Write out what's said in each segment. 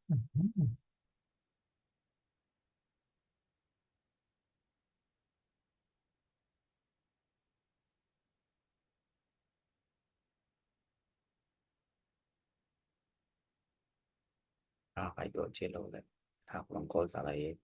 Kai dawh ce lo le thak long kawl ta lai.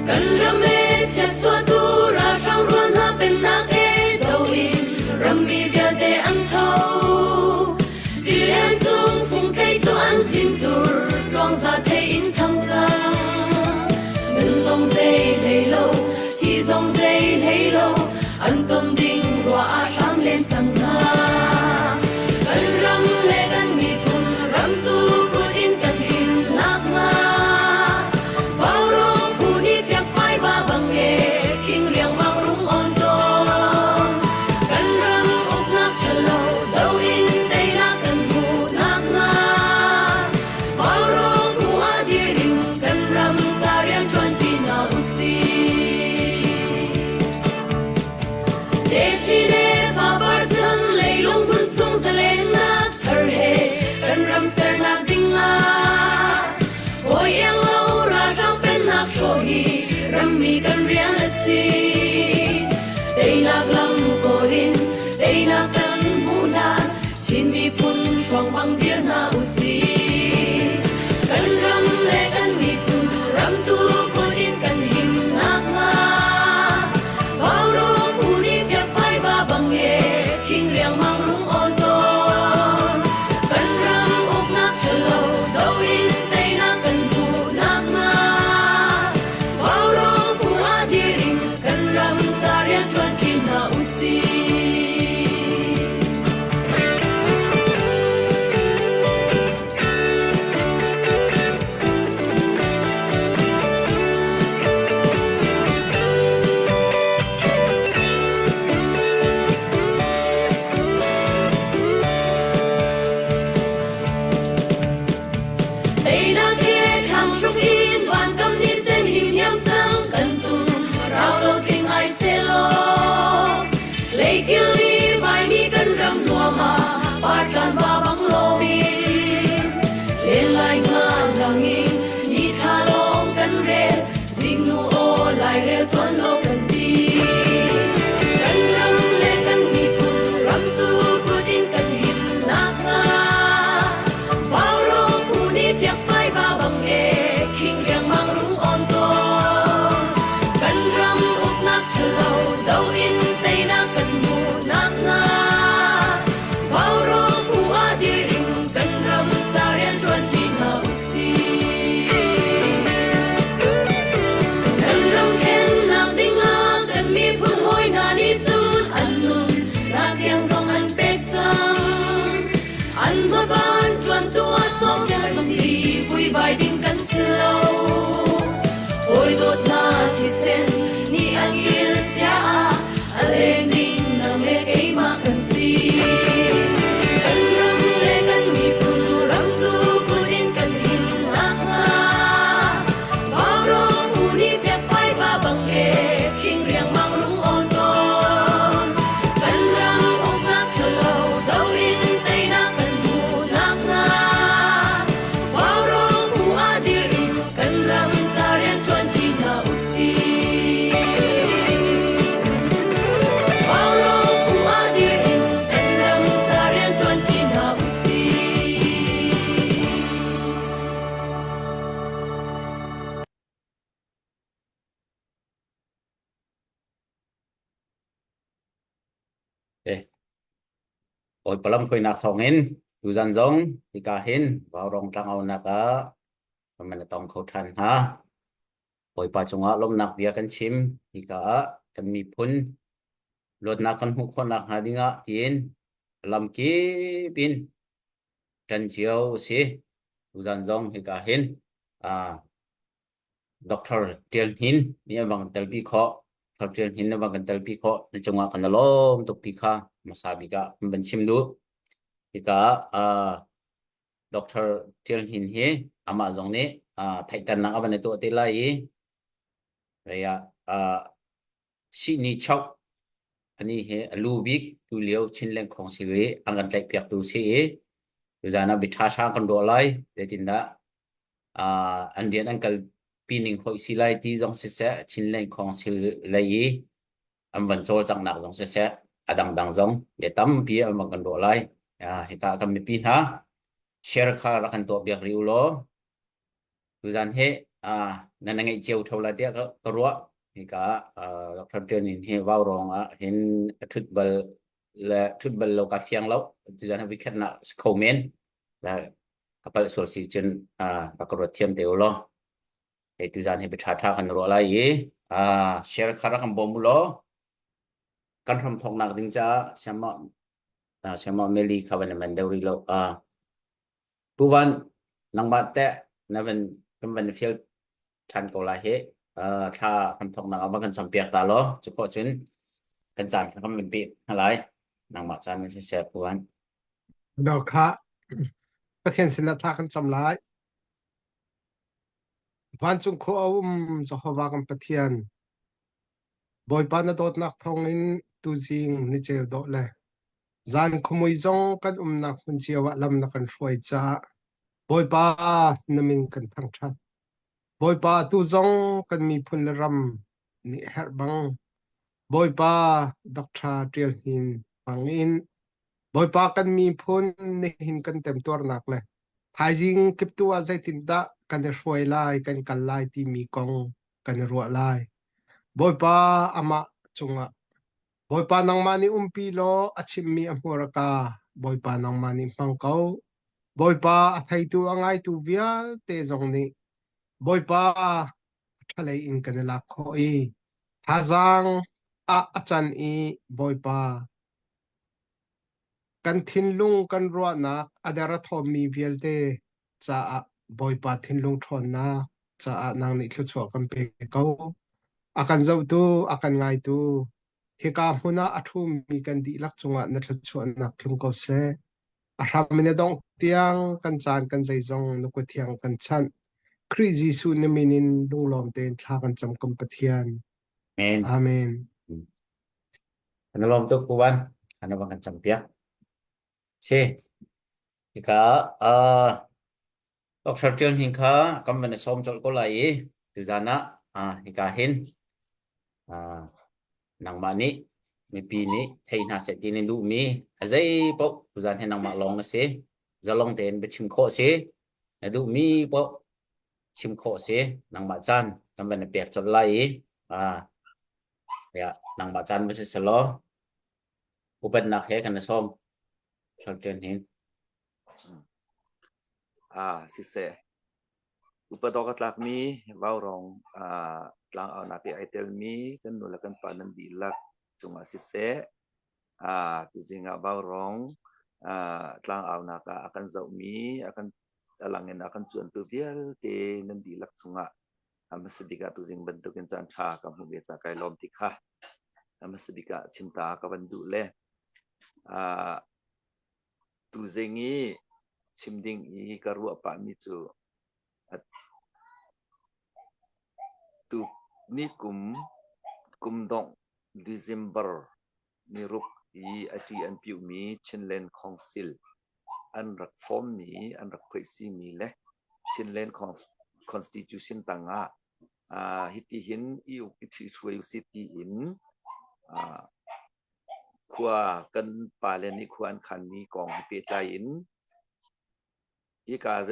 Kan ram e chiatchuahtu ralhrang rual hna pennak e do in rammi vialte an tho. Tilian cung fungthei cu an thintur tluangza thei in thang cang. Nun zong zei hlei lo, thi zong zei hlei lo, an ton ding ruah ah hram len cang hna. Kan ram le kan miphun ramtu kut in kan him nakhnga Vaurawng phu nih fiangfai va bang e khing riangmang rung on tawn. Kan ram uknak ṭhalo do in teinak kan hmuh nakhnga Vaurawng phu ah dir in kan ram ca rian ṭuanṭi hna usih. Techi le fapar chan leilung hmun chung zalennak thar he kan ram sernak ding ah hawi iang lo ralhrang pennak hrawh hi rammi kan rian a si. Teinak lam kawl in teinak kan hmuh hlan Chin miphun hruang bang dir hna usih. Kan ram le kan miphun ramtu kut in kan him nakhnga Vaurawng phu nih fiakfai va bang e khing riangmang rung awn tawn. Kan ram uknak ṭhalo do in teinak kan hmuh nakhnga Vaurawng phu ah dir in kan ram ca rian ṭuanṭi hna usih. Teinak he thlang hruk in vankam ni sen him hiam cang kan tum rau lo tling ai selaw Leikil i vaimi kan ram nuam ah partlan va bang loin len lai nga lang in ni thla lawng kan rel zingnu aw lairel tuan lo kan ti kan ram le kan miphun ramtu kut in kan him nakhnga Vaurawng phu nih fiakfai va bang e khing riangmang rung on tawn kan ram uknak ṭhalo do in teinak kan hmuh nakhnga Vaurawng phu ah dir in kan ram ca rian ṭuanṭi hna usih. Kan ram khennak dingah kan miphun hawi hna nih cun an nun nak tiang zong an pek cang. An hmaban ṭuantu ah sawm kan si vuivai ding kan si lo. Hawi dawt hna thisen nih an kil chia ah a leng ding nang le keimah kan si. Kan ram le kan miphun ramtu kut in kan him nakhnga Vaurawng phu nih fiakfai va bang e khing riangmang rung awn tawn. Kan ram uknak ṭhalo do in teinak kan hmuh nakhnga Vaurawng phu ah dir in kan ram ca rian ṭuanṭi hna usih. Vaurawng phu ah dir in kan ram ca rian ṭuanṭi hna usih. Bawipa lamhruainak thawngin tuzan zong hika hin Vaurawng tlangaunak ah. Kan tong kho ṭhan hna. Bawipa cungah lawmhnak bia kan chim. Hika ah kan miphun luatnak kan hmuh khawhnak hnga dingah tiin lamkip in ṭan cio a si. Tuzan zong hika hin ah Dr. Ṭial Hnin nih a van kan telpi khawh. Dr. Ṭial Hnin a van kan telpi khawh. Na cungah kan i lawm tuk ti kha hmasa bik ah kan van chim duh. Hika ah Dr. Ṭial Hnin hi amah zong nih uh, theihternak a van i tuah te lai i vei ah uh, sihni chok ani hi a lu bik tu lio Chinland Council i an kan tlaihpiaktu si i tuzan ah biṭha ṭha kan ruah lai zeitindah uh, an rian an kalpi ning hoih si lai ti zong siseh Chinland Council lei i an van cawlcanghnak zong siseh a dangdang zong bia tampi an van kan ruah lai. Hika kan mipi hna share kha rak kan tuah piak rih u law tuzan hi nan ngeih cio tho la tiah ka ruah. Hika Dr. Ṭian in hi vaurawng ah hin a ṭhut bal le ṭhut bal lo ka fiang lo. Tuzan hi vikhat na si kho men. Ka palh sual si cun ka ruat thiam te u law. Hei tuzan hi bia ṭha kan ruah lai i share kha rak kan bawm u law kan hram thawknak ding caah siamah siamah Meli kha van man deuh rih lo. Tuvan nangmah teh na van kan van fial ṭhan ko lai hi. Thla kan thawknak ah van kan campiak ta law cu khawh cun kan caan kha kan van peh hna lai. Nangmah caan in siseh Puvan. Do kha Pathian sinah thla kan cam lai. Vancung khua a um Jehovah kan Pathian, Bawipa na dawtnak thawngin tuzing niceu dawh le zan khuamui zong kan umnak hmun cio ah lam na kan hruai caah Bawipa na min kan thangṭhat. Bawipa tu zong kan miphun le ram nih herh bang Bawipa Dr. Ṭial Hnin hmangin Bawipa kan miphun nihin kan temtuarnak le thaizing kiptu ah zeitindah kan i hruai lai, kan kal lai timi kong kan i ruah lai. Bawipa amah cungah Bawipa nangmah nih umpi law a chimmi a hmurka Bawipa nangmah nih hmang ko. Bawipa a theitu a ngaitu vialte zong nih Bawipa ṭhalei in kan i lak khawh i thazaang ah a can i Bawipa kan thinlung kan ruahnak a der a thawmmi vialte caah Bawipa thinlung ṭhawnnak caah nang nih thluachuah kan pe ko. A kan zohtu, a kan ngaitu, hika hmun ah a ṭhumi kan dihlak cungah na thluachuahnak tlung ko seh. A hram in a dongh tiang kan caan kan zeizong na kut thiang kan chanh. Khrih Jesuh na min in lunglawm tein thla kan cam kan Pathian. Amen. Amen. Kan lawm tuk Pu Van. Kan bang kan campiak. Si. Hika uh, Dr. Ṭial Hnin kha kan van i sawm colh ko lai i tuzan ah ah hika hin ah nangmah nih mipi nih thei hna seh ti na duhmi a zei paoh tuzan hi nangmah lawng na si. Zalong tein biachim khawh si. Na duhmi paoh chim khawh si. Nangmah caan kan van i pek colh lai i ah ya nangmah caan va si selaw upatnak he kan i sawm. Dr. Ṭial Hnin. Ah, siseh. Upat awk a tlakmi vaurawng ah tlangaunak i ai telmi kan nu le kan pa nan dihlak cungah siseh, ah tuzing ah vaurawng ah tlangaunak ah a kan zohmi, a kan a lang in a kan cuantu vialte nan dihlak cungah a hmasa bik ah tuzing bantukin caan ṭha ka hmuh ve ca kai lawm ti kha a hmasa bik ah chim ta ka van duh le ah Tuzing i chim ding i ka ruah pahmi cu tu nikum kum dongh December niruk i a ṭi an piuhmi Chinland Council an rak form-mi an rak phoihsimi le Chinland Constitution tangah hitihin i uk i ṭhihruai usih tiin Khua kan pale nih khua an khanmi kong he pehtlai in hika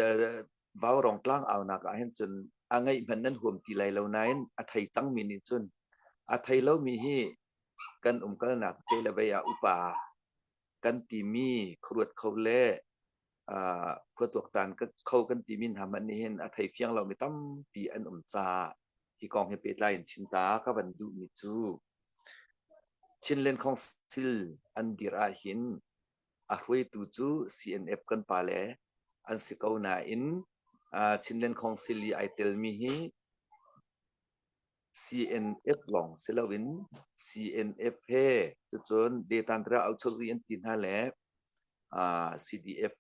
Vaurawng tlangaunak ah hin cun a ngeih hmanh nan huam ti lai lo nain a thei cangmi nih cun a thei lomi hi kan umkalnak te le vei ah upa kan timi khuaruat kho le. Khua tuaktan kho kan timi hna hmanh nih hin a thei fiang lomi tampi an um caah hi kong he pehtlai in chim ta ka van duhmi cu Chinland Council an dir ahhin a hruaitu cu CNF kan pale an si ko nain Chinland Council i ai telmi hi CNF lawng si loin CNF he cucun Detantra Auchori an ti hna le CDF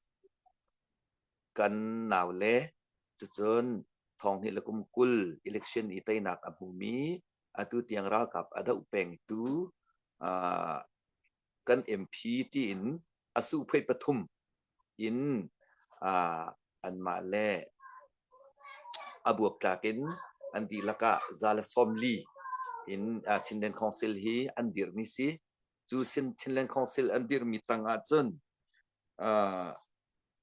kan nau le cucun thong hnih le kum 20 election i teinak a hmumi atu tiang ralkap a doh pengtu kan MP tiin a suhphuai pathum in anmah le a buaktlak in an dihlak ah 140 in Chinland Council hi an dirmi si. Cu Chinland Council an dirmi tang ahcun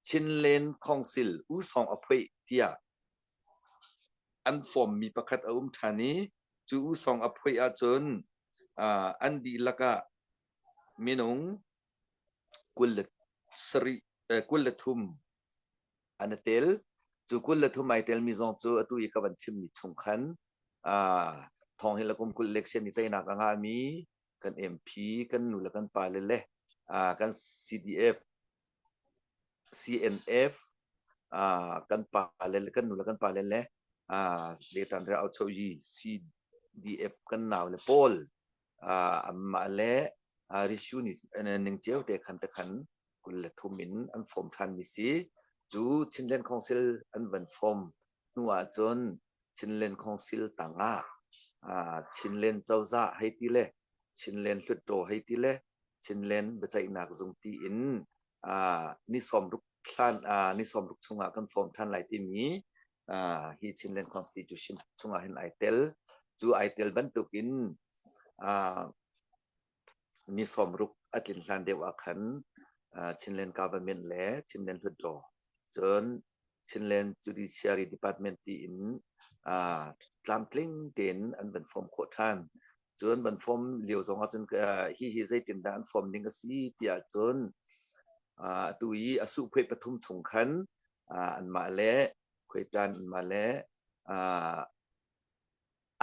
Chinland Council usawng a phoih tiah an fawmmi pakhat a um ṭhan i cu usawng a phoih ahcun an dihlak ah minung 27 23 an i tel. Cu 23 ai telmi zong cu atu i ka van chimmi chung khan thong hi le kum 20 election i teinak a ngahmi kan MP, kan nu le kan pale le kan CDF, CNF, kan pale le kan nu le kan pale le Letan Re Au Yi CDF kan nau le pawl anmah le Rishu ning cio te khan te khan 23 in an form ṭhanmi si. Cu Chinland Council an van form hnu ahcun Chinland Council tangah Chinland cozah hei ti le Chinland Hluttaw hei ti le Chinland biaceihnak zung ti in ni 60 hlan ni 60 chungah kan form ṭhan lai timi hi Chinland Constitution chungah hin ai tel. Cu ai tel bantukin ni 60 a tlin hlan deuh ah khan Chinland Government le Chinland Hluttaw cun Chinland Judiciary Department tiin tlamtling tein an van form khawh ṭhan. Cun van form lio zong ahcun hi hi zeitindah an form ning a si tiah cun atu i a suhphuai pathum chung khan anmah le khuaitan anmah le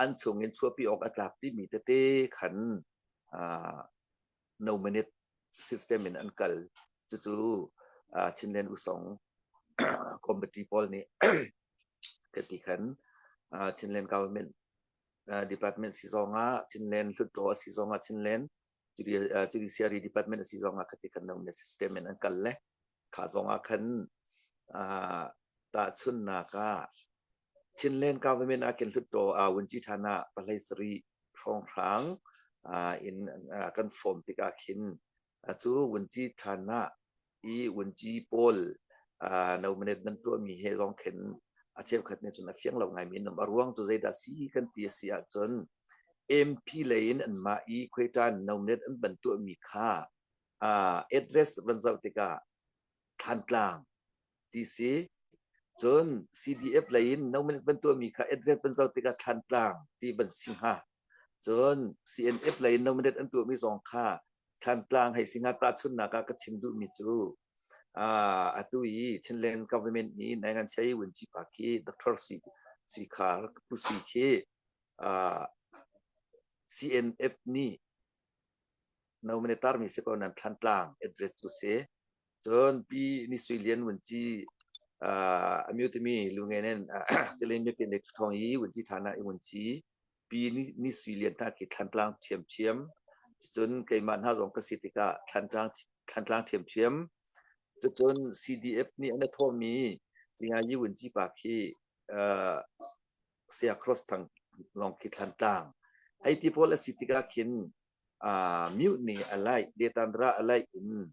an chungin chuahpi awk a tlak timi tete khan no minute system in an kal. Cucu Chinland Usong committee pawl nih kati khan Chinland government department si zongah Chinland Hluttaw a si zongah Chinland Judiciary department a si zongah khati khan no minute system in an kal le kha zongah khan tahchunnak ah Chinland government ah kin Hluttaw Wunci ṭhan ah pahlei sarih hrawnghrang in kan form tikah khin cu Wunci ṭhan ah i Wunci pawl nominate nan tuahmi he zong khin a cheukhat nih cun a fiang lo ngaimi an um. A ruang cu zeidah si kan ti a si ahcun MP lei in anmah i khuaiṭan nominate an van tuahmi kha address van zoh tikah Thlantlang ti si. Cun CDF lei in nominate van tuahmi kha address van zoh tikah Thlantlang ti van si hnga. Cun CNF lei in nominate an tuahmi zong kha Thlantlang hei si hnga. Tahchunhnak ah ka chim duhmi cu atu i Chinland government nih Naingan Chai Wunci pa khi Dr. Sui Sui Khar Pu Sui khi CNF nih nominate tarmi si ko nan Thlantlang address cu si. Cun Pi Ni Sui Lian Wunci a myu timi lu nge nen Kalen mi pin le thong i Wunci thana i Wunci Pi Ni Sui Lian hna khi Thlantlang ṭhiamṭhiam. Cun keimah hna zong ka si tikah Thlantlang Thlantlang ṭhiamṭhiam. Cucun CDF nih an i thawhmi Lingayi Wunci pa khi Saya Cross Thang lawng khi Thlantlang. Hei ti pawl a si tikah khin mute nih a laih, Detandra a laih in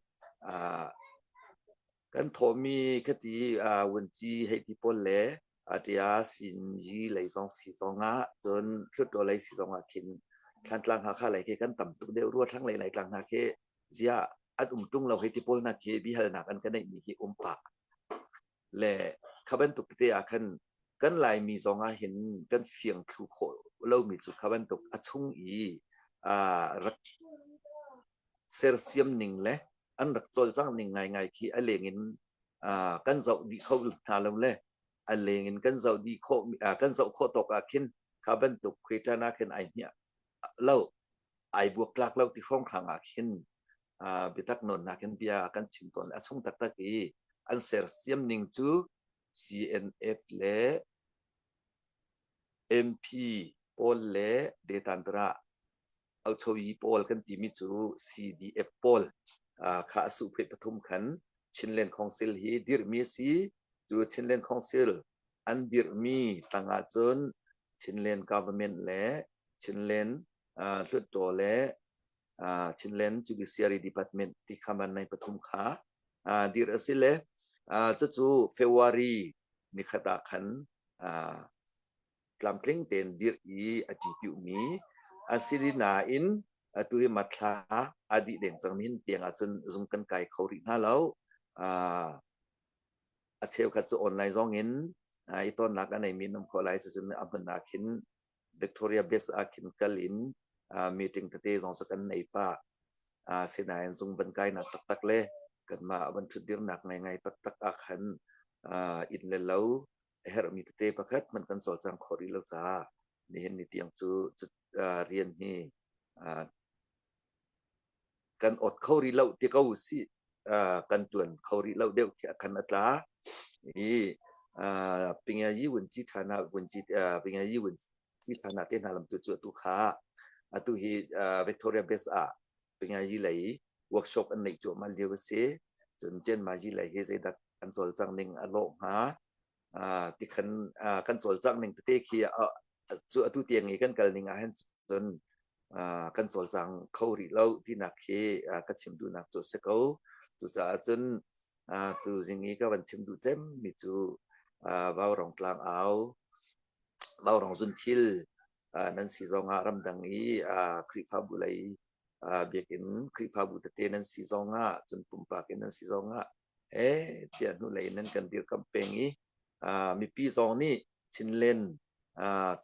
kan thawhmi khati Wunci hei ti pawl le tia Sinyi lei zong si zongah cun Hluttaw lei si zongah khin Thlantlang Hakha lei khi kan tam tuk deuh rua thlanglei Laitlang hna khi ziah an um ṭung lo hei ti pawl hna khi biahalnak an ka neihmi hi um pah. Le kha bantuk tete ah khan kan Laimi zong ah hin kan fiang thlu khawh lomi cu kha bantuk a chung i rak sersiam ning le an rak cawlcangh ning ngaingai khi a leng in. Kan zoh dih kho hna lo le a leng in kan zoh dih khawh kan zoh khawh tawk ah khin kha bantuk khuaiṭan ah khin ai hmiah lo ai buak tlak lo ti hrawnghrang ah khin biatak nawnnak in bia kan chim tawn. A chung taktak i an sersiam ning cu CNF le MP pawl le Detantara Auchoyi pawl kan timi cu CDF pawl kha a suhphe pathum khan Chinland Council hi dirhmi a si. Cu Chinland Council an dirhmi tangah cun Chinland Government le Chinland Hluttaw le Chinland Judiciary Department ti kha man nei pathum kha dirh a si le cucu February nikhat ah khan tlamtling tein dirh i a ṭipiuhmi a si nain atu hi mathla a dih deng cang nihin tiang ahcun zung kan kai kho rih hna lo. A cheukhat cu online zong in i tonnak a neimi an um khawh lai. Cucun a hmun ah khin Victoria Base ah khin kal in meeting tete zong cu kan nei pah. Sinain zung van kainak taktak le kanmah van ṭhutdirnak ngaingai taktak ah khan inn le lo a herhmi tete pakhat hmanh kan cawlcang khawh rih lo caah nihin ni tiang cu rian hi kan ot kho rih lo ti ko si kan tuan kho rih lo deuh khi khan a tla i pingayi vun ci thana vun ci pingayi vun ci thana te hna lam tu cu atu kha atu hi Victoria Base ah pingayi lei workshop an neih cuahmah lio a si. Cun Cianmazi lei hi zeidah an cawlcangh ning a lawh hnga? Tikhan kan cawlcangh ning tete khi cu atu tiang i kan kal ning ah hin cun kan cawlcang kho rih lo tinak khi ka chim duhnak cu a si ko. Cucaah cun tu zing i ka van chim duh cemmi cu Vaurawng tlangau, Vaurawng zunthil nan si zongah ramdang i Khrihfabu lei biakinn Khrihfabu tete nan si zongah cun pumpak in nan si zongah he tiah hnulei in nan kan dirkamh peng i mipi zong nih Chinland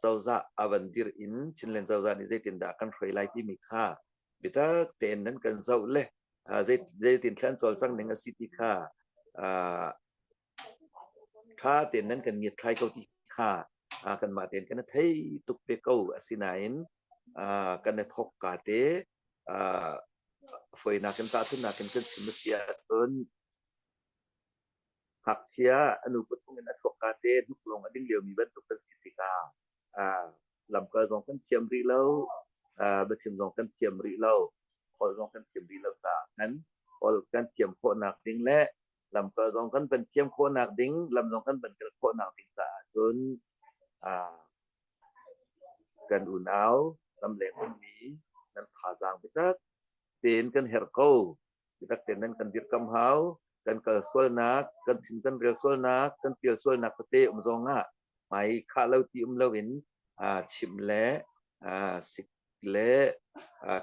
cozah a van dir in Chinland cozah nih zeitindah kan hruai lai timi kha biatak tein nan kan zoh le zeitin thlan cawlcang ning a si ti kha ṭha tein nan kan ngiatthlai ko ti kha kanmah tein kan i thei tuk ve ko. Asinain kan i thawk ka te fawinak in tahchunhnak in kan chim a si ahcun ngakchia a nu pathum in a chuak ka te hnuk lawng a ding liomi bantuk kan si tikah lamkal zong kan thiam rih lo, biachim zong kan thiam rih lo, holh zong kan thiam rih lo caah khan holh kan thiam khawhnak ding le lamkal zong kan van thiam khawhnak ding, lam zong kan van kal khawhnak ding caah cun kan unau ramleng ummi nan thazaang biatak tein kan herh ko. Biatak tein nan kan dirhkam hau. Kan kal sualnak, kan chim kan rel sualnak, kan pial sualnak tete um zong ah hmai khah lo ti um loin chimh le sik le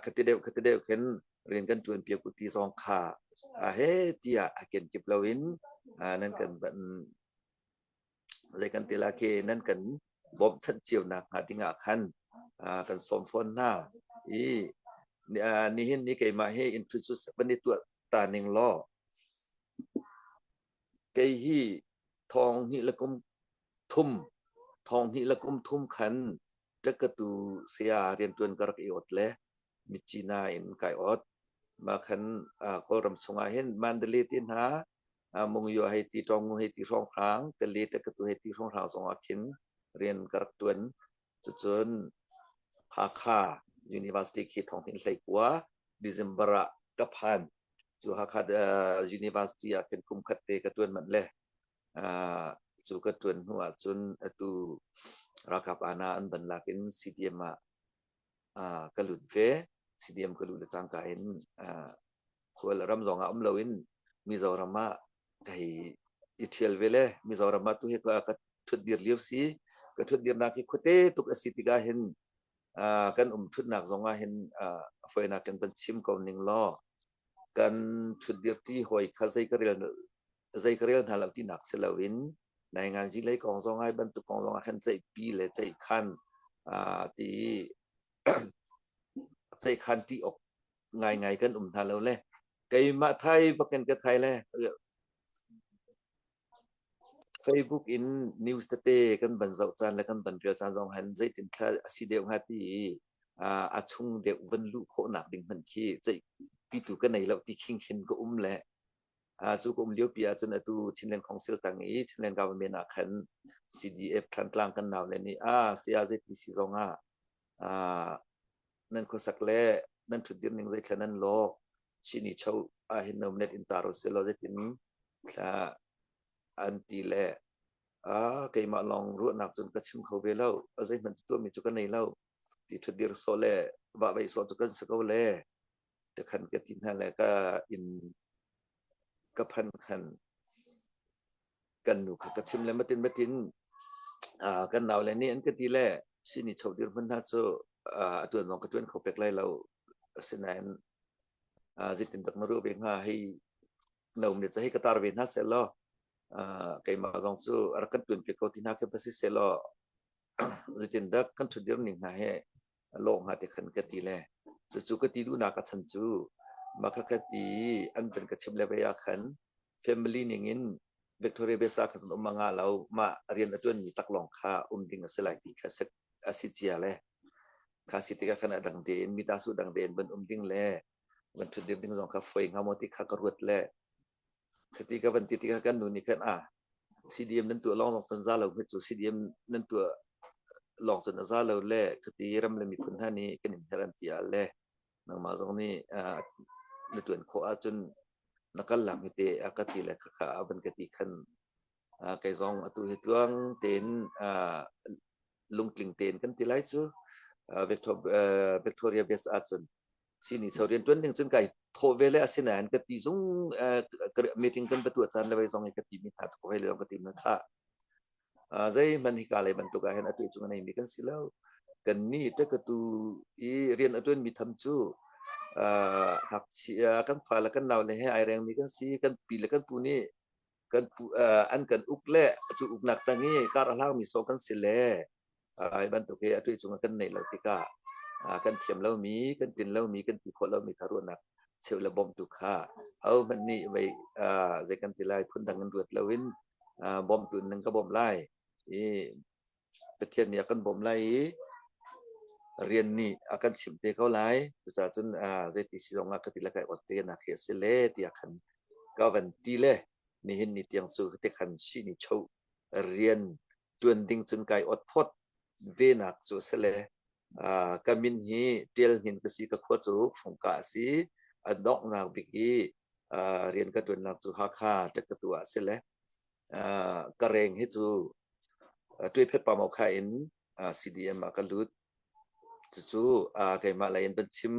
khati deuh khati deuh khin rian kan ṭuan piak u ti zong kha he tiah a kenkip loin nan kan le kan tila khi nan kan bawmhchanh cio nak hnga ding ah khan kan sawm fawn hna i nihin ni keimah hi introduce van i tuah ta ning law kei hi thong hnih le kum thum thong hnih le kum thum khan ṭakkatu saya rianṭuan ka rak i ot le Myitkyina in kai ot. Mah khan Kawlram chungah hin Mandalay te hna Mungyo hei ti Ṭawngu hei ti hrawnghrang Kale ṭakkatu hei ti hrawnghrang zongah khin rian ka rak ṭuan. Cucun Hakha University khi thong hin 19 December ah ka phan. Cu Hakha University ah khin kum khat te ka ṭuan manh le Cu ka ṭuan hnu ahcun atu ralkap aana an van lak in CDM ah ka lut ve. CDM ka luh le cangka in khual ram zong ah um loin Mizoram ah ka hei i ṭhial ve le Mizoram ah tu hi ka ṭhutdir lio si. Ka ṭhutdirnak hi khuate tuk a si tikah hin kan um ṭhutnak zong ah hin a fawinak in van chim ko ning law kan ṭhutdirṭi hawi kha zei ka rel zei ka rel hna lo tinak si loin nainganzi lei kong zong ai bantuk kong zong ah khan ceihpi le ceihkhan ti ceihkhan ti awk ngaingai kan um hna lo le keimah thai bakin ka thai le. Facebook in news tete kan van zoh caan le kan van rel caan zong han zeitin thla a si deuh hnga ti i a chung deuh van luh khawhnak ding hmanh khi ceihpitu ka nei lo ti khing khin ka um le cu ka um lio pi ahcun atu Chinland Council tang i Chinland government ah khan CDF Thlantlang kan nau le nih a saya zeiti si zong ah nan khuasak le nan ṭhutdir ning zeithla nan lawk chini cho ah hin nom net in tar usih law zeitin thla an ti le a keimah lawng ruahnak cun ka chim kho ve lo a zeihmanh tuahmi cu ka nei lo ti ṭhutdir sawh le vah veih sawh cu kan si ko le te khan ka ti hna le ka in ka phan khan kan nu kha ka chim le matin matin kan nau le nih an ka ti le sini cho dir hmun hna cu a tuan zong ka tuan kho pek lai lo asinain zeitin tak na ruah ve hnga hei no ne hei ka tar ve hna seh law keimah zong cu a rak kan tuan piak ko ti hna khi va si seh law zeitin dak kan ṭhutdir ning hna he lawh hnga ti khan ka ti le cucu ka ti duhnak a chan cu mah kha ka ti an van ka chim le ve ah khan family ning in Victoria Besa kha um nga lo mah rian a tuan mi tak lawng kha um ding a si lai ti kha a si cia le kha si tikah khan a dang tein mi ta su dang tein van um ding le van thut ding ding zong kha foi hnga maw ti kha ka ruat le khati ka van ti tikah kan nu nih khan a CDM nan tuah lawng lawng cun za lo hmet cu CDM nan tuah lawng cun a za lo le khati ram le miphun hna nih kan in herh an ti ah le nangmah zong nih na tuan khawh ahcun na kal lang hi te a ka ti le khakha a van ka ti khan kei zong atu hi tluang tein lungtling tein kan ti lai cu Victoria Base ahcun sini so rian tuan ding cun kai thawh ve le asinain ka ti zung meeting kan va tuah caan le wei zong i ka ti mi hna cu hoi le ka ti mi kha zeihmanh hika lei bantuk ah hin atu cung a nei mi kan si lo kan nih te ka tu i rian a tuan mi tham cu ngakchia kan fa le kan nau le he ai reng mi kan si kan pi le kan pu nih kan pu an kan uk le cu uknak tang i kar a hlang mi so kan si le hi bantuk hi atu cung kan neih lo tikah kan thiam lomi kan tin lomi kan ti khawh lomi kha ruahnak cheu le bawmtu kha hohmanh nih vei zei kan ti lai phundang in ruat loin bawmtu in nan ka bawmh lai i Pathian nih a kan bawmh lai i rian nih a kan chimh te ko lai cucaah cun zeiti si zong ah ka ti le kai ot te nak hi a si le tiah khan ka van ti le nihin ni tiang cu te khan shi ni cho rian tuan ding cun kai ot phot ve nak cu a si le ka min hi Tial Hnin ka si ka khua cu Fungka a si a donghnak bik i rian ka tuannak cu Hakha Ṭekkatu ah a si le ka reng hi cu Tuiphet pa kha in CDM ah ka lut cucu keimah lei in van chim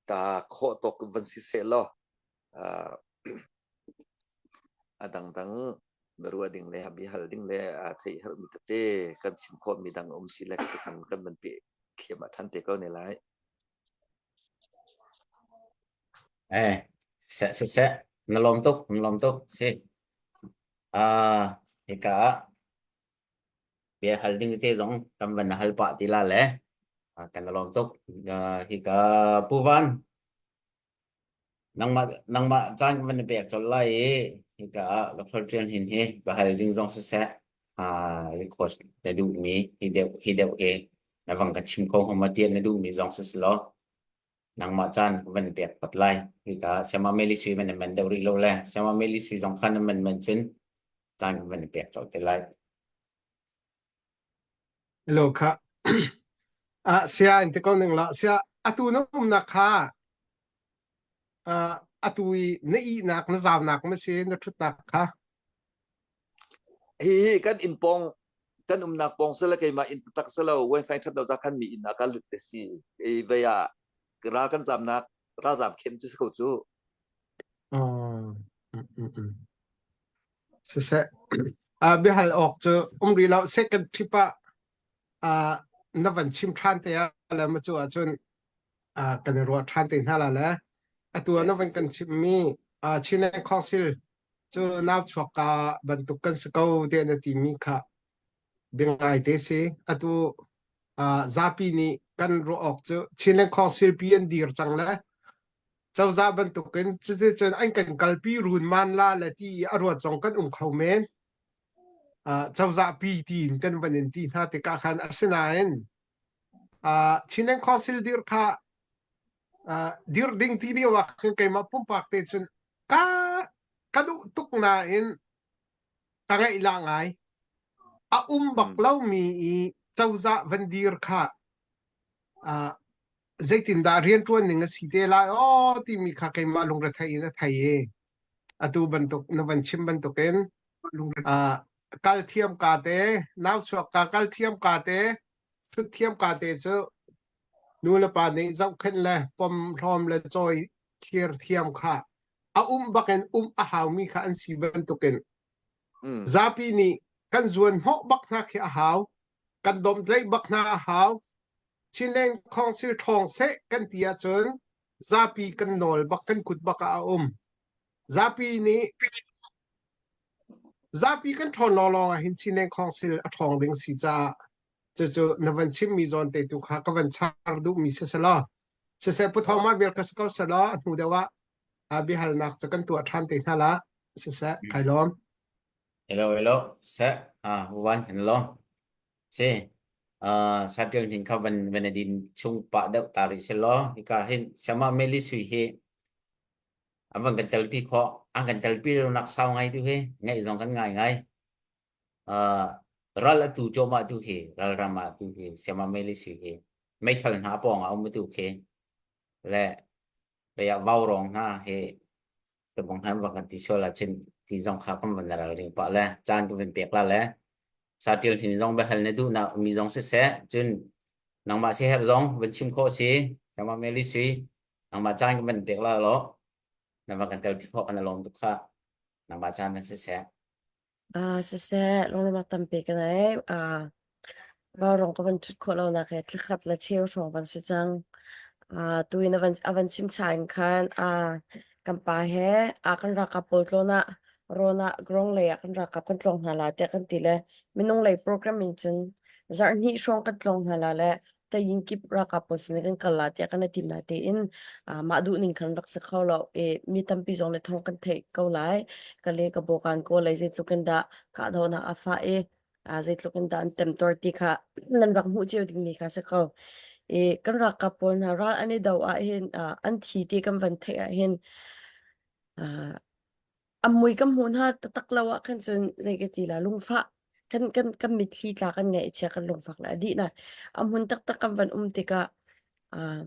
ta khawh tawk van si seh law a dangdang ruah ding le bia hal ding le theih herhmi tete kan chim khawhmi dang um si le kan kan van peh thliam ah than te ko ne lai. Eh, seh seh seh, na lawm tuk, na lawm tuk. Si. Ah, hika ah bia hal ding te zong kan van hal pah ti la le. Ah, kan lawm tuk. Ah, hika Pu Van, Nangmah nangmah caan kan van i pek colh lai i hika ah Dr. Ṭian Hin hi va hal ding zong siseh aa request na duhmi hi deuh hi deuh hi na vang kan chim kho hnga maw tiah na duhmi zong siseh law nangmah caan kan van i pek phot lai. Hika Sayama Meli Sui van i man deuh rih lo le Sayama Meli Sui zong kha na man man cun caan kan van i pek colh te lai. Hello kha. Ah sia in te ko ning la sia atu na umnak kha atu i na ihnak na zaunak ma si na ṭhutnak kha Hi hi kan inn pawng kan umnak pawng sala keimah inn taktak salo wifi that lo ta khan mi inn ah ka lut te si ei vei ah ra kan zamnak ralzam khem cu si ko cu Oh, mm, mm, mm. Siseh uh, biahal awk cu um rih lo second trip ah uh, na van chim ṭhan te ah le ma cu ahcun uh, kan i ruah ṭhan te hna la le atu ah na van kan chimmi uh, Chinland Council cu nau chuak ka bantuk kan si ko tiah na timi kha biangai te si atu uh, zapi nih kan ruah awk cu Chinland Council pi an dir cang le cozah bantukin cuticun an kan kalpi runman la le ti i a ruat zong kan um kho men. Cozah pi tiin kan van in ti hna tikah khan asinain Chinland Council dir kha dir ding ti lio ah khan keimah pumpak te cun ka ka duh tuk nain ka ngaih la ngai. A um bak lomi i cozah van dir kha zeitindah rianṭuan ning a si te lai aw timi kha keimah lungrethei in a thei i atu bantuk na van chim bantukin kal thiam ka te nau chuak ka kal thiam ka te thut thiam ka te cu nu le pa nih zohkhenh le pom hlawm le cawi thlir thiam kha a um bakin um a haumi kha an si bantukin zapi nih kan zuan hnawh bak hna khi a hau kan domhtlaih bak hna a hau Chinland Council ṭhawng seh kan ti ahcun zapi kan nawl bak kan kut bak ah a um zapi nih zapi kan ṭhawn lawnglawng ah hin Chinland Council a ṭhawng ding si caah cucu na van chimmi zawn te tu kha ka van char duhmi si selaw siseh Pu Thawng mah vial kha si ko selaw a hnu deuh ah biahalnak cu kan tuah ṭhan te hna la siseh kai lawm. Hello hello seh ah wan kan lo si uh satil hin kha van van din chung pa deuh ta rih selaw hika hin sama meli sui hi an van kan telpi khawh an kan telpi lo nak sau ngai tu hi ngaih zong kan ngai ngai uh ral atu cuahmah tu khi ral ram ah tu khi siama meli sui hi meithal hna pawng ah um tu khi le lei ah vau rong hna he tabong hna va kan ti sual ahcun ti zong kha kan van ral ring pah le caan kan van pek la le satil hin zong biahal na duh nak mi zong siseh cun nangmah si herh zong van chim khawh si nangmah meli sui nangmah caan kan van pek la lo na va kan tel pi khawh kan lawm tuk kha nangmah caan van siseh Siseh, lunglawmhnak tampi ka ngei. Vaurawng ka van ṭhut khawh lonak hi thlakhat le cheu hrawng van si cang. Tuin a van, a van chim cha in khan kan pa he kan ralkap pawl tlawn ah rawn ah grong lei ah kan ralkap kan tlawng hna la tiah kan ti le minung lei program in cun zarh hnih hrawng kan tlawng hna la le tayin kip ralkap pawl sin kan kal la tiah kan i tim na tein mah duh ning khan rak si kho lo i mi tampi zong nih thawng kan theih ko lai ka le ka bokan ko lei zeitluk in dah kahdohnak a fah i zeitluk in dah an temtor ti kha nan rak hmuh cio ding mi kha si ko i kan ralkap pawl hna ral an i do ah hin an thi ti kan van theih ah hin A mui ka hmuh hna taktak lo ah khan cun zei ka ti la lungfah kan kan kan mitthli tla kan ngaihchia kan lungfak le a dih na a hmun taktak kan van um tikah uh,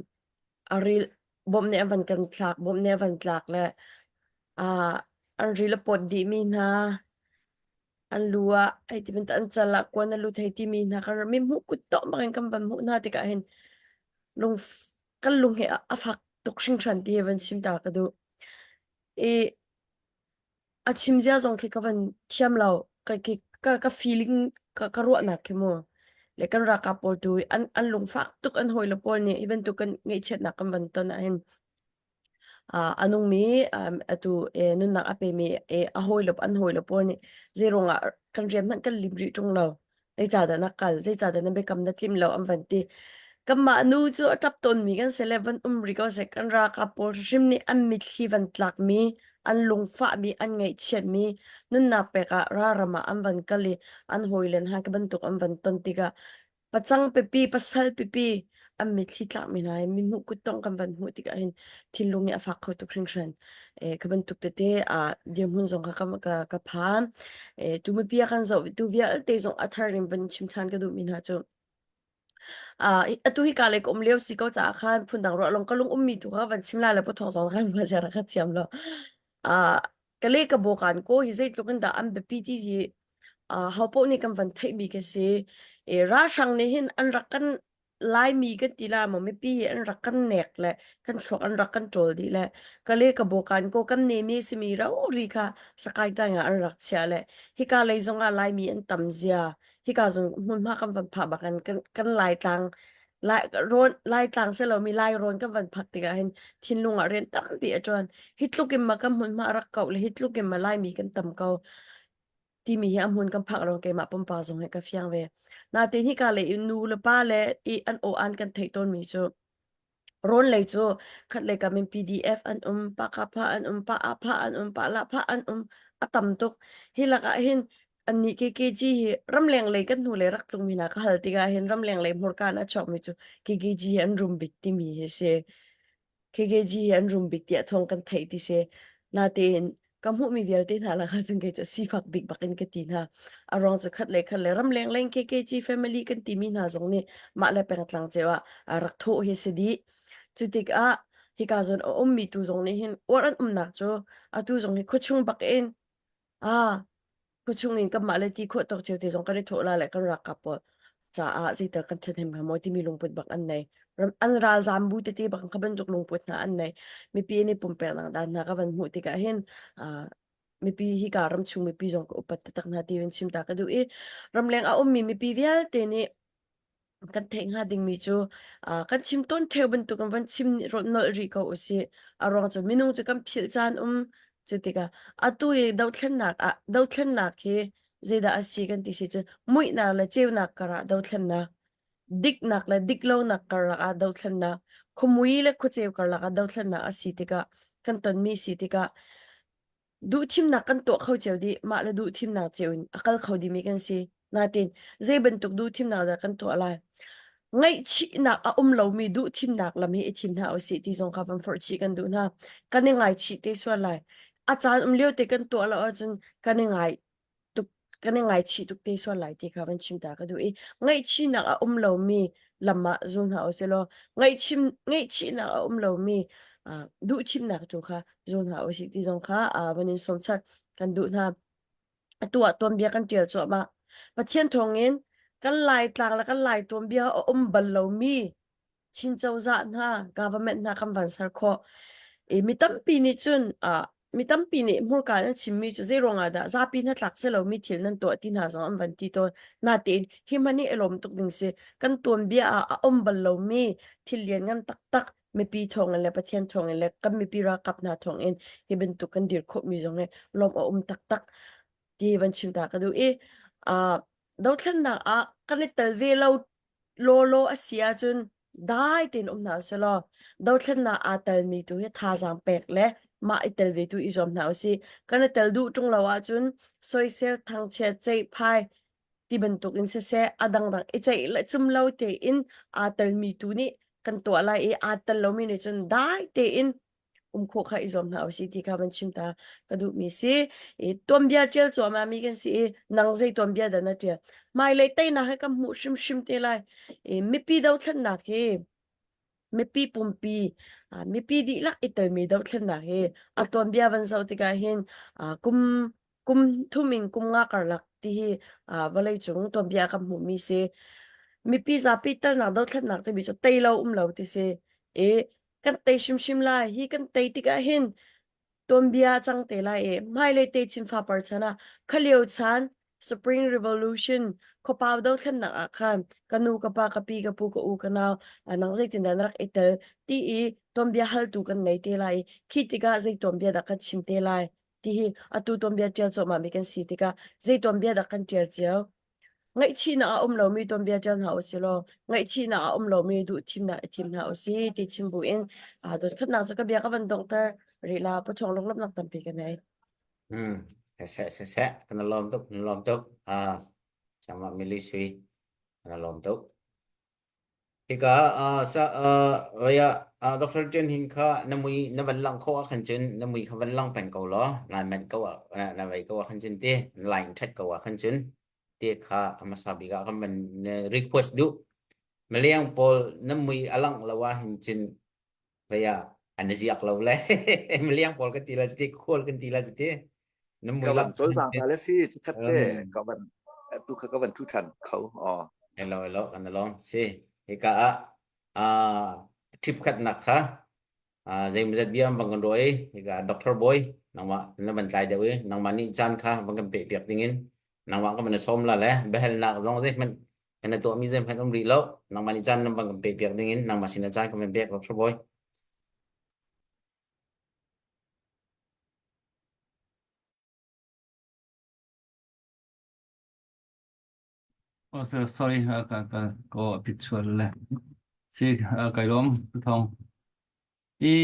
a ril bawmh nih a van kan thlak bawmh nih a van tlak le uh, an ril a pawt dih mi hna an lu ah hei ti bantuk an cal ah kuan a lut hei ti mi hna kan mi hmuh kut tawh bangin kan van hmuh hna tikah hin lung kan lung hi a fak tuk hringhran ti hi van chim ta ka duh. I a chim zia zong khi ka van thiam lo. Ka ka ka feeling ka ka ruahnak khi mu. Le kan ralkap pawl tu an an lungfak tuk an hawile pawl nih hi bantuk kan ngaihchiatnak kan van ton ahhin a nungmi atu nunnak a pemi a hawile an hawile pawl nih zeiruangah kan rian hmanh kan lim rih ṭung lo. Zeicahdah na kal? Zeicahdah na biakam na tlim lo? An van ti. Kanmah nu cu a ṭap tawnmi kan si le van um rih ko seh. Kan ralkap pawl hrim nih an mitthli van tlakmi, an lungfahmi, an ngaihchiatmi nunnak pek ah ralram ah an van kal i an hawile hna ka bantuk an van ton tikah pacang pipi, pasal pipi an mitthli tlakmi hna hi mihmuh kuttongh kan van hmuh tikah hin thinlung hi a fak kho tuk hringhran. E, ka bantuk tete a dirhmun zong kha ka, ka, ka phan. E, tu mipi a kan zoh tu vialte zong a thar in van chim ṭhan ka duhmi hna cu Uh, atu hi ka le ka um lio si ko caah khan phundang ruah long ka lung ummi tu kha van chim lai le puthong zong khan ma zera ka thiam lo. Uh, ka le ka bokan ko hi zeitluk in dah an biapi ti hi uh, ho paoh nih kan van theihmi ka si. E, ralhrang nih hin an rak kan Laimi kan ti la maw mipi hi an rak kan nek le kan thluak an rak kan ṭawl dih le kale ka bawkan ko kan nemi simi rori kha Sakai tang ah an rak chiah le hika lei zong ah Laimi an tam zia hika zong hmunhma kan van phah bak in kan kan Laitlang Lai rawn Laitlang silomi Lai rawn kan van phak tikah hin thinlung ah rian tampi a ṭuan hi tluk in ma kan hmunhma a rak kauh le hi tluk in ma Laimi kan tam ko timi hi a hmun kan phak lo keimah pumpak zong hi ka fiang ve. Natin hika lei in nu le pa le i an aw an kan theih tawnmi cu rawn lei cu khat lei kam in PDF an um, pa ka pha an um, pa a pha an um, pa la pha an um, a tam tuk. Hi lakah hin Annih KKG hi ramleng lei kan hnulei rak tlungmi hna ka hal tikah hin ramleng lei hmurka in a chuakmi cu KKG hi an rum bik timi hi si. KKG hi an rum bik tiah thawng kan theih ti si. Natein ka hmuhmi vialte hna lakah cun kei cu sifak bik bak in ka ti hna. A ruang cu khat le khat le ramleng lei KKG family kan timi hna zong nih mah le pengtlang cio ah rak thawh hi si dih. Cu tikah hika zawn a ummi tu zong nih hin uar an umnak cu atu zong hi khuachung bak in Ah, khuachung in kanmah le ti khawh tawk cio te zong kan i thawh la le kan ralkap pawl caah zeital kan ṭhahnem hnga maw timi lungput bak an nei. Ram an ralzaam bu tete bak kha bantuk lungput hna an nei. Mipi an i pumpeknak dan hna ka van hmuh tikah hin ah mipi hika ramchung mipi zong ka upat taktak hna ti in chim ta ka duh i ramleng a ummi mipi vialte nih kan theih hnga dingmi cu uh, kan chim tawn theo bantuk in van chim nolh rih ko usih. A ruang cu minung cu kan philh caan um cu tikah atu i dothlennak ah dothlennak hi zeidah a si kan ti si cu muihnak le ceunak karah dothlennak diknak le diklonak karlak ah dothlennak khuamui le khuaceu karlak ah dothlennak a si tikah kan tonmi si tikah Duhthimnak kan tuah kho cio dih. Mah le duhthimnak cio in a kal kho dihmi kan si. Nain zei bantuk duhthimnak dah kan tuah lai? Ngaihchihnak a um lomi duhthimnak lam hi i thim hna usih ti zong kha van forh chih kan duh hna. Kan i ngaichih te sual lai. A caan um lio te kan tuah lo ahcun kan i ngai tuk kan i ngaichih tuk te sual lai ti kha van chim ta ka duh i ngaihchihnak a um lomi lam ah zul hna usih law ngaihchim ngaihchihnak a um lomi uh, duhthimnak tu kha zul hna usih ti zong kha uh, van in sawm chat kan duh hna. Atu ah tuanbia kan ṭial cuahmah. Pathian thawngin kan Laitlang le kan Lai tuanbia a um bal lomi Chin cozah hna, government hna kan van ser khawh. I mi tampi nih cun uh, mi tampi nih hmurka in an chimmi cu zei ruangah dah zapi hnatlak si lomi thil nan tuah ti hna zong an van ti tawn. Natein hi hmanh hi i lawm tuk ding si. Kan tuanbia ah a um bal lomi thil lianngan taktak mipi thawngin le Pathian thawngin le kan mipi ralkap hna thawngin hi bantuk kan dir khawhmi zong hi lawm a um taktak ti van chim ta ka duh i uh, dothlennak ah kan i tel ve lo lawlaw a si ahcun dai tein um hna usih law dothlennak aa telmi tu hi thazaang pek le mah i tel ve tu i zuam hna usih. Kan i tel duh ṭung lo ahcun soisel, thangchiat, ceihphai ti bantuk in siseh a dangdang i ceih le cum lo tein aa telmi tu nih kan tuah lai i aa tel lomi nih cun dai tein um khawh kha i zuam hna usih ti kha van chim ta ka duhmi si. I tuanbia ṭial cuahmah mi kan si i nang zei tuanbia dah na ṭial? Hmailei teinak hi kan hmuh hrimhrim te lai. I mipi dothlennak hi mipi pumpi mipi dihlak i telmi dothlennak hi a tuanbia van zoh tikah hin kum kum thum in kum nga karlak ti hi vawleicung tuanbia kan hmuhmi si. Mipi zapi telnak dothlennak timi cu tei lo um lo ti si. I kan tei hrimhrim lai. Hi kan tei tikah hin tuanbia cang te lai i hmailei te chin fapar chan ah khalio chan Spring Revolution khuapau dothlennak ah khan ka nu ka pa ka pi ka pu ka u ka nau nang zeitindah na rak i tel ti i tuanbia haltu kan nei te lai i khi tikah zei tuanbia dah kan chim te lai ti hi atu tuanbia ṭial cuahmah mi kan si tikah zei tuanbia dah kan ṭial cio Ngaihchihnak a um lomi tuanbia ṭial hna usih law ngaihchihnak a um lomi duhthimnak i thim hna usih ti chim buin aa dawtkhatnak cu ka bia ka van donghter rih la pathawng lunglawmhnak tampi ka nei. Hmm. Seh seh seh kan lawm tuk kan lawm tuk. Ah, sama mili sui kan lawm tuk. Hika ah sa raya Dr. Chen Hing kha na mui na van lang kho ah khan cun na mui kha van lang peng ko law nai manh ko ah na vei ko ah khan cun ti line that ko ah khan cun ti kha a hmasa bik ah kan van request duh mileng pawl na mui a langh lo ah hin cun vei ah an ziak lo le miliang pawl kan ti la ti khual kan ti la ti na mui ka van cawlcang ta le si chikhat te ka van tu kha ka van thu than kho o hello hello kan lawm si hika ah a trip khat nak kha zeimazat bia bang kan roi hika doctor boy nangmah na van tlai deuh i nangmah nih caan kha van kan pe piak dingin nangmah ka van som la le biahalnak zong zeihmanh na tuahmi zeihmanh um rih lo nangmah nih caan nan van kan pe piak dingin nangmah sin ah caan kan van pek doctor boy Oh, sir, sorry, ka ka ko pit chual le. Si kai lom thong. I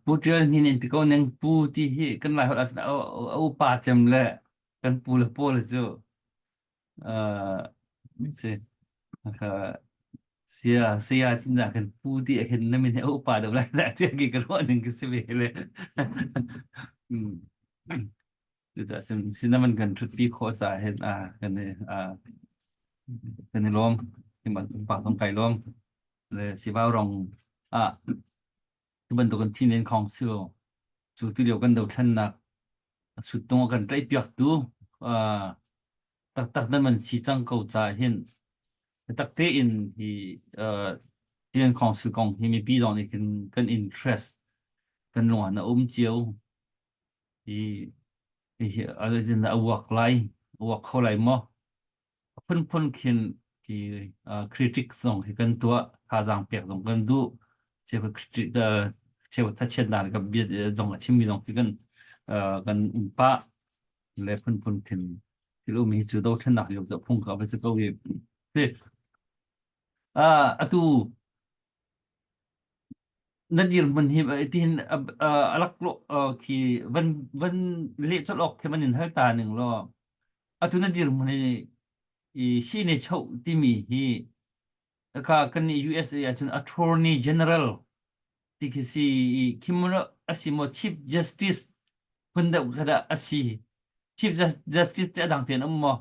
pu tial hin in ti ko neng pu ti hi kan lai hol a upa cem le. Kan pu le pawl cu uh, si ka sia sia tin da kan pu ti a hin na min he upa deuh lai dah tiah ki ka ruah ning ka si ve le. Mm. Cucaah cun cinnamon kan ṭhutpi khawh caah hin ah kan i ah kan i lawm. Keimah pumpak zong kai lawm. Le sivau rong ah tu bantukin Chinland Council cu tulio kan dothlennak suttung a kan tlaihpiaktu uh, taktak nan man si cang ko caah hin biatak tein hi uh, Chinland Council kong hi mipi zong nih kan kan interest kan lung ah na um cio hi hi a uak lai a uak kho lai maw A phunphun khin ti critic zong hi kan tuah thazaang pek zong kan duh cheu critic cheu thachiatnak ka bia zong a chimmi zong ti kan kan um pah le phunphun khin thil um hi cu dothlennak lio cu phung ka va si ko i si atu na dirhmun hi tihin a laklawh khi van van leh colh awk khi van in hal ta ning law atu na dirhmun hi i sine choh timi hi ka kan nih USA ahcun attorney general ti khi si i khi a si maw chief justice phun deuh kha dah a si chief justice te a dang tein um maw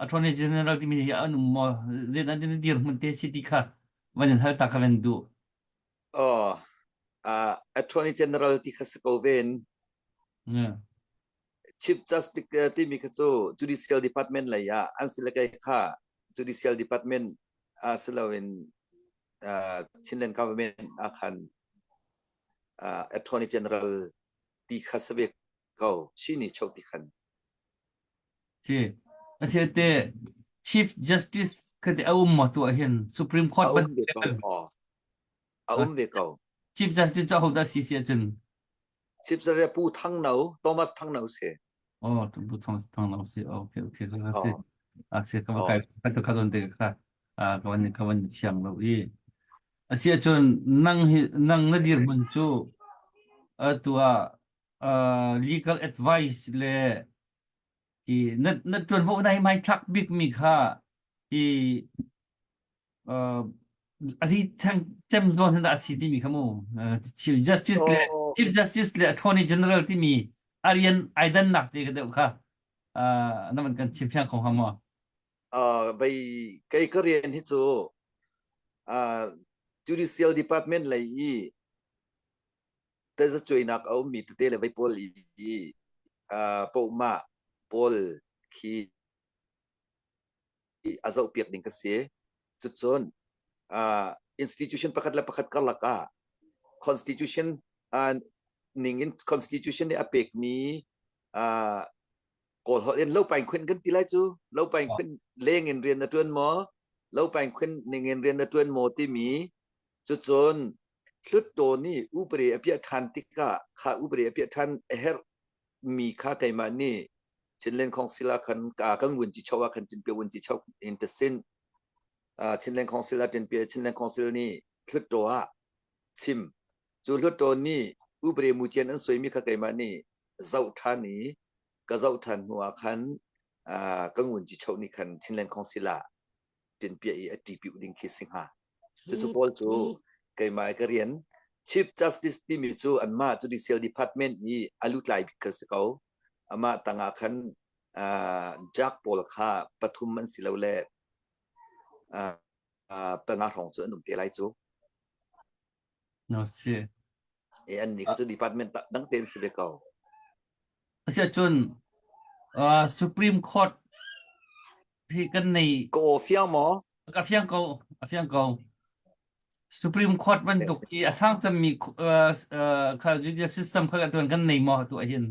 attorney general timi hi an um maw zein an dirhmun te si ti kha van in hal ta kha van duh Oh, uh, attorney general ti kha si ko ven. Yeah. Chief Justice eh, timi kha cu judicial department lei ah an si le kai kha judicial department ah si loin uh, Chinland government ah khan uh, attorney general ti kha si ve ko shi ni chau ti khan Si. Asi te Chief Justice kha te a um maw tu ahhin Supreme Court a um ve ko aw a um ve ko Chief Justice cu ahodah si si ahcun Chief Justice Pu Thang No Thomas Thang No si Oh Pu Thomas Thang No si okay okay ka si oh a si ka va oh kai ka tu kha don te kha a ka van ka van fiang lo i asi ahcun nang hi nang na dirhmun cu atu ah uh, legal advice le i na na ṭuanvo na hi hmaithlak bikmi kha i uh, a si thang cem zawn hin dah a si timi kha mu uh, Chief Justice le oh Chief Justice le Attorney General timi a rian ai dannak te ka deuh kha uh, na man kan chim fiang kho hnga maw uh, bei kei ka rian hi cu uh, judicial department lei i tazacuainak a ummi tete le vei pawl i pohmah pawl khi a zohpiak ding ka si. Cucun institution pakhat le pakhat karlak ah constitution ning in constitution nih a pekmi Kawl holh in lo paing khwin kan ti lai cu lo paing khwin leng in rian na tuan maw lo paing khwin ning in rian na tuan maw timi cucun Hluttaw nih upadi a piah ṭhan tikah kha upadi a piah ṭhan a herhmi kha keimah nih Chinland Council ah khan kan vunci choh ah khan Tinpia vunci choh in tasin Chinland Council ah Tinpia Chinland Council nih Hluttaw ah chim cu Hluttaw nih upadi mucian an suaimi kha keimah nih zoh ṭhan i ka zoh ṭhan hnu ah khan kan vunci choh nih khan Chinland Council ah tinpiah i a ṭipiu ding khi si hnga. Cucu pawl cu keimah ka rian Chief Justice timi cu anmah Judicial Department i a lutlai bik kha si ko. Amah tangah khan uh, judge pawl kha pathum an si lo le uh, uh, panga hrawng cu an um te lai cu. No si. E an nih kha cu department dang tein si ve ko. Asiahcun uh, Supreme Court hi kan nei Ka aw fiang maw? Ka fiang ko, a fiang ko. Supreme Court bantuk i a sang cemmi uh, uh, kha judicial system kha atuan kan nei maw tu ahhin?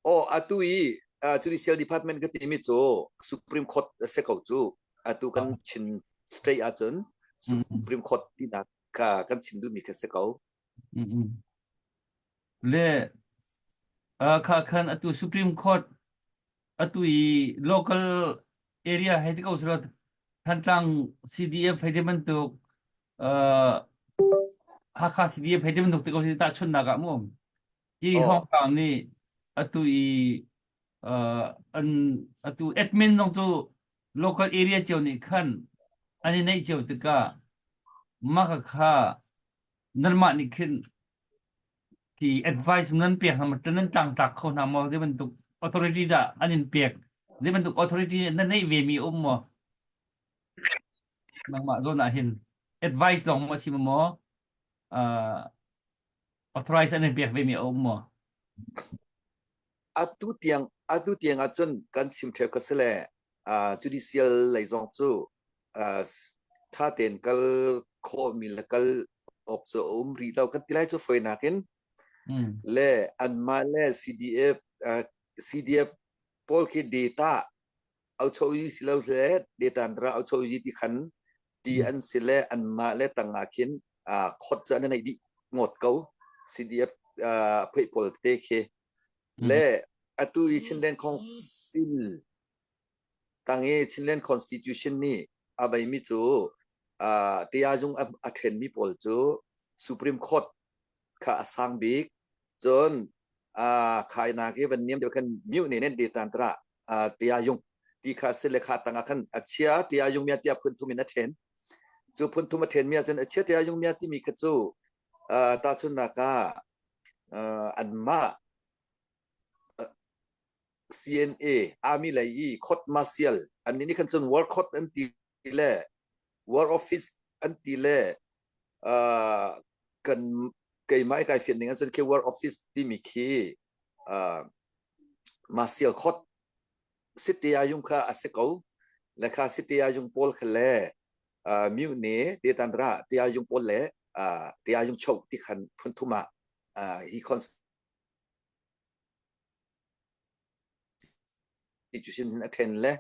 Oh, atu i uh, judicial department ka timi cu Supreme Court a si ko cu. Atu kan Chin state ahcun Supreme Court tinak kha kan chim duhmi kha si ko. Mm -hmm. Le uh, kha khan atu Supreme Court atu i local area hei ti ko selaw Thantlang CDF hei ti bantuk uh, Hakha CDF hei ti bantuk ti ko si tahchunhnak ah mu ti Oh. Hong Kong nih atu i Uh, an atu admin zong cu local area cio nih khan an i neih cio tikah mah kha nanmah nih khin ti advice nan pek hna maw nan tlangtlak kho hna maw zei bantuk authority dah an in pek zei bantuk authority na neih ve mi um maw nangmah zawn ah hin advice lawng maw si maw uh, authorize an in pek ve mi a um maw Atu tiang atu tiang ahcun kan chim ṭheo ka si le uh, judicial lei zong cu uh, ṭha tein kal khawhmi le kal awk cu a um rih lo kan ti lai cu fawinak in mm. le anmah le CDF uh, CDF pawl khi data auchoyi si lo le data ra auchoyi ti khan ti an si le anmah le tangah khin uh, khot cu an neih dih ngawt ko CDF uh, pheih pawl te khi le atu i Chinland Council tang i Chinland Constitution nih a veimi cu uh, tiazung a, a ṭhenmi pawl cu Supreme Court kha a sang bik cun uh, khainak i van niam deuh khan mute ne nen de tan tra uh, tiayung ti kha si le kha tangah khan a chia tiayung mia tia phun thum in a ṭhen cu phun thum a ṭhen mi ahcun a chia tiayung mia timi kha cu uh, tahchunhnak ah uh, anmah CNA army lei i court martial an nih khan cun war court an ti le war office an ti le uh, kan keimah kai fian ning ahcun khi war office timi khi uh, martial court city ayung kha a si ko le kha city ayung pawl kha le uh, mute ne te tan ra te ayung pawl le uh, te ayung chok ti khan phun thum ah uh, hi constitution hin a then le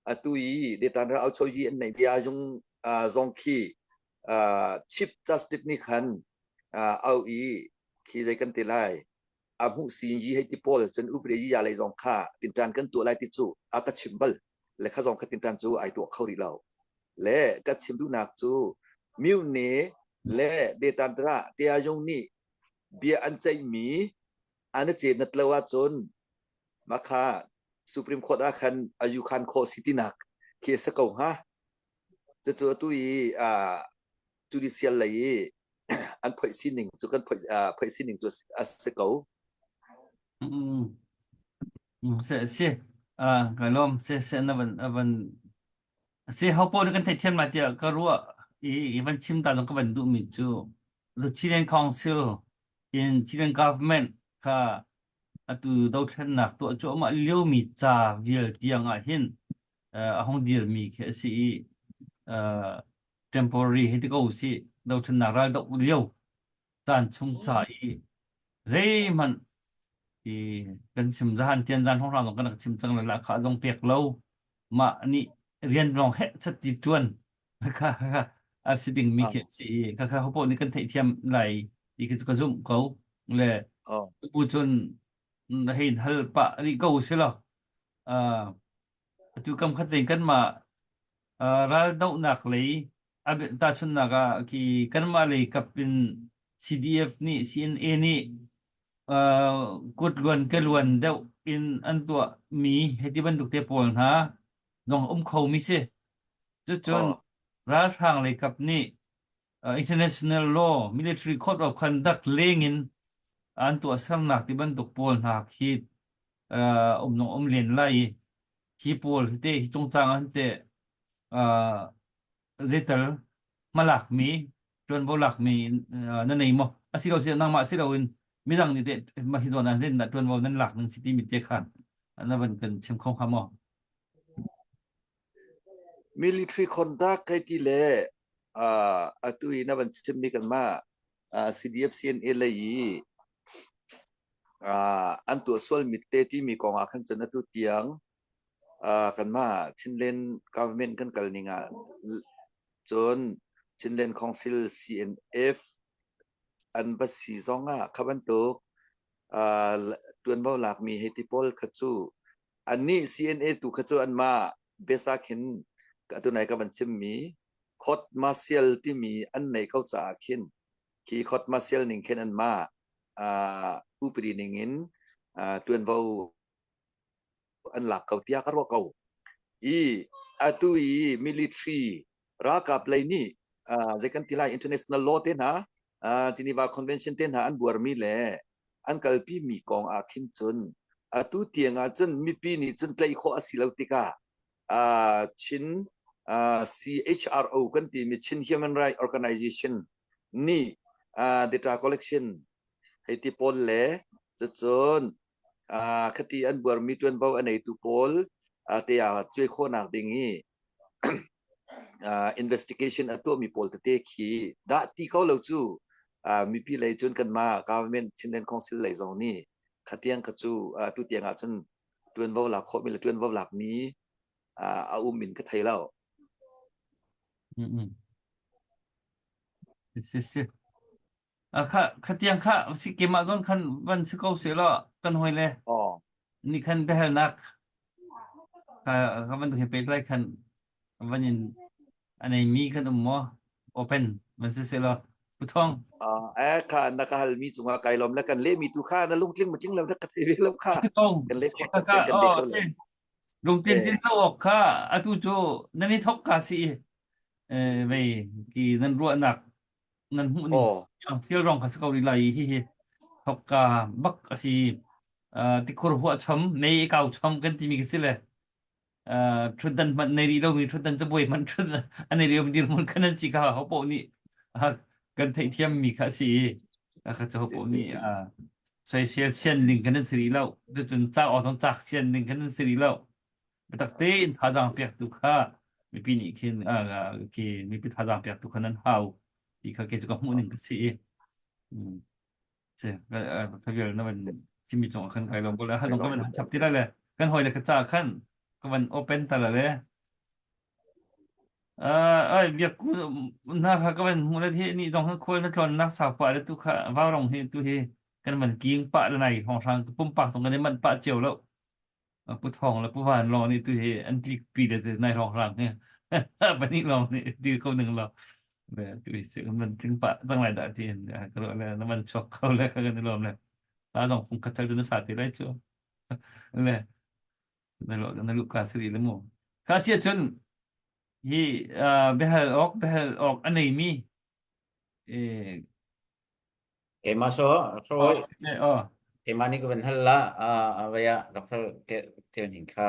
atu i detan ra auchoyi an nei bia zung zong khi chief justice nih khan au i khi zei kan ti lai a hmuh sin yi hei ti pawl cun upre yi ya lei zong kha tintan kan tuah lai ti cu a ka chim bal le kha zong kha tintan cu ai tuah kho rih lo le ka chim duhnak cu miu ne le detantra tia yung nih bia an ceihmi an i cenat lo ahcun mah kha Supreme Court ah khan ayu khan khawh si tinak khi a si ko hnga. Cucu atu i uh, judicial lei i an phoih sining cu kan phoih uh, phoih sining cu a si ko. Mm. Mm, se se ah ka lom se se na van van se ho po kan thei thiam ma tia ka ruah i i van chim ta zong ka van duh mi cu the Chilean Council in Chilean government kha atu dothlennak tuah cuahmah liomi ca vial tiang ah hin a hung dirmi khi a si i temporary hei ti ko usih dothlennak ral doh lio caan chung ca i zeihmanh i kan chim zahan tian zan hrawnghrang zong kan rak chim cang le lahkhah zong pek lo mah nih rian lawng heh chat ti ṭuan kha a si dingmi khi a si i kha kha hopoh nih kan theihthiam lai ti khi cu ka zumh ko le Oh. bu cun hei hal pah rih ko si law uh, atu kam khat tein kanmah uh, raldohnak lei tahchunhnak ah khi kanmah lei kap in CDF nih CNA nih uh, kut luan ke luan deuh in an tuah mi heti bantuk te pawl hna zong um kho mi si Cucun Oh. ralhrang lei kap nih uh, international law military court of conduct lengin an tuahsernak ti bantuk pawl hna khi uh, um nong um len lai i hi pawl hi te hi cungcang an te uh, zeital hmalak mi tuanvo lak mi uh, na nei maw asilo si nangmah si loin midang nih teh mah hi zawn ah hin tuanvo nan lak ning si ti mi te khan na van kan chim kho hnga maw Military conduct kai ti le uh, atu i na van chimmi kanmah uh, CDF CNA lei i uh, an tuah sual mit te timi kong ah khan cun atu tiang uh, kanmah Chinland government kan kal ning ah cun Chinland Council CNF an va si zong ah kha bantuk uh, tuanvo lakmi hei ti pawl kha cu Annih CNA tu kha cu anmah biasa khin atu nai ka van chimmi court martial timi an nei ko caah khin khi court martial ning khin anmah uh, upadi ning in uh, tuanvo an lak ko tiah ka ruah ko. I atu i military ralkap lei nih zei kan ti lai international law te hna Geneva Convention te hna an buarmi le an kalpi mi kong ah khin cun atu tiang ah cun mipi nih cun tlaih khawh a si lo tikah Chin CHRO kan timi Chin Human Rights Organization nih data collection hei ti pawl le cucun khati an buarmi ṭuanvo a neitu pawl te ah cuai khawhnak ding i investigation a tuahmi pawl tete khi dah ti ko lo cu mipi lei cun kanmah government Chinland Council lei zong nih khatiang kha cu tu tiang ah cun ṭuanvo lak khawhmi le ṭuanvo lakmi a um in ka thei lo. Mm-mm. Si si. Kha khatiang kha si keimah zawn khan van si ko seh law kan hawi le Oh. nih khan biahalnak kha kha bantuk he pehtlai khan van in a neimi kan um maw open van si seh law Pu Thawng Ah, eh kha na ka halmi cungah kai lawm le kan lehmi tu kha na lungtling ma tling lo na ka thei ve lo kha Thawng kan leh si khawh kha kan kha kan leh oh ko si le lungtlin eh tin lo awk kha atu cu nan i thok ka si eh vei ki nan ruahnak nan hmuh ning oh thil rong kha si ko rih lai hi hi thokka bak a si tikhur huah chom mei kau chom kan timi khi si le thutdan hmanh nei rih lomi thutdan cabuai hmanh thut a nei rih lomi dirhmun khan an si kha ho paoh nih kan theihthiam mi kha a si i kha cu ho si paoh si nih soisel sian ding kan an si rih lo cucun cak awk zong cak sian ding kan an si rih lo biatak tein thazaang pektu kha mipi nih khin khi mipi thazaang pektu kha nan hau ti kha kei cu ka hmuh ning ka si i si ka vial na van chimmi cung ah khan kai lawm ko le han ka van chap ti lai le kan hawi le ka ca khan ka van open ta la le ai biak ku na kha ka van hmu le hi ni dong khan khual na tlon nak sau pa le tu kha vau rong hi tu hi kan van king pa le nai hong hrang pumpak zong kan i manh pa cio lo Pu Thawng le Pu Van lawng nih tu hi an tlik pi le nai hrawng hrang hi pahnih lawng nih ti ko ning lo le tu hi si man tling pah cang lai dah ti in ka ruah le na man chuak kho le ka kan i lawm le ta zong fung khat thal cu na sa ti lai cu le na lo na lu ka siri le mu ka sia cun hi biahal awk biahal awk a nei mi eh Keimah so oh so oh keimah nih ka van hal la a vei ah Dr. Tel Hnin kha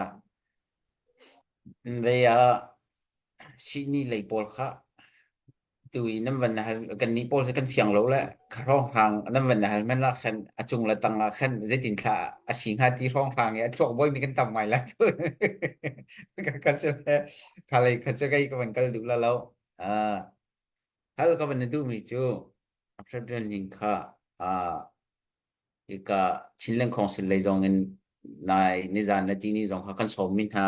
vei ah sihni lei pawl kha tu i nan van hal kan nih pawl kan fiang lo le kha hrawnghrang nan van hal men la khan a cung le tang ah khan zeitin thla a si hnga ti hrawnghrang i a thluak boi mi kan tam ngai la tu ka se le kha lei kha chu kai ka van kal duh la lo Hal ka van na duhmi cu a president ning kha uh, hika Chinland Council lei zong in nai nizan le tini zong kha kan sawmmi hna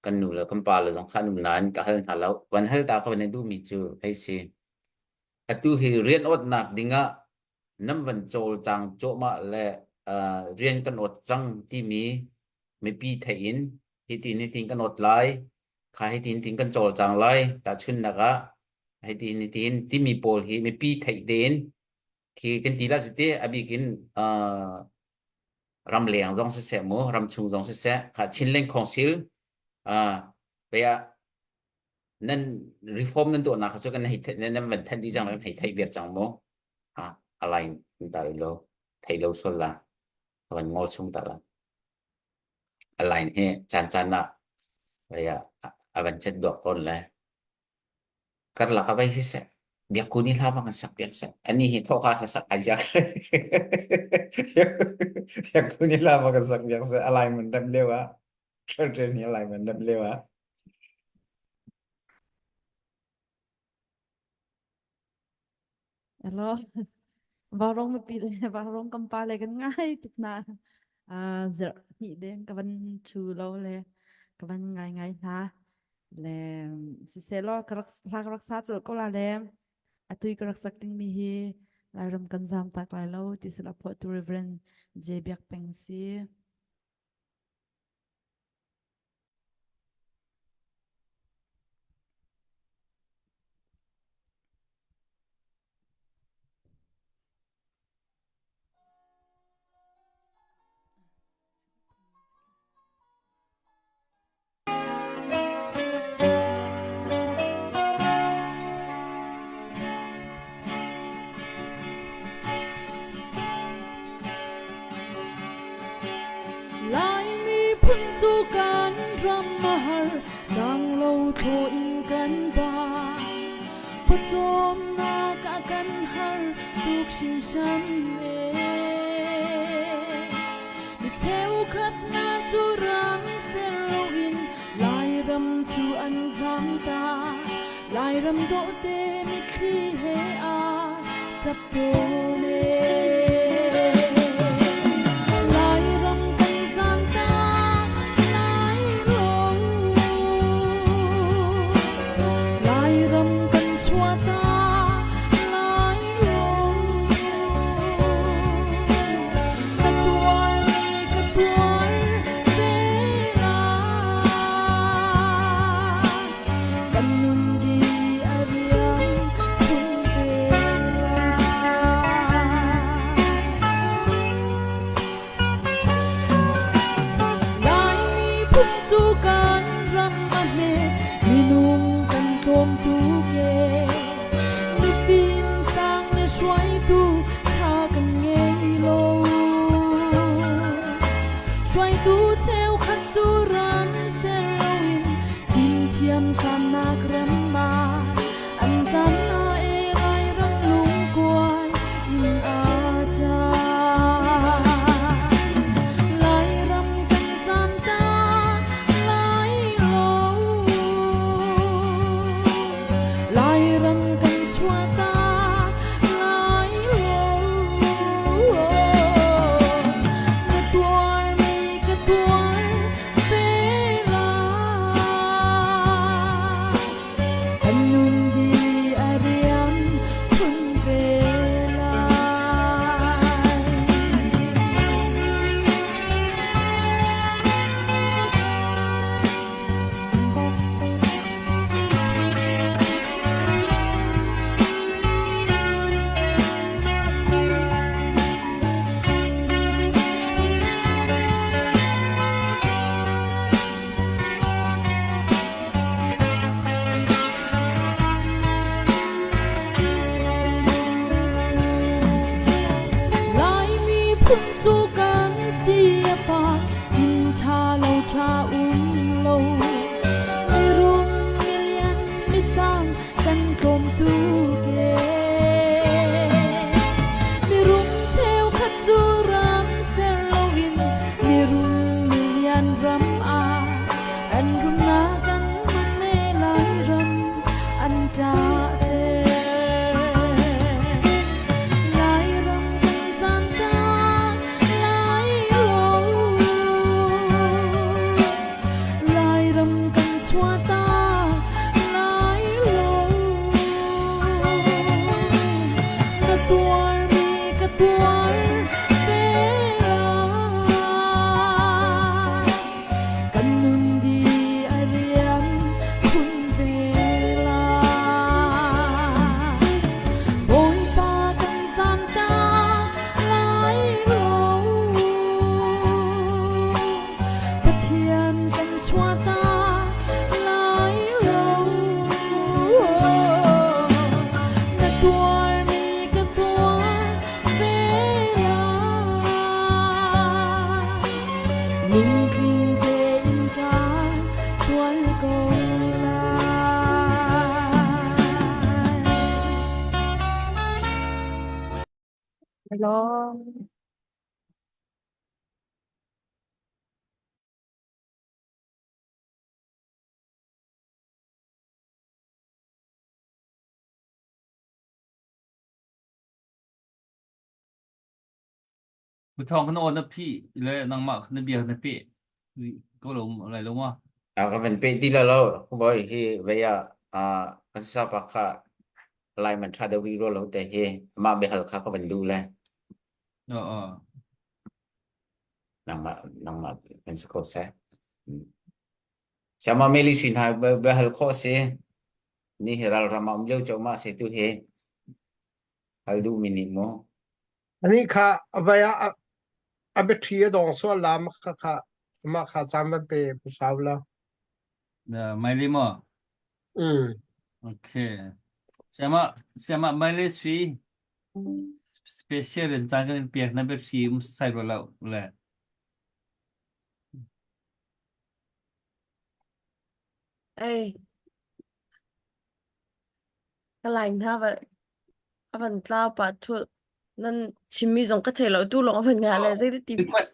kan nu le kan pa le zong kha an um nain ka hal hna lo. Van hal ta ka van na duhmi cu hei si. Atu hi rian awtnak dingah nan van cawlcang cuahmah le uh, rian kan awt cang timi mipi theih in hitin hitin kan awt lai kha hitin hitin kan cawlcang lai tahchunhnak ah hitin hitin timi pawl hi mipi theih tein khi kan ti la cu ti a bik in uh, ramleng zong siseh mu ramchung zong siseh kha Chinland Council uh, ah nan reform nan tuahnak kha cu kan hei nan van thanh dih cang kan hei theih viar cang mu ha align ta lo thei lo sual la kan ngol chung ta la align hi caan caan ah vaya a van chet duak tawn le karlak a vai si seh biakku ni hla bang an sak piak seh ani hi thoka hla sak ai jak biakku ni hla bang an sak piak seh alignment rem leo ah train ni alignment rem leo ah Hello. Vaurawng mipi le vaurawng kan pa le kan ngai tuk hna. Ah zarh hnih deng ka van thu lo le ka van ngai ngai hna. Le siseh law ka rak hla ka rak sa colh ko la le atui ka rak sak dingmi hi Lairam kan zam tak lai lo ti sila phuahtu Reverend J Biak Peng si. Pawcawmnak a kan har tuk hringhran ee. Mi cheukhat hna cu ram ser loin Lairam cu an zaam ta. Lairam dawhte mitthli he a ṭap tawn ee. Lairam kan zaam ta lai lo. Lairam kan chuah ta lai lo. Ka tuar ka tuar ve lai. Kan nun di a riam khun ve lai. Laimi phun cu kan ram a hme, minung kan tlawm tuk ee. Mifim sang le hruaitu ṭha kan ngei lo. Hruaitu cheukhat cu ram ser loin fimthiam sannak ram ah an zam na e Lairam lungkuai in aa ṭah. Lairam kan zam ta lai lo. Lairam kan chuah ta lai lo. Na tuarmi ka tuar ve lai. Kan nun di a riam khun ve lai. Laimi phun cu kan si a fak, inn ṭha lo ṭha um lo. Mirum milian misang kan tlawm tuk ee. Mirum cheukhat cu ram ser loin mirum milian ram ah an rumnak an hman e Lairam an ṭahter. Lairam kan zaam ta lai lo. Lairam kan chuah ta lai lo. Na tuarmi ka tuar ve lai. Kan nun di a riam khun ve lai. Bawipa kan zaam ta lai lo. Pathian kan chuah ta lai lo. Na tuarmi ka tuar ve lai. Lungtling tein kaan tuar ko lai. Hello. Ku thong kan aw na phi le nangmah na bia na pe ko lo lai lo ma. A ka van pe ti la lo boy hi vei ah a kan sa pa kha lai man tha deuh ri ro lo te hi mah biahal kha ka van duh le. Ờ ờ. Nangmah nangmah kan si ko seh. Siama meli sin hai biahal khawh si. Ni hi ral ram ah um lio cho ma se tu hi. Hal duh mi nih mu. Ani kha vai ah a biaṭhi a dong sual la mah kha kha mah kha caan van pe hmasa la. Mai li maw? Mm. Okay. Siama siama mai le sui special in caan kan in pek na biaṭhi um sai ro lo le. Ei. Ka line hna va a van tlau pah thul. Nan chimmi zong ka thei lo tu lawng a van ngah le zei ti. Request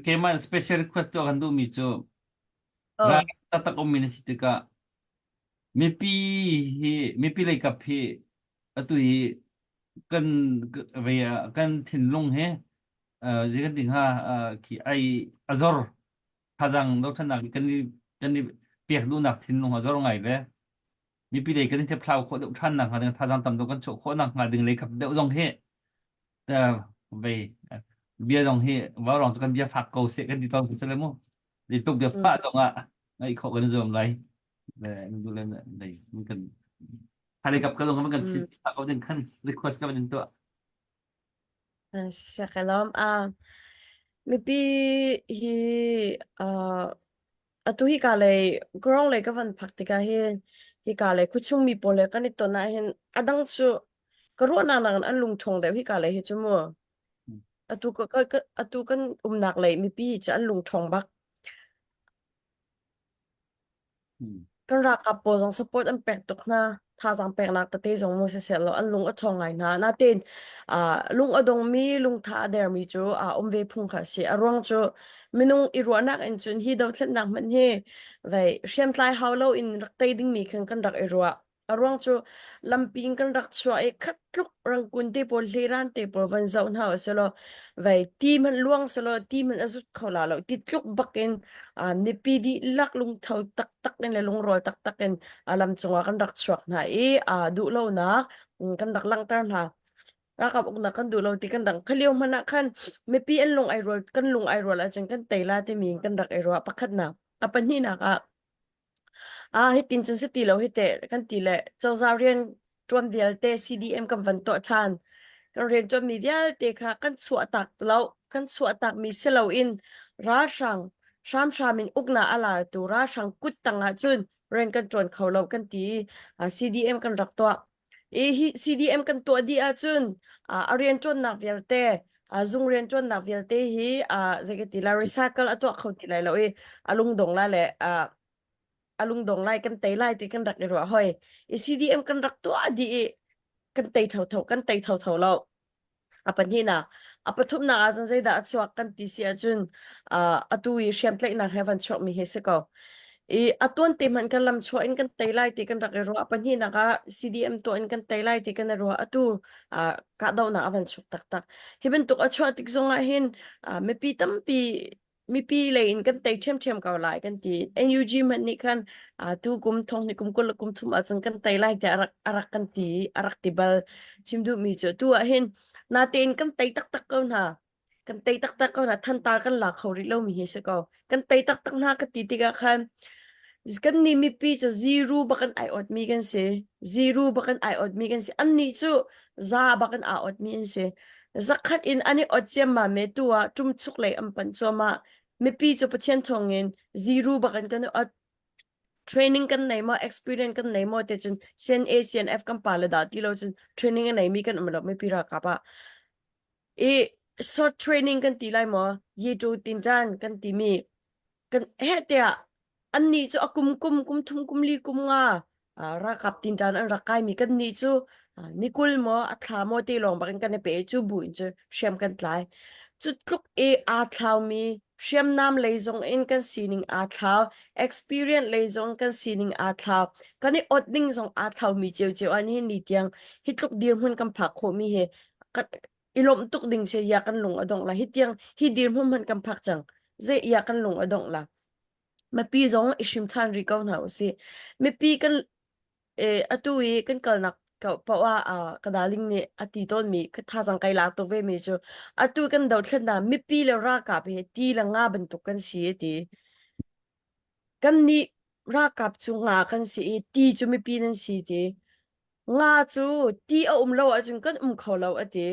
keimah special request tuah kan duhmi cu ral taktak ummi na si tikah mipi hi mipi lei kap hi atu hi kan ve kan thinlung he zei kan ti hnga khi ai a zor thazang dothlannak kan i kan i pek duhnak thinlung a zor ngai le mipi lei kan i thlau khawh deuh ṭhan nak hnga ding thazang tam deuh kan chuah khawh nak hnga ding lei kap deuh zong hi vei bia zong hi vaurawng cu kan bia fak ko seh kan ti tawn si le mu li tuk bia fah zong ah ngaih khawh kan zuam lai le du le lei kan hale kap ka zong kan chim ko ding khan request ka in tuah Siseh ka lawm. Ah, mipi hi ah atu hika lei ground lei ka van phak tikah hin hika lei khuachung mi pawl he kan i ton ahhin a dang cu ka ruahnak nakin an lungṭhawng deuh hika lei hi cu mu. Atu ka, ka, ka, atu kan umnak lei mipi hi cu an lungṭhawng bak. Kan ralkap pawl zong support an pek tuk hna. Thazaang peknak tete zong mu siseh law an lung a ṭhawng ngai hna. Natein uh, lung a dongmi, lungtha a dermi cu uh, um ve phung kha a si. A ruang cu minung i ruahnak in cun hi dothlennak hmanh hi vei hriamtlai hau lo in rak tei dingmi khan kan rak i ruah. A ruang cu lampi in kan rak chuah i khat tluk rangkun te pawl hleran te pawl van zoh hna usih law vei ti hmanh luang selaw ti hmanh a zut kho la lo ti tluk bak in uh, mipi dihlak lungtho taktak in le lungrual taktak in uh, lam cungah kan rak chuak hna i uh, duhlonak um, kan rak langhter hna ralkap uknak kan duh lo ti kan dang khalio hmanh ah khan mipi an lung ai rual kan lung ai rual ahcun kan tei la timi in kan rak i ruah pakhatnak a pahnihnak ah Ah hitin cun si ti lo hi teh kan ti le cozah rian ṭuan vialte CDM kan van tuah ṭhan. Kan rian ṭuanmi vialte kha kan chuahtak lo, kan chuahtakmi si loin ralhrang hramhram in uknak a latu ralhrang kut tang ah cun rian kan ṭuan kho lo kan ti i CDM kan rak tuah. I hi CDM kan tuah dih ahcun a rian ṭuannak vialte zung rian ṭuannak vialte hi zei ka ti la recycle a tuah kho ti lai lo i a lungdong la le a lungdong lai kan tei lai ti kan rak i ruah hoi. I CDM kan rak tuah dih i kan tei thotho kan tei thotho lo. A pahnihnak, a pathumnak ahcun zeidah a chuak kan ti si ahcun uh, atu i hriamtlaihnak he van chuakmi hi si ko. I a tuan te hmanh kan lam chuah in kan tei lai ti kan rak i ruah. A pahnihnak ah CDM tuah in kan tei lai ti kan i ruah. Atu uh, kahdohnak a van chuak taktak. Hi bantuk a chuah tik zong ah hin uh, mipi tampi mipi lei in kan tei ṭhiamṭhiam ko lai kan ti. NUG hmanh nih khan tu kum thong ni kum 20 le kum thum ahcun kan tei lai tiah a rak a rak kan ti a rak ti bal. Chim duhmi cu tu ah hin natein kan tei taktak ko hna. Kan tei taktak ko hna. Thantar kan la kho rih lomi hi si ko. Kan tei taktak hna ka ti tikah khan kan nih mipi cu zero bak in ai awtmi kan si. Zero bak in ai awtmi kan si. Annih cu za bak in aa awtmi an si. Zakhat in an i ot ciammam i tu ah ṭumchuk lei an panh cuahmah. Mipi cu Pathian thawngin zero bak in kan i ot. Training kan nei maw, experience kan nei maw ti cun CNA, CNF kan pa le dah ti lo cun training a neimi kan um lo mipi ralkap ah. I short training kan ti lai maw, yi tu tinṭan kan timi kan heh tiah annih cu a kum kum kum thum kum li kum nga ralkap tinṭan an rak kaimi kannih cu ni 20 maw a thla maw te lawng bakin kan i pe cu bu in cu hriam kan tlai cu tluk i aa thlaumi hriamnam lei zong in kan sining aa thlau experience lei zong kan sining aa thlau kan i ot ding zong aa thlaumi ciocio an hi ni tiang hi tluk dirhmun kan phak khawhmi hi i lawmh tuk ding si ya kan lung a dongh la hi tiang hi dirhmun hmanh kan phak cang zei ya kan lung a dongh la mipi zong i hrim ṭhan rih ko hna usih mipi kan eh, atu i kan kalnak paoh ah ka darling nih a ti tawnmi ka thazang kai lak tuk ve mi cu atu kan dothlennak mipi le ralkap hi ti le nga bantuk kan si ti Kannih ralkap cu nga kan si i ti cu mipi nan si ti. Nga cu ti a um lo ahcun kan um kho lo a ti.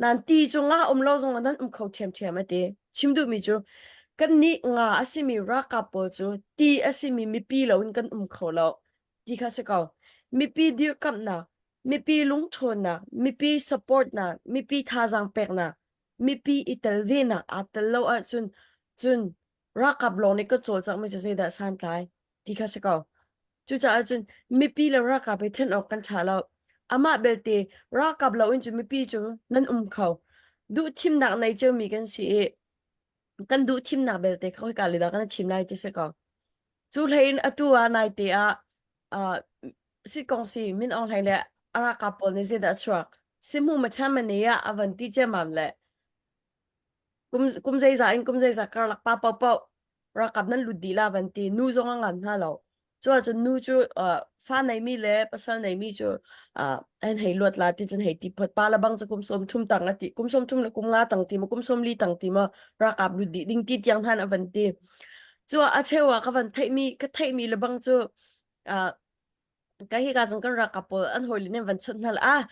Nain ti cu nga um lo zongah nan um kho ṭhiamṭhiam a ti. Chim duhmi cu kannih nga a simi ralkap pawl cu ti a simi mipi loin kan um kho lo ti kha si ko. Mipi dirkamhnak, mipi lungṭhawnnak, mipi supportnak, mipi thazaang peknak, mipi i tel venak aa tel lo ahcun cun ralkap lawng nih ka cawlcangh mi cu zeidah santlai ti kha si ko. Cucaah cun mipi le ralkap hi ṭhen awk kan ṭha lo. Amah belte ralkap lo in cun mipi cu nan um kho. Duh thimnak nei ciomi kan si i kan duh thimnak belte kha khoika le dah kan i thim lai ti si ko. Cu hlei in atu ah naite ah uh, sitkong si Min Aung Hlaing le a ralkap pawl nih zeidah a chuak? Sihmu machamani ah a van ti ciammam le kum kum zeizah in kum zeizah karlak pa paohpaoh ralkap nan lut dih la van ti nu zong a ngan hna lo cu ahcun nu cu uh, fa neimi le pasal neimi cu uh, an hei luat la ti cun hei ti phot pa le bang cu kum sawm thum tang a ti kum sawm thum le kum nga tang ti ma kum sawm li tang ti ma ralkap lut dih ding ti tiang hnan a van ti cu a cheu ah ka van theihmi ka theihmi le bang cu uh, ka hi ka zong kan ralkap pawl an hawile nih van chawnh hna ah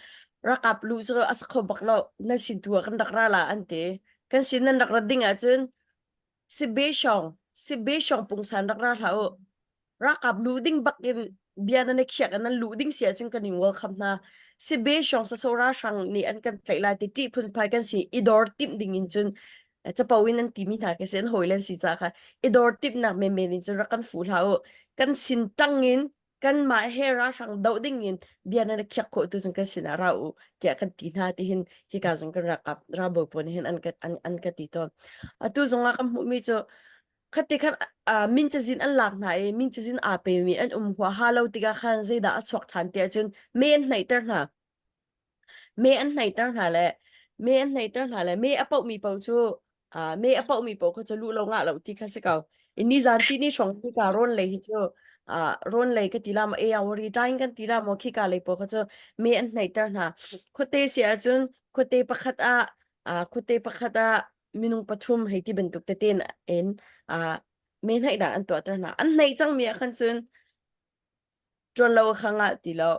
ralkap lu cu a sa kho bak lo nan sin tu ah kan rak ra la an ti kan sin nan rak rat ding ahcun Sibe shong sibe shong pungsan rak ra hlah u ralkap lu ding bak in bia nan i khiak in nan luh ding si ahcun kan in welcome hna sibe shong saso ralhrang nih an kan tlaih lai ti ṭih phunphai kan si i dor timh ding in cun capo in an timi hna khi si an hawi len si ca kha i dor timhnak menmen in cun rak kan fuh hlah u kan sin ṭang in kanmah he ralhrang doh ding in bia nan khiak khawh tu cun kan sinah ra u tiah kan ti hna ti hin hika zong kan ralkap ralbawi pawl nih hin an ka an, an ka ti tawn atu zong ah kan hmuhmi cu khati khan uh, min cazin an lak hna i min cazin aa pemi an um huaha lo tikah khan zeidah a chuak ṭhan tiah cun me an hnaihter hna Me an hneiter hna le me an hneiter hna le me a pohmi paoh cu uh, me a pohmi paoh kha cu luh lo ngah lo ti kha si ko. I nizan ti ni hrawng hi ka rawn lei hi cu uh, rawn lei ka ti la maw eawari tain kan ti la maw khika lei paoh kha cu me an hneiter hna. Khuate si ahcun khuate pakhat ah uh, khuate pakhat ah minung pathum hei ti bantuk tete in uh, me hneihnak an tuahter hna. An hneih cangmi ah khan cun ṭuan lo kha ngah ti lo.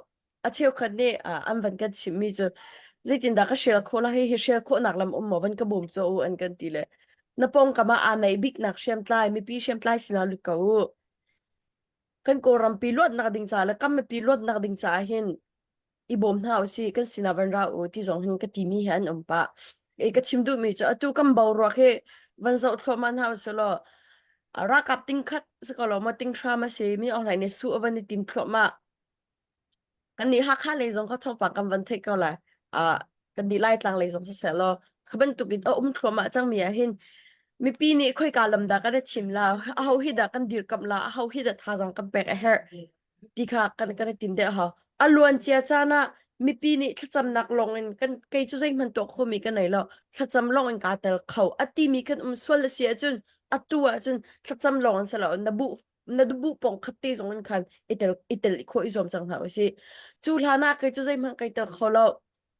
A cheukhat nih uh, an van kan chimhmi cu zeitindah ka hrial khawh la hihi hrial khawhnak lam um maw van ka bawm tuah u an kan ti le na pawngkam ah aa naih biknak hriamtlai mipi hriamtlai sinah lut ko u. Kan Kawlrampi luatnak ding caah le kam mipi luatnak ding caah hin i bawm hna usih kan sinah van ra u ti zong hin ka timi he an um pah. I ka chim duhmi cu atu kan boruak hi van zoh thluahmah hna usih law ralkap ting khat si ko lo maw ting hram a si mi online nih su a van i tim thluahmah. Kan nih Hakha lei zong kha thawngpang kan van theih ko lai. Uh, kan nih Laitlang lei zong siseh law kha bantuk in a um thluahmah cangmi ah hin mipi nih khoika lam dah kan i thim la aho hi dah kan dirkamh la aho hi dah thazaang kan pek a herh ti kha kan kan i tim deuh hau. A luancia caan ah mipi nih thlacamnak lawng in kan kei cu zeihmanh tuah khomi ka nei lo thlacam lawng in kaa tel kho a timi kan um sual a si ahcun atu ahcun thlacam lawng in si lo na bu na bu pong khat te zong in khan i tel i tel i khawh i zuam cang hna usih. Cu hlan ah kei cu zeihmanh kai tel kho lo.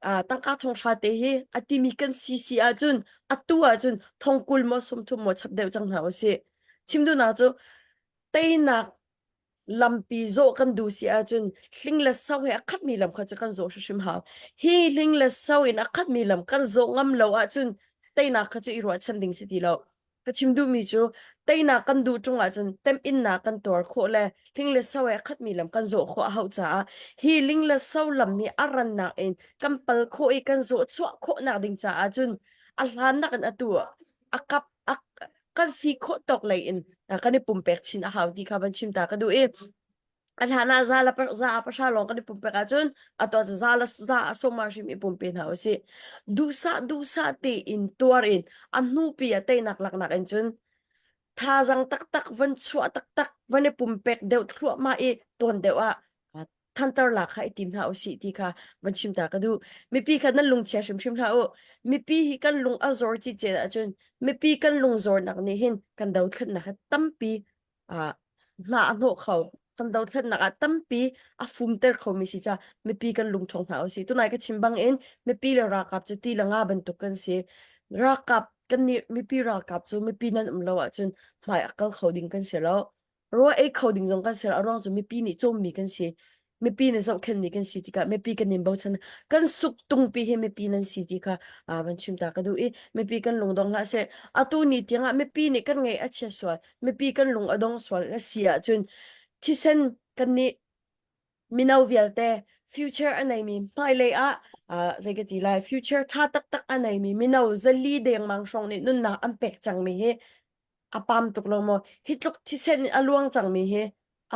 Uh, tangka thong hra te hi a timi kan si si ahcun atu ahcun thong kul maw sumthum maw chap deuh cang hna usih. Chim duhnak cu teinak lampi zawh kan duh si ahcun hling le so he a khatmi lam kha cu kan zawh hrimhrim hau. Hi hling le so in a khatmi lam kan zawh ngam lo ahcun teinak kha cu i ruahchan ding si ti lo. Ka chim duhmi cu teinak kan duh ṭung ahcun temhinnak kan tuar khawh le hling le so he a khatmi lam kan zawh khawh a hauh caah hi ling le so lam hi a rannak in kan pal khawh i kan zawh chuah khawhnak ding caah cun a hlannak in atu a kap a kan si khawh tawk lei in kan i pumpek chin a hau ti kha van chim ta ka duh i a hlan ah za la za a pahra lawng kan i pumpek ahcun a to za la za a sawma hrim i pumpe hna usih duhsah duhsah tein tuar in a hnupi a teinak laknak in cun thazang taktak van chuah taktak van i pumpek deuh thluahmah i tuan deuh ah thantar lak kha i tim hna usih ti kha van chim ta ka duh. Mipi kha nan lungchia hrimhrim hlah u. Mipi hi kan lung a zor ci cel ahcun mipi kan lung zornak nih hin kan dothlennak hi tampi uh, hna a hnawh kho. Kan dothlennak ah tampi a fumter khomi si ca mipi kan lung ṭhawng hna usih. Tunai ka chim bang in mipi le ralkap cu ti le nga bantuk kan si. Ralkap kan nih mipi ralkap cu mipi nan um lo ahcun hmai a kal kho ding kan si lo. Rawl ei kho ding zong kan si lo. A ruang cu mipi nih cawmmi kan si. Mipi nih zohkhenhmi kan si tikah mipi kan in bochan. Kan suk tungpi hi mipi nan si ti kha uh, van chim ta ka duh i mipi kan lungdong hlah seh. Atu ni tiangah mipi nih kan ngaih a chia sual, mipi kan lung a dong sual a si ahcun thisen kan nih mino vialte future a neimi hmailei ah uh, zei ka ti lai future tha taktak a neimi mino zali dengmang hrawng nih nunnak an pek cangmi hi a pam tuk lo maw hi tluk thisen a luang cangmi hi.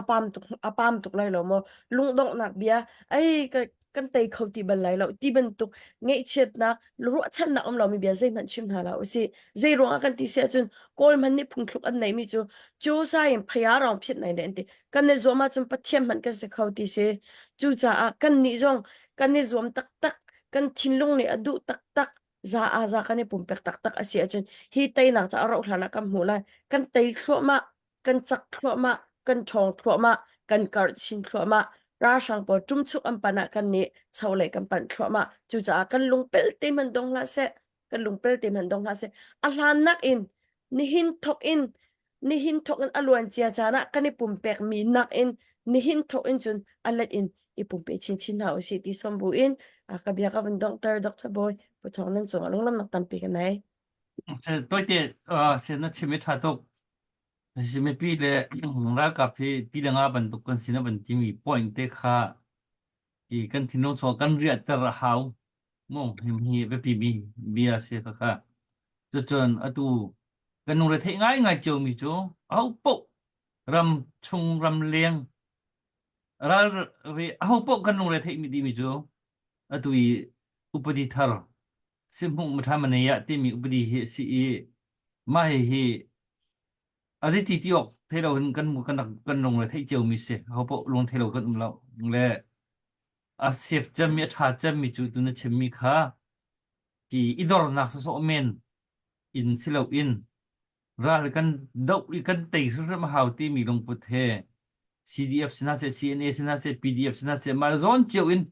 a pam tuk a pam tuk lai lo maw lungdonghnak bia ai ka kan tei kho ti bal lai lo ti bantuk ngaihchiatnak ruahchannak um lomi bia zeihmanh chim hna hlah usih zei ruangah kan ti si ahcun kawl hmanh nih phungthluk an neihmi cu cu sa in phaya rong phiat nai le an ti kan i zuam ahcun pathian hmanh kan si kho ti si cucaah kan nih zong kan i zuam taktak kan thinlung nih a duh taktak za a za kan i pumpek taktak a si ahcun hi teinak ca a rauh hlan ah kan hmuh lai kan tei thluahmah kan cak thluahmah kan ṭhawng thluahmah kan karh chin thluahmah ralhrang pawl ṭumchuk an pan ah kan nih cholei kan panh thluahmah cucaah kan lungpel te hmanh dong hlah seh kan lungpel te hmanh dong hlah seh a hlan nak in nihin thok in nihin thok in a luan cia caan ah kan i pumpek mi nak in nihin thok in cun a let in i pumpe chinchin hna usih ti som bu in a ka bia ka vun donghter Dr. Bawi Puthong nan cung ah lunglamnak tampi ka nei. Toite sin na chim i ṭha tuk. Mipi le ralkap hi ti le nga bantuk kan si na van timi point te kha i kan thinlung chung kan riahter a hau. Mu hi biapi mi bia si kha kha. Cucun atu kan lungre theih ngaingai ciomi cu aho paoh ram chung ram leng ral re aho paoh kan lungre theih mi dihmi cu atu i upadi thar sihhmuh matha manei ah timi upadi hi a si i mah hihi a zeiti ti awk thei lo in kan kan kan lungre theih ciomi si aho paoh lung thei lo kan um lo le a safe cemmi a ṭha cemmi cu tu na chimmi kha ti i dornak sawsawh men in si loin ral kan doh i kan tei hrimhrim a hau timi lungput he CDF si hna seh CNA si hna seh PDF si hna seh mah le zawn cio in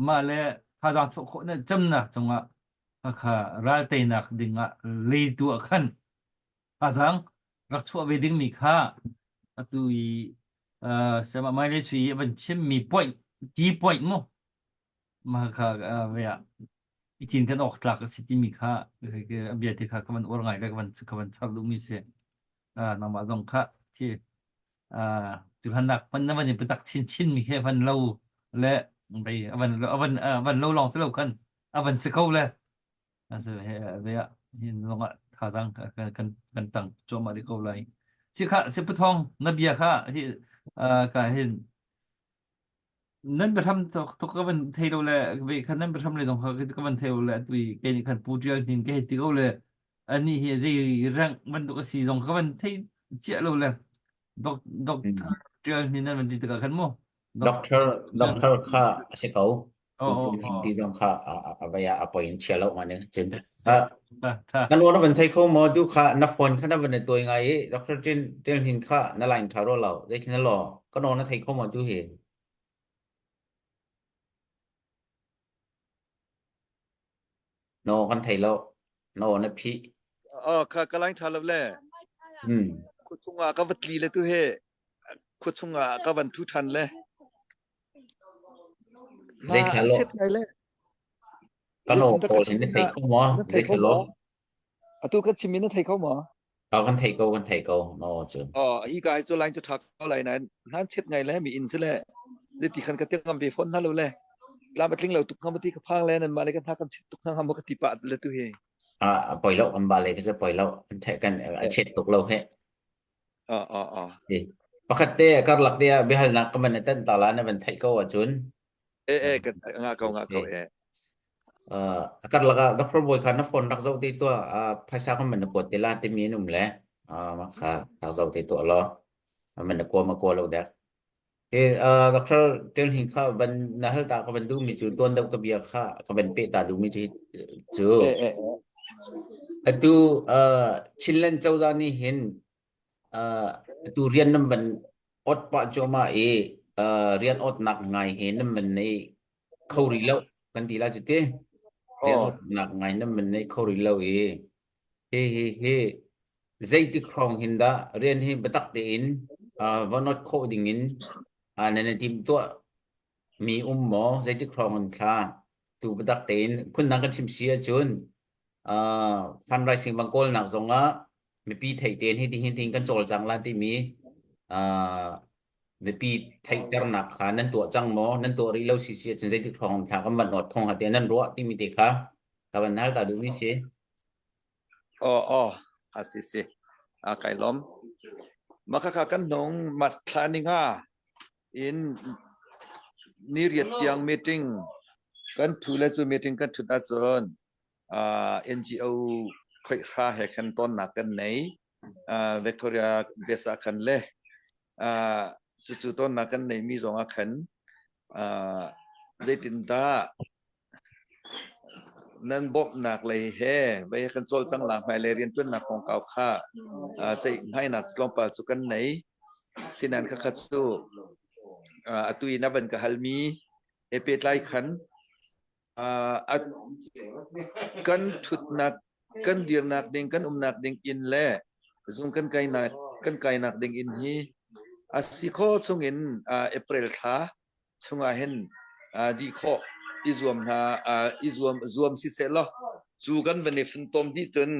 mah le thazaang chuah khawh na cemnak cungah khakha ral teinak dingah leitu ah khan thazaang rak chuah ve dingmi kha atu i uh, sama mai le sui i van chimmi point key point mu mah kha ve ah i cinken awk tlak a si timi kha a bia te kha ka van uar ngai le ka van ka van char duhmi si nangmah zong kha khi cuhlan nak pan na van in biatak chinchin mi khi van lo le bei avan avan avan lo lawng si lo khan avan si ko le ve ah hin zong ah thazaang kan kan kan tang cuahmah rih ko lai si kha si puthong na bia kha hi ka hin nan biahram tuk tuk ka van thei lo le ve khan nan biahram le zong kha ka van thei lo le atu i kei nih khan pu tial hnin ka hei ti ko le ani hi zei rank bantuk a si zong ka van thei chiah lo le doc doctor tial hnin nan van ti tikah khan mu Doctor doctor kha a si ko Oh, oh, oh. ti zong kha a vai ah a point chia lo ma ning cun kan na van thei kho maw tu kha na phone kha na van tuai ngai i Dr. Tin Tel Hin kha na line tha ro lo dei khin lo ka no na thei kho maw tu hi no kan thei lo no na phi Oh, ka ka line tha lo le. Hmm. Khu chungah ka va tli le tu he. Khu chungah ka van thu than le. Zei thla lo. Chet ngai le. Ka lo pawl hin na thei kho maw? Zei thla lo. Atu kan chim in na thei kho maw? Ka kan thei ko kan thei ko no cu. Oh, hi ka hi cu line cu tha ko lai nain nan chet ngai le mi in si le le ti khan ka te ngam ve phone na lo le tlam a tling lo tuk ngam ti ka phang le nan ma le kan ha kan chet tuk ngam ka ti pa le tu hi. Ah, poi lo kan ba le ka se poi lo an the kan a chet tuk lo he. Ah ah ah. Pakhat te karlak te ah biahalnak ka van tan ta la na van theih ko ahcun. Eh eh kan nga ko nga ko eh. Uh, karlak ah Dr. Boy kha na phone rak zoh te tua uh, phaisa kan man na kuat te la timi an um le uh, ma kha rak zoh te tua lo man na kua ma kua lo dek He uh, Dr. Tel Hing kha van na hal ta ka van duh mi cu tuan deuh ka bia kha ka van pe ta duh mi cu cu Eh eh atu uh, Chinland cozah nih hin uh, atu rian nan van ot pah cuahmah i uh, rian otnak ngai he nan van nei kho rih lo kan ti la cu ti rian Oh. otnak ngai nan van nei kho rih lo i hi hi hi zeitik hrawng hin dah rian hi biatak tein uh, va not khawh ding in uh, nan i timhtuah mi um maw zeitik hrawng in thla tu biatak tein phundang kan chim si ahcun uh, fundraising bang kawlnak zongah mipi theih tein hi tihin tin kan cawlcang la timi uh, mipi theihternak kha nan tuah cang maw nan tuah rih lo si si ahcun zeitik hrawng in thla kan van not thong ha te nan ruah timi te kha ka van hal ta duhmi si Oh oh a si si a kai lom. Mah khakha kan hnung mat thla ni nga in ni riat tiang meeting kan thu le cu meeting kan thut ahcun uh, NGO khoihra he khan tonnak kan nei uh, Victoria Besa khan le uh, cucu tonnak kan nei mi zong ah khan uh, zeitindah Nan bawmhnak lei he vei kan cawlcang la hmailei rianṭuannak kongkau kha ceihmainak tlawmpal cu kan nei. Sinain khakha cu atu i na van ka halmi he pehtlai khan kan ṭhutnak kan dirnak ding kan umnak ding inn le zung kan kainak kan kainak ding inn hi a si khawh chungin April thla chungah hin dih khawh i zuam hna i zuam zuam si seh law cu kan van i funtom dih cun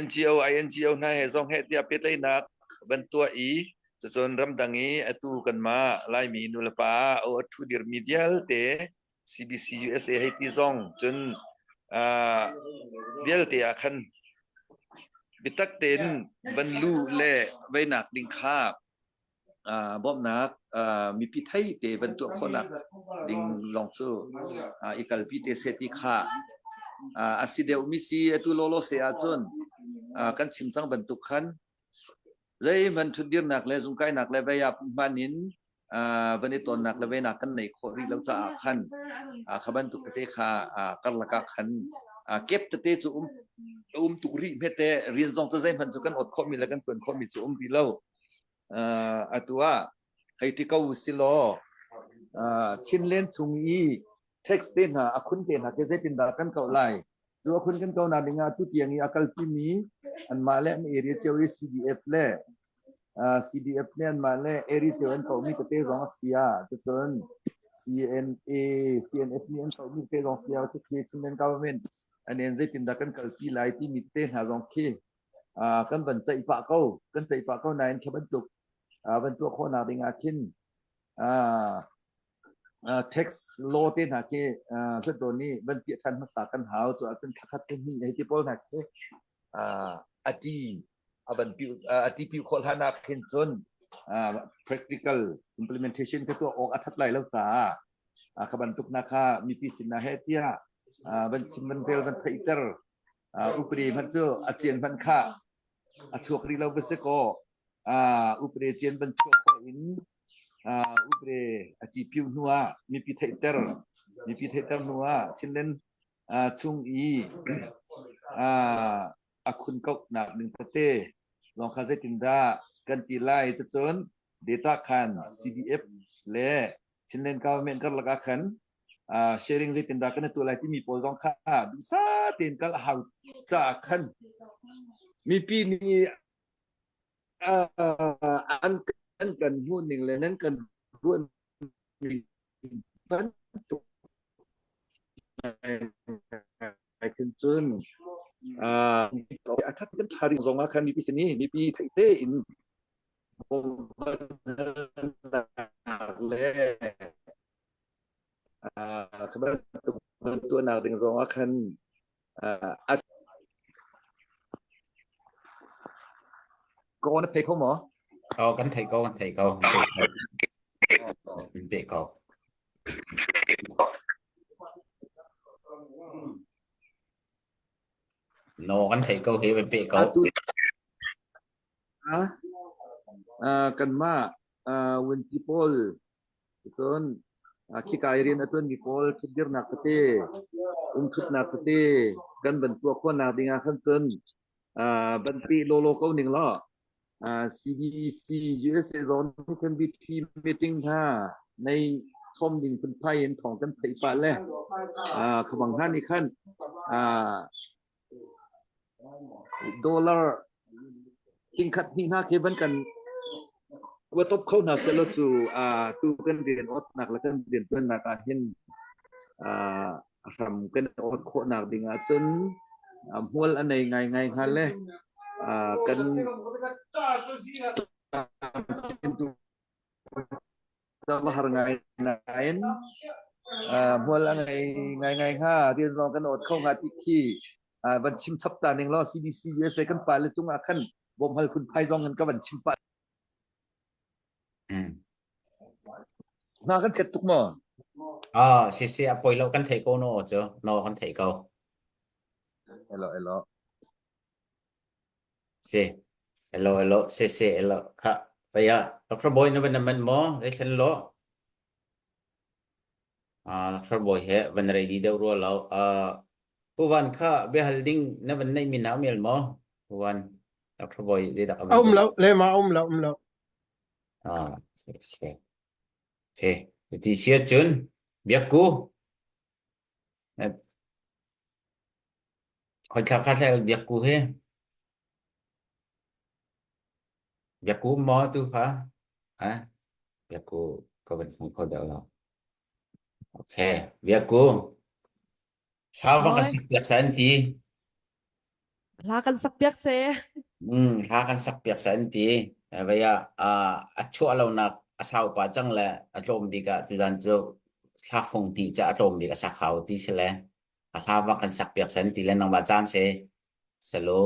NGO INGO hna he zong he tiah pehtlaihnak van tuah i cucun ramdang i atu kanmah Laimi nulepa o a ṭhu dirmi vialte CBC USA hei ti zong cun vialte ah khan biatak tein van lu le veinak ding kha bawmhnak mipi thei te van tuah khawhnak ding lawng cu i kalpi te seh ti kha a si deuhmi si atu lawlaw se ahcun kan chim cang bantuk khan zeihmanh ṭhutdirnak le zungkainak le vei ah hman in van i tonnak le veinak kan nei khawh rih lo caah khan kha bantuk tete kha karlak ah khan kep tete cu um um tuk rih hmete rian zong cu zeihmanh cu kan ot khawhmi le kan tuan khawhmi cu um rih lo. Atu ah hei ti ko si law Chinland chung i tax te hna a khun te hna ke zeitindah kan koh lai cu a khun kan ko na ding ah tu tiang i a kalpi mi anmah le an area cio i CDF le CDF le anmah le area cio an koh mi tete zong a si ah cucun CNA CNF nih an koh mi tete zong si ah cucu Chinland government an en zeitindah kan kalpi lai timi tete hna zong khi kan van ceih pah ko kan ceih pah ko nain kha bantuk van tuah khawhnak ding ah khin tax law te hna khi hluttaw nih van piah ṭhan hmasa kan hau cu ahcun thlakhat te hnih hei ti pawl hna khi a ti a van piu a ti piu khawh hlan ah khin cun practical implementation kha tuah awk a ṭhat lai lo caah kha bantuk na kha mipi sin ah he tiah van chim van rel van theihter upadi hmanh cu a cian hmanh kha a chuak rih lo va si kaw upadi cian van chuak khawh in upadi a ti piu hnu ah mipi theihter mipi theihter hnu ah Chinland chung i a khun koknak ding tete lawng kha zeitindah kan ti lai cucun data khan CDF le Chinland government karlak ah khan sharing zeitindah kan tuah lai timi pawl zong kha duhsah tein kal a hau caah khan mipi nih an kan kan hmuh ning le nan kan ruah ning bantuk khin cun a that kan tha ring zong ah khan mipi sin i mipi theih te in le tuahnak ding zong ah khan a Ko na thei kho maw? Oh, kan thei ko, kan thei ko. Kan pe ko. No, kan thei ko he kan pe ko. Atu kanmah vunci pawl cun khika i rian a ṭuanmi pawl ṭhutdirnak tete umṭhutnak tete kan van tuah khawhnak ding ah khan cun van peh lawlaw ko ning law CDC USA zone can be team meeting hna nei thom ding phunphai in thawng kan theih pah le khabang hna nih khan Dollar tingkhat hnih hna khi van kan kua top kho hna seh law cu tu kan rian awtnak le kan rian tuannak ah hin a hram kan awt khawhnak ding ahcun hmual a nei ngaingai hnga le kan va har ngai nain hmual a ngei ngaingai hnga rian zong kan awt kho hnga ti khi van chim chap ta ning law CBC USA kan pale cungah khan Bawmhal khun phai zong in ka van chim pah. Hna kan thet tuk maw? Ah, si si a poi lo kan thei ko no cu. No kan thei ko. Hello, hello. Si. Hello, hello. Si si hello. Kha. Paya. Dr. Boy na van man mo? Rei thlen lo. Ah, Dr. Boy he van ready deuh rua lo. Ah, Pu Van kha biahal ding na van nei mi na mel mo? Pu Van. Dr. Boy de dak Um lo, le ma um lo, um lo. Ah, okay, okay. Okay. Ti sia cun biakku. Khoi thla kha thlel biakku he. Biakku mo tu kha. Ha? Biakku ka van hmu kho deuh lo. Okay, biakku. Hla bang kan sak piak sa an ti. Hla kan sak piak se. Hla kan sak piak sa an ti. Vei ah a chuah lonak a sau pa cang le a tlawm bik ah tuzan cu thla fung hnih ca a tlawm bik a sak hau ti si le a hla bang kan sak piak sa an ti le nangmah caan se salo.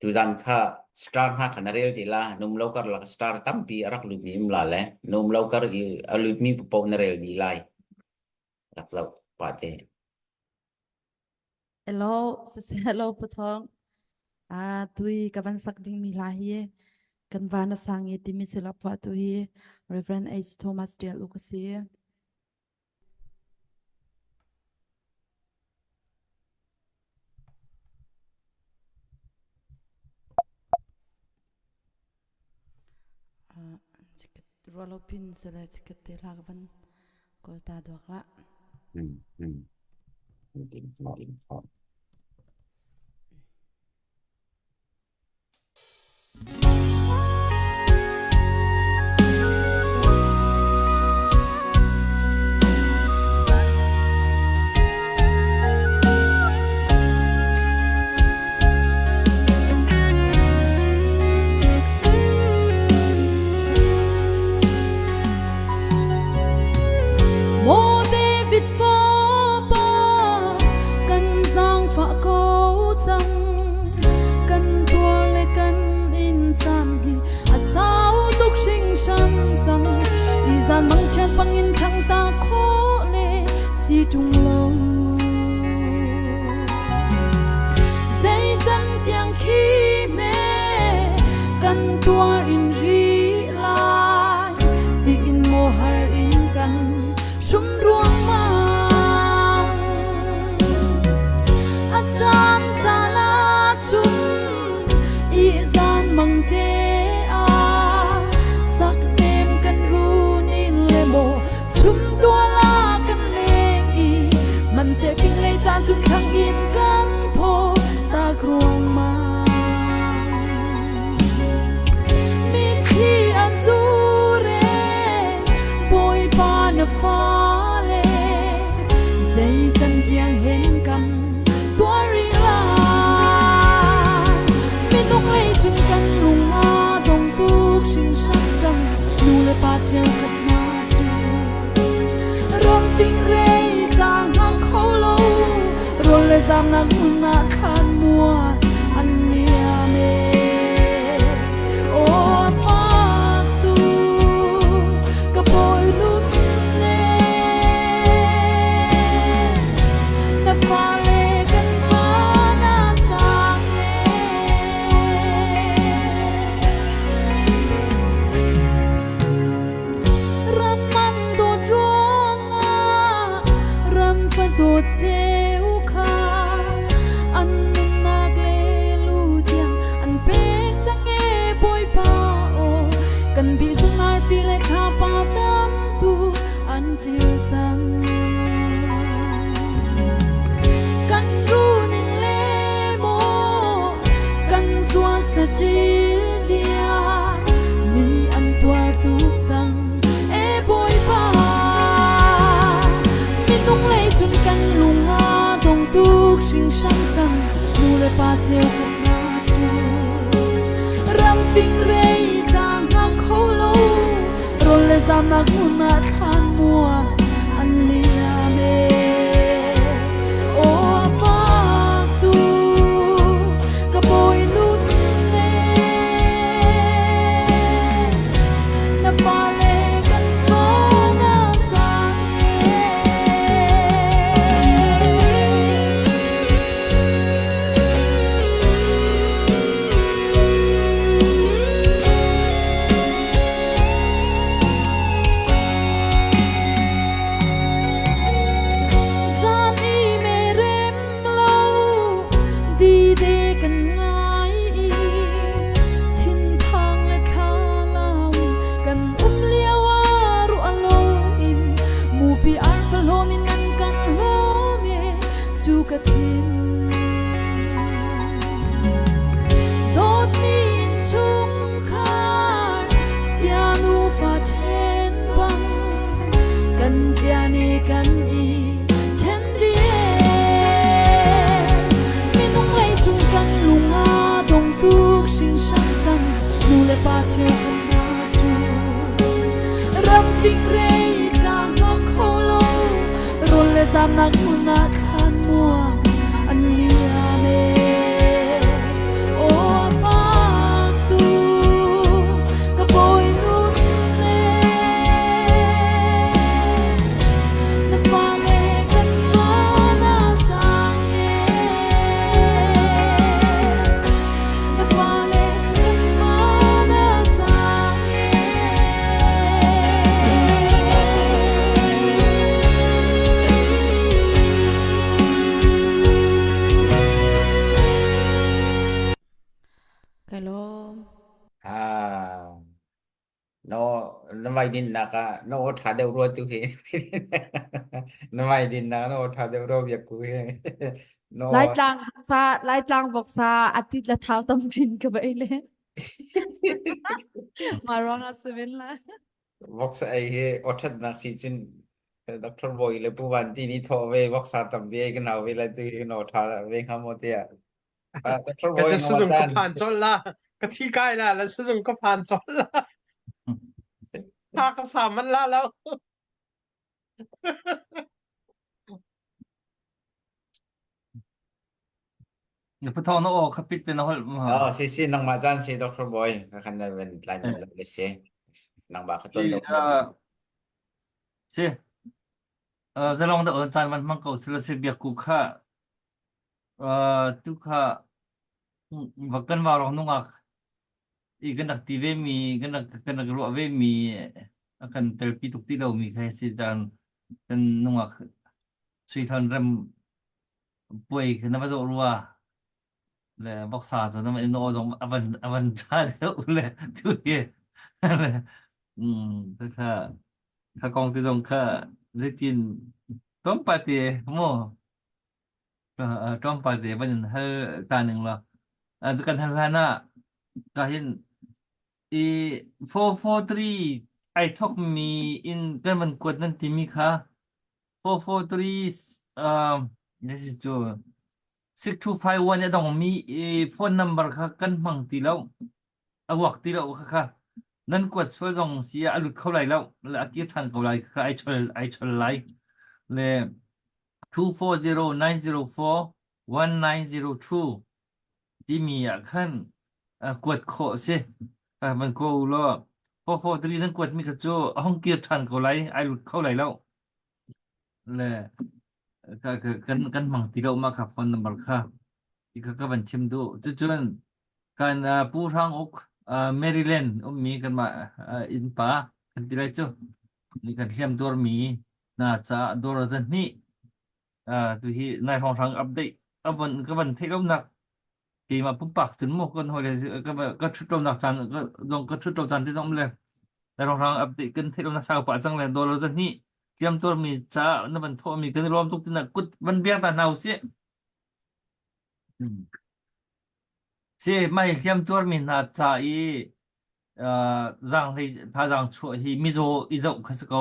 Tuzan kha star hna kha na rel ti la num lo kar lak star tampi a rak lutmi um la le num lo kar i a lutmi paoh na rel dih lai rak zoh pah te. Hello, sisi hello Pathong. Ah, tui ka van sak ding mi hla hi kan van a sang i timi sila phuah tu hi Reverend H. Thomas Tial uk a si. Rualopin sele chikat te hla ka van kawl ta duak la. Din din Maw David fapa kan zaangfah ko cang kan tuar le kan in caan hi a sau tuk hringhran cang i zan mangchiat bangin ṭhang ta khawh le si ṭung lo zei can tiang khi me kan tuar in ri lai tiin maw har in kan hrum ruangmang a caan caan ahcun ihzan mang te ah saknem kan runin le maw chum tual ah kan leng i man se king lei caan chung thang in kan thaw tak ruangmang Mitthli a zur e Bawipa na fale zei can tiang hen kan tuar rih lai minung lei cun kan lung a dong tuk hringhran cang nu le pa cheukhat hna cu ram fingrei ca hngak kho lo rawl le zamnak hmun ah khan mual an liam e aw fak tu ka bawi nun ne na fale kan fa na sang e Ram an dawt ruangah ram fa dawt cheu kha an nunnak le lu tiang an pek cang e Bawipa aw kan bih zung arfi le thlapa tam tu an ṭil cang. Kan runing le maw kan zuan saṭil tiah mi an tuar tu cang e Bawipa minung lei cun kan lung a dong tuk hringhran cang nu le pa cheukhat hna cu ram fingrei ca hngak kho lo rawl le zamnak hmun ah thlan mua an liam e aw fak. ka thin. Dawtmi innchungkhar sianu fa ṭhen bang kan ṭian i kan i ṭhen dih Minung leicung kan lung a dong tuk hringhran cang nu le pa cheukhat hna cu ram fingrei ca hngak kho lo rawl le zamnak hmun ah khan muang an liam e aw fak tu ka bawi nun le na fale kan fa na sang e na fale kan fa na sang e Kai lawm. Ah, no na vai din nak ah na aw ṭha deuh rua tu hi. Na vai din nak na aw ṭha deuh rua biak ku hi. No Laitlang sa Laitlang voksa atit la thau tampin ka bai le. Ma ruang ah simin la. Voksa ei hi aw ṭhatnak si cun Dr. Bawi le Pu Van ti nih thawh ve voksa tam ve kan hau ve lai tu hi no ṭha ve hnga maw tiah. Ah, Dr. Ka Bawi ca na sizung ka caan. phan colh la. Ka thi kai la la sizung ka phan colh la. Tha ka sa man la lo. Na pathawng na aw kha pit te na holh ma. Oh, si si nangmah caan si Dr. Boy ka khan na ven tlai man lo le si. Nangmah ka ton Si do. uh, si uh, zalong da on caan van hmang ko sila si biak ku kha uh, tu kha va kan wa rong nungak i kan rak ti ve mi kan rak kan rak ruah ve mi a kan telpi tuk ti lo mi kha si caan kan nungak sui thon rem puai khi na va zawh rua le voksa cu na va in aw zong a van a van ṭha deuh le tu hi mm kha kha kong te zong kha zeitin tlawmpal te mu tlawmpal te van in hal ta ning law kan hal hlan ah ka hin i 443 ai thok mi in kan van kuat nan timi kha 443 um this is cu 6251 a dongmi i phone number kha kan hmang ti lo a uak ti lo kha kha nan kuat sual zong si ah a lut kho lai lo le a kir ṭhan ko lai kha ai chol ai chol lai le 240904 1902 timi ah khan kuat khawh a si van ko law 443 nan kuatmi kha cu a hung kir ṭhan ko lai ai lut kho lai lo Le ka, ka, kan, kan hmang ti lo mah kha phone number kha. Ti kha ka van chim duh. Cucun kan uh, Pu Hrang Uk uh, Maryland ummi kanmah uh, innpa kan ti lai cu. Ni kan hliam tuarmi hna caah dawr zahnih uh, tu hi nai hrawnghrang update a von ka van theih lonak keimah pumpak cun mu kan hawi le ka ka ṭhut lonak caan zong ka ṭhut lo caan te zong le rongrang update kan theih lonak sau pah cang le dollar zahnih tiam tuarmi ca na van thawhmi kan i lawm tuk tina kut van biak ta hna usih si mai hliam tuarmi hna ca i zaanghlei thazaang chuah hi mizaw i zoh kha si ko.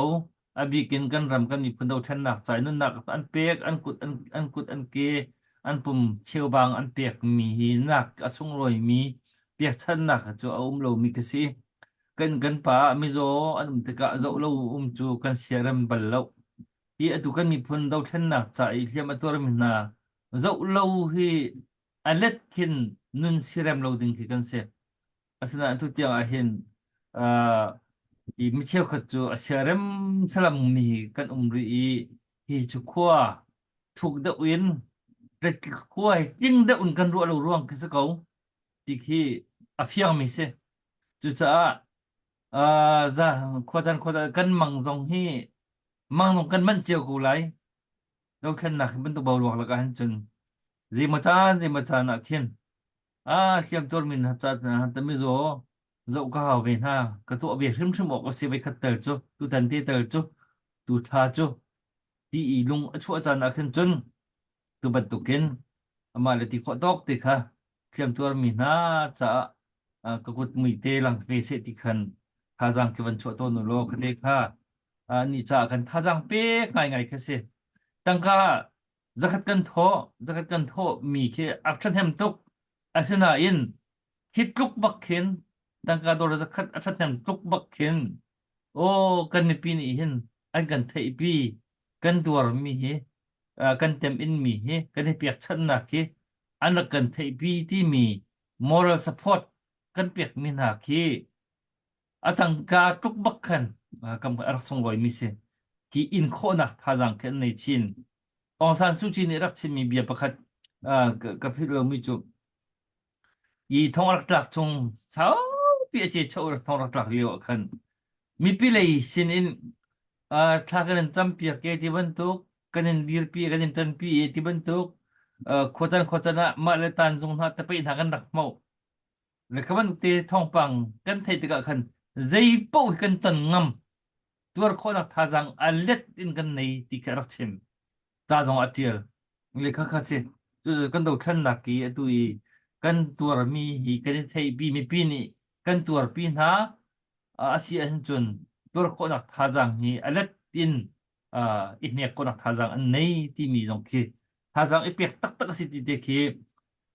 A bik in kan ram kan miphun dothlennak ca i nunnak an pek, an kut an, an kut an ke an pum cheubang an pekmi hi nak a sunglawimi pekchanhnak cu a um lomi ka si. Kan kan pa mizaw an um tikah zoh lo um cu kan siarem bal lo. Hi atu kan miphun dothlennak ca i hliam a tuarmi hna zoh lo hi a let khin nun sirem lo ding khi kan si. Asinain atu tiang ah hin uh, hi mi cheukhat cu a siarem salam mi kan um rih i hi cu khua thuk deuh in khua hi tling deuh in kan ruah lo ruang khi si ko ti khi a fiang mi si. Cucaah uh, za khua caan khua caan kan mang zong hi mang zong kan manh cio ko lai. Dothlennak hi bantuk boruak lakah hin cun zeimaw caan zeimaw caan ah khin Ah hliamtuar min ca hna mizaw zoh ka hau ve hna. Ka tuah ve hrimhrim awk a si voikhat tel cu tutan te tel cu tu thla cu ti i lung a chuah caan ah khin cun. Tu bantukin amah le ti khawh tawk te kha hliamtuar mi hna caah ka kut mui te lang ve seh ti khan thazaang khi van chuah tawn u law khate kha ni caah kan thazaang pek ngaingai khi si. Tangka zakhat kan thawh zakhat kan thawh mi khi a ṭhahnem tuk. Asinain khi tluk bak khin tangka dawr zakhat a ṭhahnem tluk bak khin aw kan mipi nih hin an kan theihpi kan tuarmi hi kan teminmi hi kan i pekchanhnak hi an rak kan theihpi timi moral support kan pekmi hna khi a tangka tluk bak khan kam a rak sunglawi si ki in khawhnak thazaang khi an nei chin Aung San Suu Kyi nih rak chimmi bia pakhat ka philh lomi cu i thong rak tlak chung saupi a ce cho thong rak tlak lio ah khan mipi lei sin in thla kan in campiak ke ti bantuk kan in dirpi kan in ṭanpi e ti bantuk khuacan khuacan ah mah le tanzung hna tapei hna kan rak hmoh le kha bantuk te thawngpang kan theih tikah khan zei paoh hi kan ton ngam tuar khawhnak thazaang a let in kan nei ti kha rak chim ca zong a ṭial le kha kha si cu kan dothlennak i atu i kan tuarmi hi kan i theihpi mipi nih kan tuarpi hna a si ahcun cun tuar khawhnak thazaang hi a let in i hnek khawhnak thazaang an nei timi zong khi thazaang i pek taktak a si ti te khi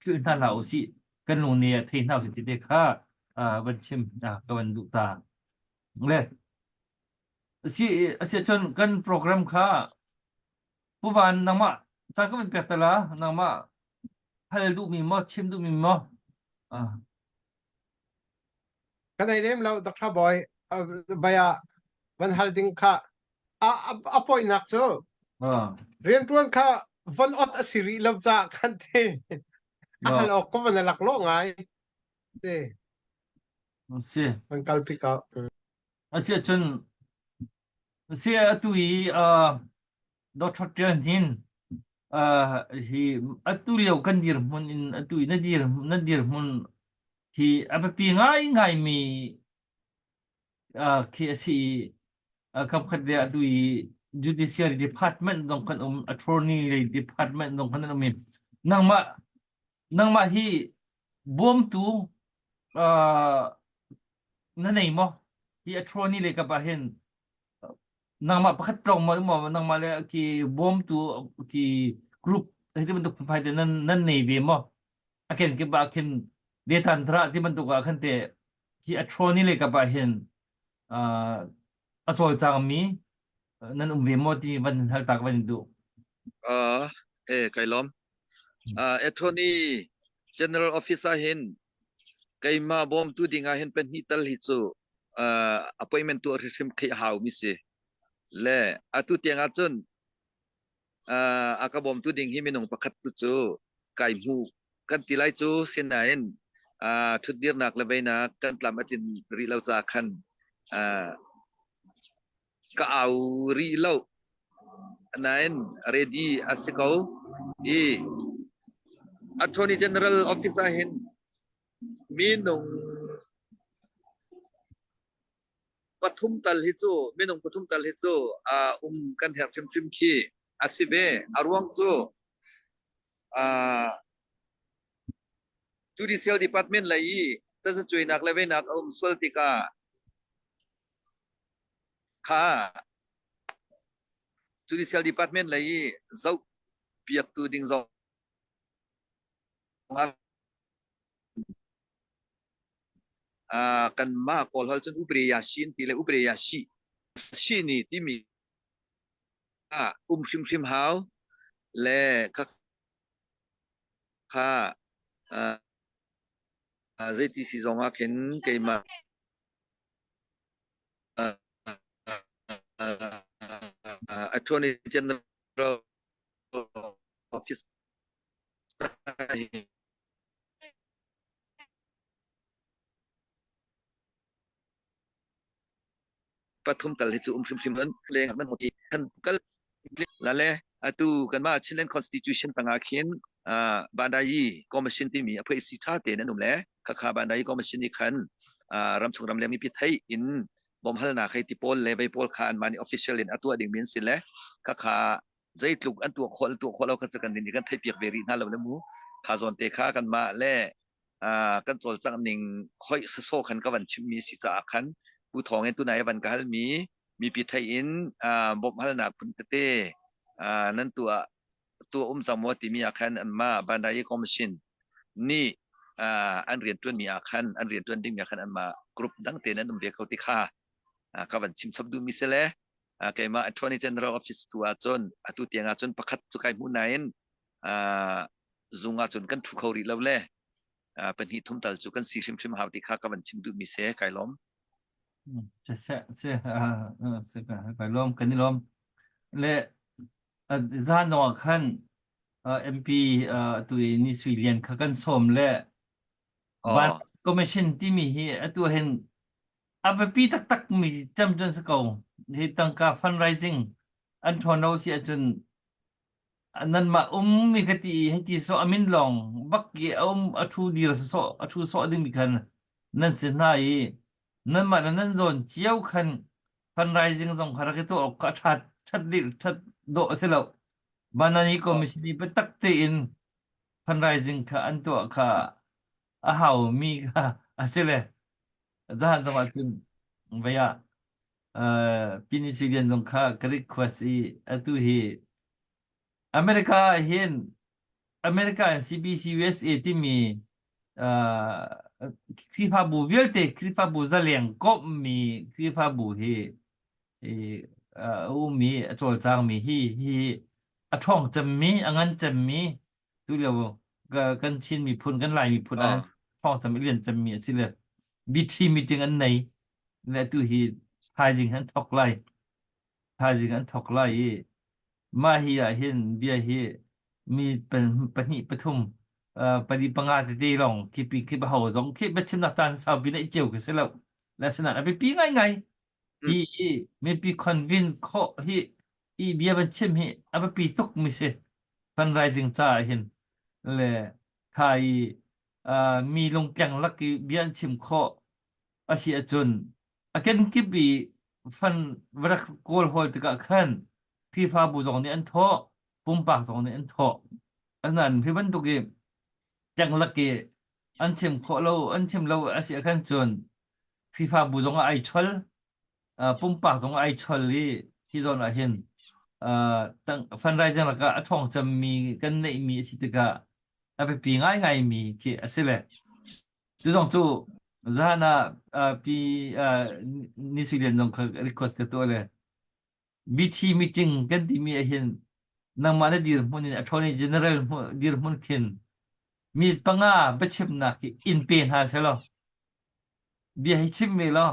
philh hna hlah usih kan lung ne ah thei hna usih ti te kha van chim ka van duh ta le si asi cun kan program kha Pu Van nangmah caan ka van pek te la nangmah hal duhmi maw chim duhmi maw ah Kan ei lem lo Dr. Boy baya van hal ding kha a a poinak cu riantuan kha von ot a si rih lo ca kan ti a hal awk ko van lak lo ngai te si van kal pi ka asi cun si atu i Dr. Tian Hin hi atu lio kan dirhmun in atu i na dir na dirhmun hi a biapi ngaingai mi khi a si i kamkhat le atu i judiciary department zong kan um attorney lei department zong kan um i nangmah nangmah hi bawmtu na nei maw hi attorney lei kap ah hin nangmah pakhat tlawng maw maw nangmah le ki bawmtu ki group hei ti bantuk phunphai te nan nan nei ve maw a kenkip ah khin detan thara ti bantuk ah khan te hi a throni le kap ah hin a cawlcangmi nan um ve maw ti van hal tak van in duh Uh, eh kai lom. Uh, attorney general office ah hin keima bawmtu ding ah hin pahnih tal hi cu uh, appointment tuah hrimhrim theih hau mi si. Le atu tiang ah cun uh, a ka bawmtu ding hi minung pakhat tu cu kai hmu kan ti lai cu sinain uh, thutdirnak le veinak kan tlam a tlin rih lo ca khan uh, ka au rih lo nain ready a si ko i attorney general office ah hin minung pathum tal hi cu minung pathum tal hi cu uh, um kan herh hrimhrim khi a si ve a ruang cu uh, judicial department lei i tazacuainak le veinak a um sual tikah kha judicial department lei i zoh piaktu ding zong ah kanmah Kawl holh cun upre ya shin ti le upre ya shi shi ni timi ah um hrimhrim hau le kha kha zeiti si zong ah khin keimah attorney general office Pathum tal hi cu um hrimhrim an leng nan hoti kan kal la le atu kanmah Chinland Constitution tangah khin Bandayi Commission timi a phei si tha te nan um le khakha Bandayi Commission ni khan ramchung ramleng mipi thei in bawmhalnak hei ti pawl le vei pawl kha an mah nih official in a tuah ding mi an si le khakha. Zeitluk an tuah khawh le tuah khawh lo kha cu kan nih kan theihpiak ve rih hna lo le mu. Kha zawn te kha kanmah le kan cawlcangh ning hoih sawsawh khan ka van chimmi si caah khan Pu Thawng in tunai van ka halmi mipi theih in bawmh halnak phun tete nan tuah tuah um cang maw timi ah khan anmah Bandai Commission nih an rianṭuanmi ah khan an rianṭuan dingmi ah khan anmah group dang tein an um ve ko ti kha ka van chim chap duhmi si le keimah Attorney General Office tu ahcun atu tiang ahcun pakhat cu kai hmu nain zung ahcun kan ṭhu kho rih lo le pahnih thum tal cu kan si hrimhrim hau ti kha ka van chim duhmi si kai lawm. Se se se kai lawm kan i lawm. Le zan zong ah khan MP tu i Ni Sui Lian kha kan sawm le Van Commission timi hi atu hin a biapi taktak mi cem cun si ko. Hi tangka fundraising an ṭhawn lo si ahcun nanmah ummi ka ti i hei ti sawh a min lawng bak i a um a ṭhu dir sawh a ṭhu sawh dingmi khan nan si hna i nanmah le nan zawn cio khan fundraising zong kha rak i tuah awk kha a ṭhat ṭhat ṭhat dawh a si lo. Banani Commission i biatak tein fundraising kha an tuah kha a haumi kha a si le zahan zong ah cun vei ah Pini Lian zong kha ka request i atu hi America ah hin America in CBC USA timi uh, Khrihfabu vialte Khrihfabu zaleng komhmi Khrihfabu hi i a ummi a cawlcangmi hi hi a ṭhawng cemmi a ngan cemmi tu lio kan Chin miphun kan Lai miphun ah ṭhawng cem lian cemmi a si le BT meeting an nei le tu hi thaizing an thok lai thaizing an thok lai i mah hi ah hin bia hi mi pahnih pathum pali panga tete lawng khipi khip ho zong khi biachimnak caan saupi neih cio khi si lo le asinain a biapi ngaingai hi i mipi convince khawh hi i bia van chim hi a biapi tuk mi si fundraising caah hin le kha i mi lungtleng lak i bia an chim khawh a si ahcun a kenkip i fan va rak kawl hawl tikah khan Khrihfabu zong nih an thawh, pumpak zong nih an thawh. Asinain hi bantuk i tleng i an chim khawh lo, an chim lo a si ahkhan cun Khrihfabu zong ah ai chol, pumpak zong ah ai chol i hi zawn ah hin fundraising lakah a ṭhawng cemmi kan neihmi a si tikah a biapi ngaingaimi khi a si le Cu zong cu zahan ah pi Ni Sui Lian zong kha request ka tuah le BT meeting kan timi ah hin nangmah na dirhmun in attorney general dirhmun khin mi panga biachimnak hi in pe hna selaw bia hi chim ve law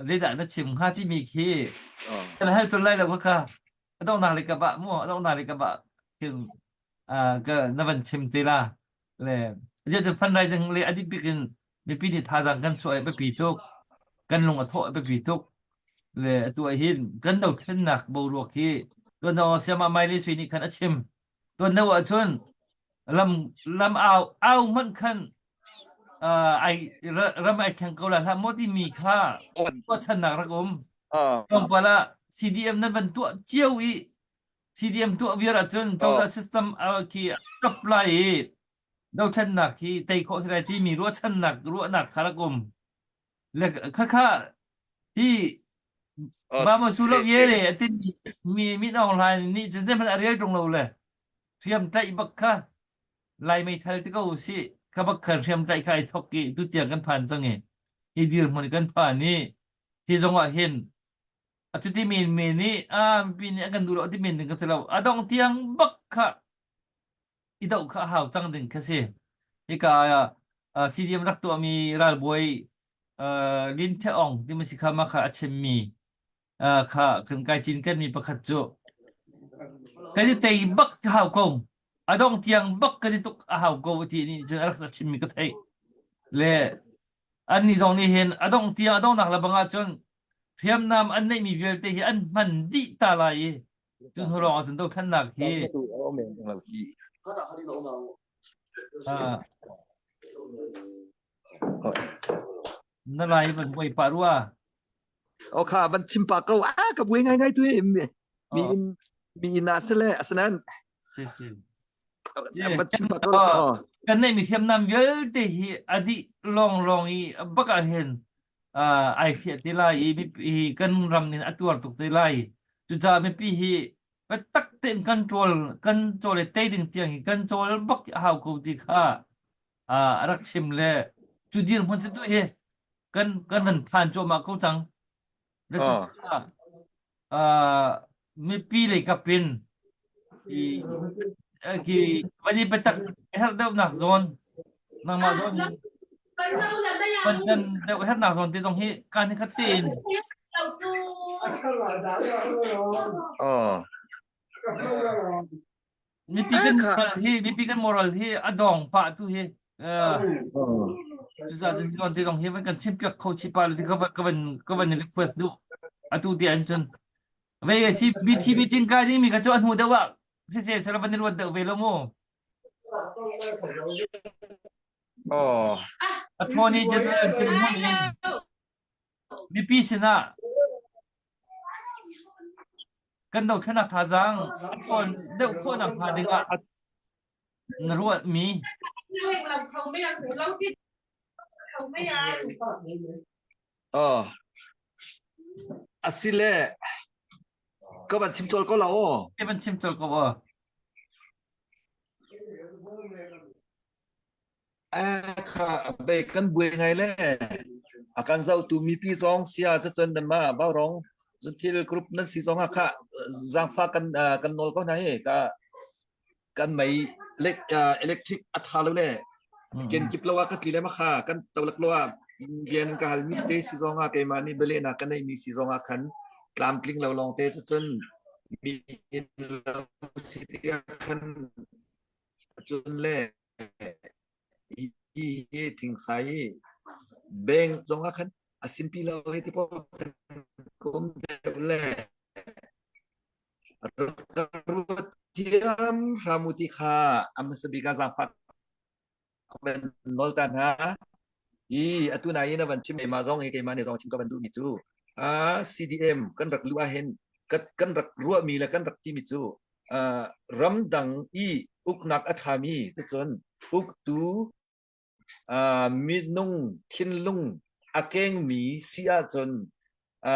zeidah na chim hnga timi khi kan hal colh lai lo kha kha a donghnak le ka bah mu a donghnak le ka bah khin ka na van chim te la le cu fundraising le a bik in mipi nih thazaang kan chuah i biapi tuk kan lung a thawh i biapi tuk le atu ah hin kan dothlennak boruak hi tuan dong siama mai le sui nih khan a chim tuan deuh ahcun lam lam au au hmanh khan ai ram ai thleng ko la hlah maw timi kha ruahchannak rak um tlawmpal ah CDM nan van tuah cio i CDM tuah viar ahcun cozah system khi kap lai i dothlennak hi tei khawh si lai timi ruahchannak ruahnak kha rak um. Le khakha hi ba ma su lo ye le atin mi mi dong lai ni cun zeihmanh a rel ṭung lo le hriam tlaih bak kha lai meithal ti ko si kha bak kha hriam tlaih kha ai thok i tutiang kan phan cang i hi dirhmun kan phan i hi zong ah hin A cuti menmen nih a mipi nih an kan duh lo ti men ding ka si lo. A dong tiang bak kha i doh kha a hau cang ding kha si. Hika ah CDM rak tuahmi ralbawi Lin The Aung timi si kha mah kha a chimmi kha kan kai cinkenmi pakhat cu kan i tei bak ka hau ko. A dong tiang bak kan i tuk a hau ko ti nih cun a rak chimmi ka theih. Le annih zong nih hin a dongh tiang a donghnak le bang ahcun hriamnam an neihmi vialte hi an hman dih ta lai i cu hnu lawng ahcun dothlennak hi na lai van buai pah rua o kha van chim pa ko a ka buai ngai ngai tu mi in. Mi inn ah si le asinain Si si. van chim pah ko la. Kan neih mi hriamnam vialte hi a dih lawnglawng i bak ah hin ai fiah te lai i mipi kan ram nih a tuar tuk te lai. Cucaah mipi hi biatak tein kan ṭawl kan cawl i tei ding tiang hi kan cawl bak a hau ko ti kha a rak chim le cu dirhmun cu tu hi kan kan van phan cuahmah ko cang. Le cucaah mipi lei kap in i ki van i biatak herh deuhnak zawn nangmah zawn van can deuh herhnak zawn te zong hi kan hi khat tein Oh. Mipi kan moral hi mipi kan moral hi a dong pah tu hi cucaah cun tuan te zong hi van kan chim piak kho chi pa ti ka van ka van ka van request duh atu ti an cun ve si BTB cin kai ding mi ka cu an hmu deuh ah si se sala van ruat deuh ve lo mu Oh. Attorney General dirhmun in mipi sinah kan dothlenak thazaang a ṭhawn deuh khawhnak hnga dingah na ruahmi? Oh. Asile ka van chim col ko la o. Ka van chim col ko o. Kha bei kan buai ngai le a kan zohtu mipi zong sia cun nanmah Vaurawng thil group nan si zong ah kha zaangfah kan kan nawl ko hna hi ka kan mei electric a tha lo le kenkip lo ah ka tli le ma kha kan tolak lo ah bian ka hal mi te si zong ah keimah nih bele na ka nei mi si zong ah khan tlamtling lo lawng te cun mi lo si tikah khan cun le Hi hi thingsai hi bank zong ah khan a simpi lo hei ti paoh khan ka um deuh le rak ka ruat thiam hram u ti kha a hmasa bik ah zaangfah ka van nawl ta hna. I atu nai in a van chim keimah zong hi keimah nih zong chim ka van duhmi cu CDM kan rak luh ahhin kan rak ruahmi le kan rak timi cu ramdang i uknak a ṭhami cucun uktu minung thinlung a kengmi si ahcun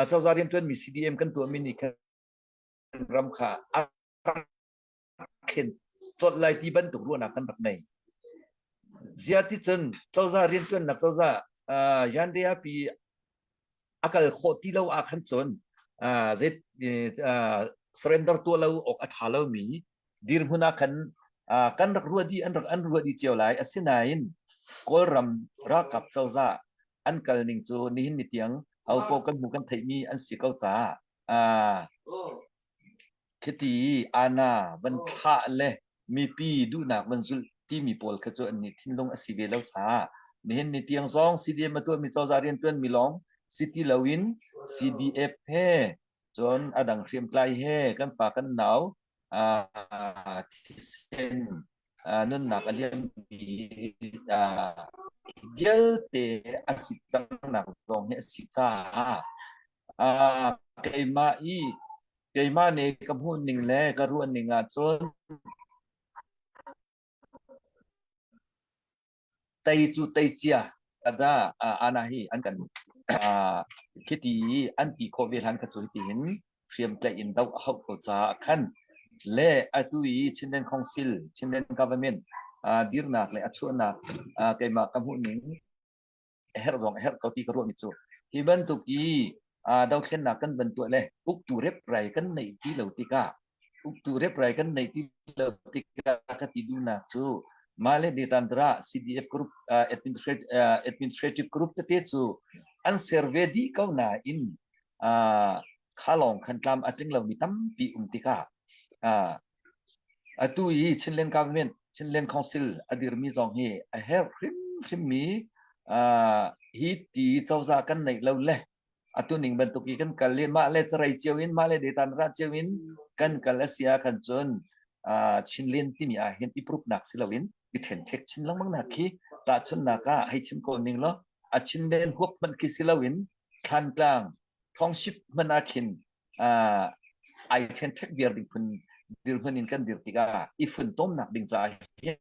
cozah rianṭuanmi CDM kan tuahmi nih khan ram kha a rak thlen colh lai ti bantuk ruahnak kan rak nei. Ziah ti cun cozah rianṭuannak cozah Yandeapi a kal khawh ti lo ah khan cun zei surrender tuah lo awk a ṭha lomi dirhmun ah khan kan rak ruah dih an rak an ruah dih cio lai asinain Kawlram ralkap cozah an kal ning cu nihin ni tiang hopo kan hmu kan theihmi an si ko caah Khiti ana van thlah le mipi duhnak van zulh timi pawl kha cu an nih thinlung a si ve lo caah nihin ni tiang zong CDM a tuahmi cozah riantuanmi lawng si ti loin CDF he cun a dang hriamtlai he kan fa kan nau thisen nunnak a liammi vialte a si cangnak zong hi a si caah keimah i keimah nih ka hmuh ning le ka ruah ning ahcun tei cu tei cia kada ana hi an kan khiti an ti khawh ve hlan kha cu hiti hin hriamtlaih in doh a hauh ko caah khan le atu i Chinland Council Chinland Government dirnak le a chuahnak keimah ka hmuh ning a herh zong a herh ko ti ka ruahmi cu hi bantuk i dothlennak kan van tuah le uktu reprai kan neih ti lo tikah uktu reprai kan neih ti lo tikah ka ti duhnak cu mah le Detandra CDF group administrative, administrative group tete cu an ser ve dih ko nain kha lawng khan tlam a tling lomi tampi um tikah Atu i Chinland government, Chinland Council a dirmi zong hi a herh hrimhrimmi hi ti cozah kan neih lo le atu ning bantuk i kan kal i mah le carei cio in mah le detan ra cio in kan kal a si ah khan cun Chinland timi ah hin i prupnak si loin i ṭhenṭhek chin lengmang nak khi tahchunhnak ah hei chim ko ning law a Chinland huap hmanh khi si loin Thlantlang township hmanh ah khin ai ṭhenṭhek viar ding phun. Dirhmun in kan dir tikah i funtomnak ding caah hin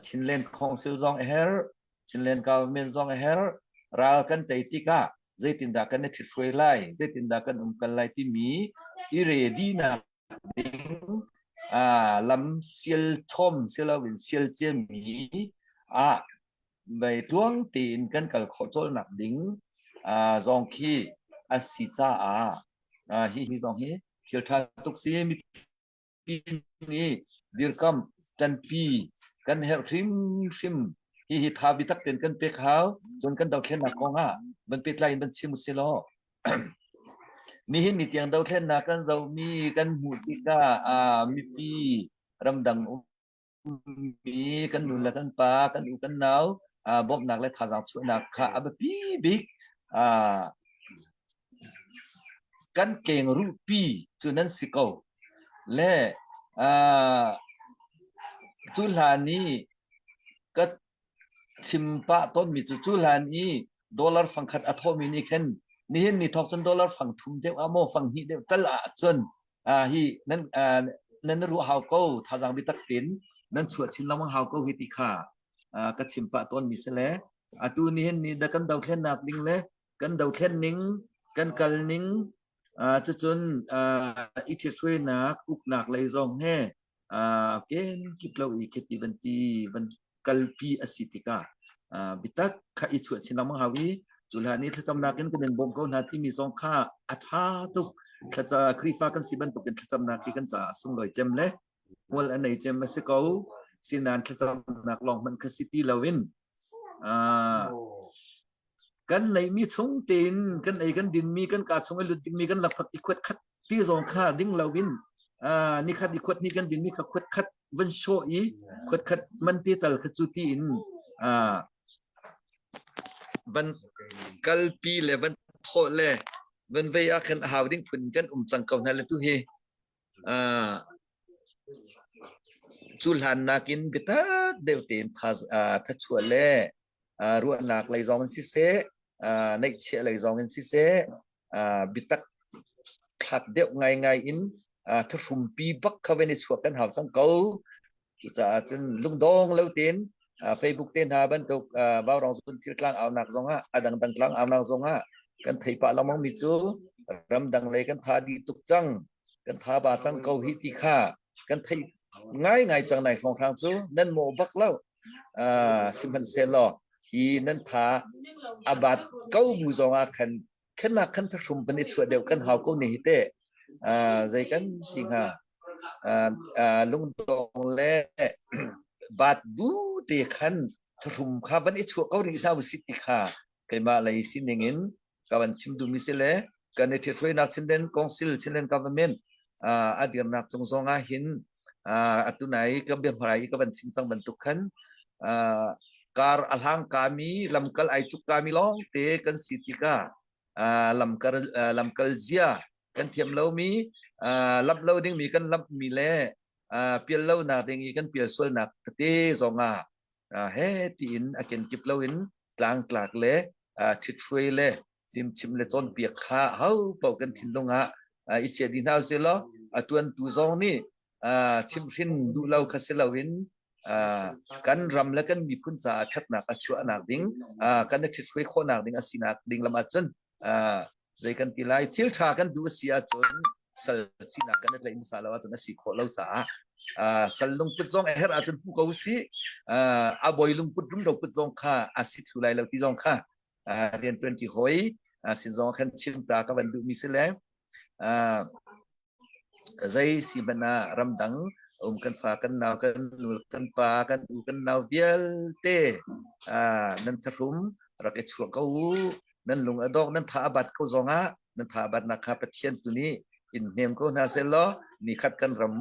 Chinland Council zong a herh, Chinland government zong a herh. Ral kan tei tikah zeitindah kan i ṭhithruai lai, zeitindah kan umkal lai timi i ready nak ding lam sial chom siloin sial ciami ah mei tluang tein kan kal khawh colnak ding zong khi a si caah hi hi zong hi thil ṭha tuk si mipi nih dirkamh ṭanpi kan herh hrimhrim hi hi tha bitak tein kan pek hau cun kan dothlennak kong ah van pehtlai in van chim usih law nihin ni tiang dothlennak kan zohmi kan hmuh tikah mipi ramdang um mi kan nu le kan pa kan u kan nau bawmhnak le thazaang chuahnak kha a biapi bik kan keng ruhpi cu nan si ko le cu hlan i ka chim pah tawnmi cu cu hlan i dollar fangkhat a thawhmi nih khin nihin ni thawk cun dollar fang thum deuh ah maw fang hnih deuh tal ah cun hi nan nan ruah hau ko thazaang biatak tein nan chuah chin lengmang hau ko hi ti kha ka chim pah tawnmi si le atu nihin ni da kan dothlennak ding le kan dothlen ning kan kal ning cucun i ṭhithruainak uknak lei zong he ken kip lo i khiti van ti van kalpi a si tikah biatak kha i chuah chin lengmang hau i cu hlan i thlacamnak in kan in bawm ko hna timi zong kha a ṭha tuk thlaca Khrihfa kan si bantukin thlacamnak hi kan caah sunglawi cem le hmual a nei cem a si ko sinan thlacamnak lawng hmanh kha si ti loin Kan neihmi chung tein kan ei kan dinmi kan kaa chung i lut dingmi kan lakphak i khuat khat ti zong kha ding loin nikhat i khuat ni kan dinmi kha khuat khat van sawh i khuat khat man te tal kha cu tiin van kalpi le van thawh le van vei ah khan a hau ding phun kan um cang ko hna le tu hi cu hlan nakin biatak deuh tein thachuah le ruahnak lei zong in siseh, neihchiah lei zong in siseh, biatak thlak deuh ngaingai in thuhrumpi bak kha van i chuak kan hau cang ko. Cucaah cun lungdong lo tein Facebook te hna bantuk Vaurawng zun thil tlang aunak zongah a dangdang tlang aunak zongah kan thei pah lengmang mi cu ramdang lei kan tha dih tuk cang kan tha ba cang ko hi ti kha kan thei ngaingai cang nai hrawnghrang cu nan mawh bak lo sihmanhsehlaw hi nan tha a bat ko bu zong ah khan khenak khan thahrum van i chuah deuh kan hau ko ne hi te zei kan ti hnga lungdong le bat bu te khan thahrum kha van i chuah ko rih hna usih ti kha keimah lei sining in ka van chim duhmi si le kan i ṭhithruainak Chinland Council Chinland Government a dirnak cung zong ah hin atu nai ka biahmai i ka van chim cang bantuk khan kar a hlang kami lamkal ai cuk kami lawng te kan si tikah lamkal lamkal zia kan thiam lomi lamh lo dingmi kan lamhmi le pial lo nak ding i kan pial sualnak tete zong ah he tiin a kenkip loin tlangtlak le ṭhithruai le fimchim le cawnpiak kha ho paoh kan thinlung ah i chia dih hna usih law a ṭuantu zong nih chimhhrin duh lo kha si loin kan ram le kan miphun caah ṭhatnak a chuahnak ding kan i ṭhithruai khawhnak ding a sinak ding lam ahcun zei kan ti lai thil ṭha kan duh a si ahcun sal sinak kan i tlaih hmasa lo ahcun a si khawh lo caah sal lungput zong a herh ahcun pu ko usih a bawi lungput rumro put zong kha a si thlu lai lo ti zong kha rian ṭuanṭi hawi sin zong khan chim ta ka van duhmi si le Zei si hmanh ah ramdang um kan fa kan nau kan nu kan pa kan u kan nau vialte nan thahrum rak i chuah ko u nan lung a dawk nan tha a bat ko zong ah nan tha a batnak kha Pathian tu nih in hnem ko hna seh law nikhat kan ram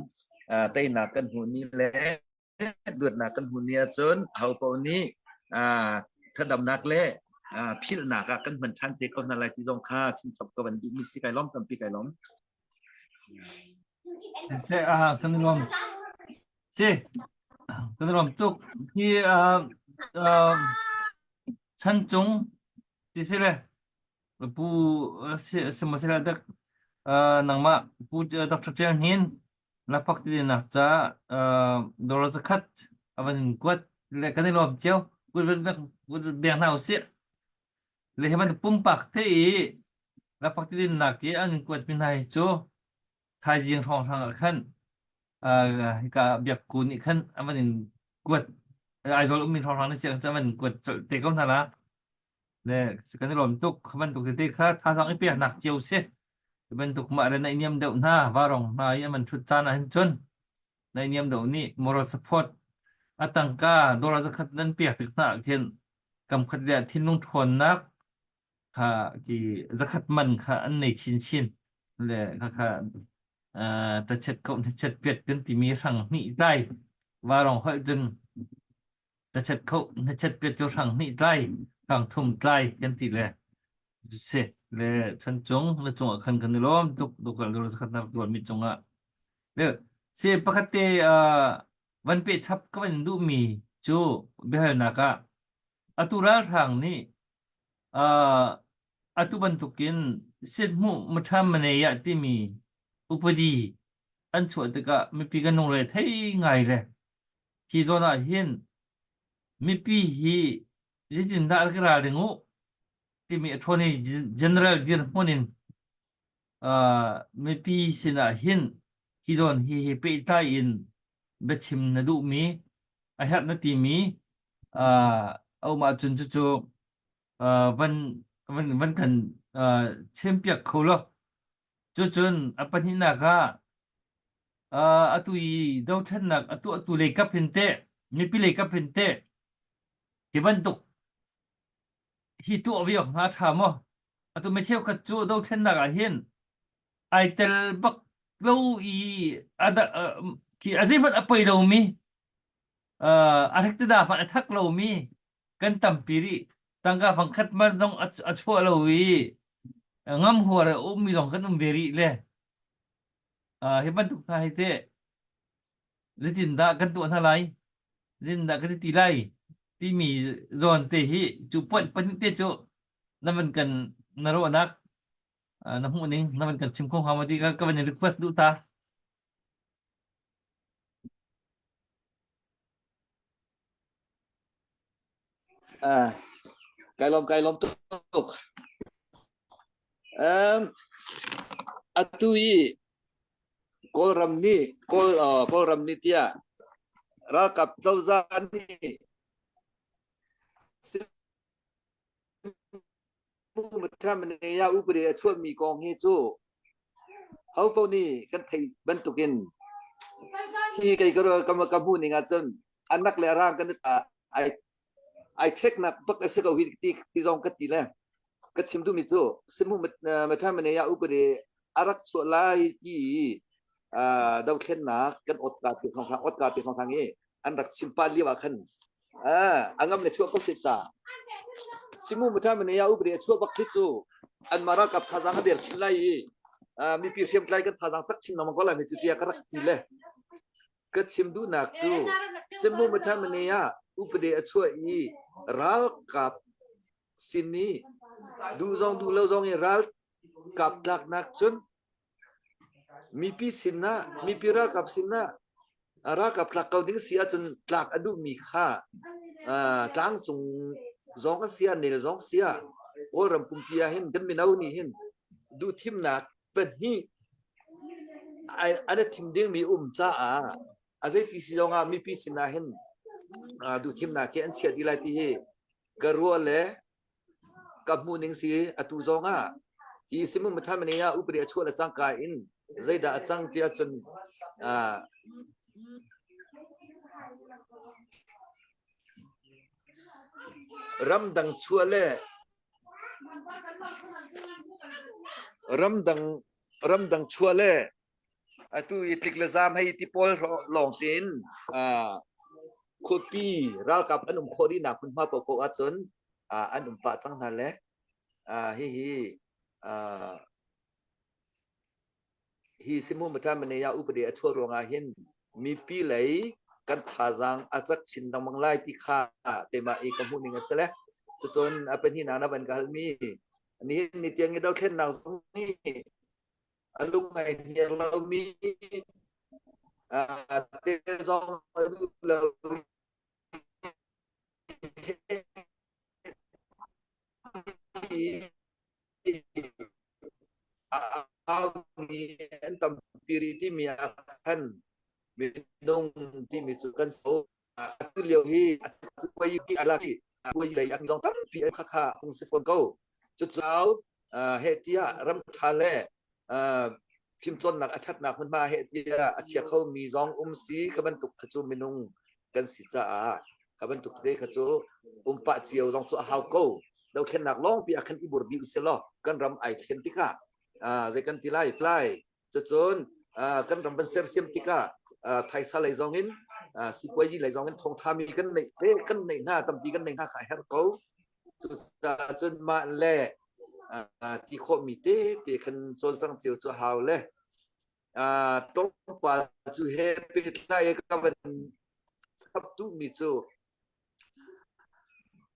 teinak kan hmuh ni le luatnak kan hmuh ni ahcun ahopaoh nih thadamnak le philhnak ah kan hman ṭhan te ko hna lai ti zong kha chimchap ka van duhmi si kai lawm tampi kai lawm. Se ah kan lawm. Si kan lawm tuk hi chan cung ti si le pu si si mo sila dak. Uh, nangmah Pu Dr. Tial Hnin lakphak ti nak ca uh, dollar zakhat avan in kuat le kan i lawm cio kut van bek kut beng hna usih le hi ban pumpak te i lakphak ti nak i an in kuat mi hna hi cu thaizing hrawng hrang ah khan uh, hika biakku nih khan avan in kuat Aizawl ummi hrawng hrang ni siang cu avan in kuat colh te ko hna la Le kan i lawm tuk. Kha bantuk tete kha thazaang i peknak cio si. Hi bantuk mah le naihniam deuh hna, varong hna i an ṭhut caan ahhin cun naihniam deuh nih moral support a tangka dollar zakhat nan pek tik hna ah khin kamkhat le thinlung ṭhawnnak kha ki zakhat man kha an nei chinchin le khakha tachet ko hnachet piat kan timi hrang hnih tlai varong holh cun Hnachet kho hnachet piat cu hrang hnih tlai, hrang thum tlai kan ti le si le chan cung na cungah khan kan i lawm tuk dukal dul khat na tuan mi cungah le si pakhat te van pe chap ka van duh mi cu biahalnak ah atu ralhrang nih atu bantukin sithmuh maṭham manei ah timi upadi an chuah tikah mipi kan lungre thei ngai le Hi zawn ah hin mipi hi zeitindah an ka ralring u timi a ṭhawn i general dirhmun in uh, mipi sinah hin hi zawn hi hi pehtlai in biachim na duhmi a herh na timi uh, a um ahcun cucu uh, van van van kan uh, chimpiak kho law cucun a pahnihnak ah Uh, atu i dothlennak a tuahtu lei kap hin teh mipi lei kap hin teh hi bantuk hi tuah ve awk hna ṭha maw? Atu mi cheukhat cu dothlennak ah hin ai tel bak lo i a khi a zeihmanh a poi lomi uh, a hrik tida hmanh a thak lomi kan tampi rih. Tangka fangkhat man zong a chuah lo i ngam huar a ummi zong kan um ve rih le Uh, hi bantuk hna hi teh zeitindah kan tuah hna lai zeitindah kan ti lai timi zawn te hi cu point pahnih te cu na van kan na ruahnak uh, na hmuh ning na van kan chim kho hnga ma ti ka ka van in request duh ta Ah, kai lawm kai lawm tuk. Um, atu i Kawlram nih Kawl uh, Kawlram nih tiah ralkap cozah nih ya upadi a chuahmi kong hi cu ho paoh nih kan theih bantukin hi kei ka ka ka hmuh ning ahcun anak le arang kan ai ai theknak bak a si ko hi ti ti zong ka ti le ka chim duhmi cu simu mathamane ya upadi a rak chuah lai ti dothlennak kan otka ti khong otka ti khong i an rak chim pa lio ah khan a ngam le chuah ko se ca simu mathamane ya upadi a chuah bak khi cu an ma ralkap thazang a der chin lai i mipi hriamtlai kan thazang cak chin lengmang ko lai mi cu tiah ka rak ti le Ka chim duhnak cu Simu Mathamane ah upade a chuah i ralkap sin i duh zong duh lo zong i ralkap tlaknak cun mipi sinah mipi ralkap sinah ralkap tlak ko ding si ahcun tlak a duhmi kha tlangcung zong a si ah nel zong si ah Kawlram pumpi ah hin kan mino nih hin duhthimnak pahnih an i thim dingmi um caah a zeiti si zongah mipi sinah hin duhthimnak hi an chiah dih lai ti hi ka ruah le ka hmuh ning si atu zongah hi simu mathamani ah upadi a chuah le cangka in zeidah a cang tiah cun ramdang chuah le Ramdang ramdang chuah le atu i tlik le zaam hei ti pawl lawng tein khuapi ralkap an um khawh dihnak hmunhma paohpaoh ahcun an um pah cang hna le hihi Hi Simu Mathamane upadi a chuah ruangah hin mipi lei kan thazaang a cak chin lengmang lai ti kha keimah i ka hmuh ning a si le. Cucun a pahnihnak na van ka halmi nihin ni tiang i dothlennak zong hi. A lung ai hniar lomi tel zong a duh lo. Aumi an tampi rih timi ah khan minung timi cu kan so. Atu lio hi puai lei an zong tampi kha kha hung si fawn ko. Cucau heh tiah ram ṭha le fimcawnnak a ṭhatnak hmunhma heh tiah a chia khomi zong um si kha bantuk kha cu minung kan si caah kha bantuk te kha cu um pah cio zong cu a hau ko. Dothlennak lawngpi ah khan i bur dih usih law kan ram ai thlen tikah zei kan ti lai tlai Cucun kan ram van sersiam tikah phaisa lei zong in sipuazi lei zong in thawngthami kan neih te kan neih hna tampi kan neih hna kha a herh ko. Cucaah cun mah le ti khawhmi te te khan cawlcang cio cu a hau le tlawmpal cu he pehtlai ka van chap duhmi cu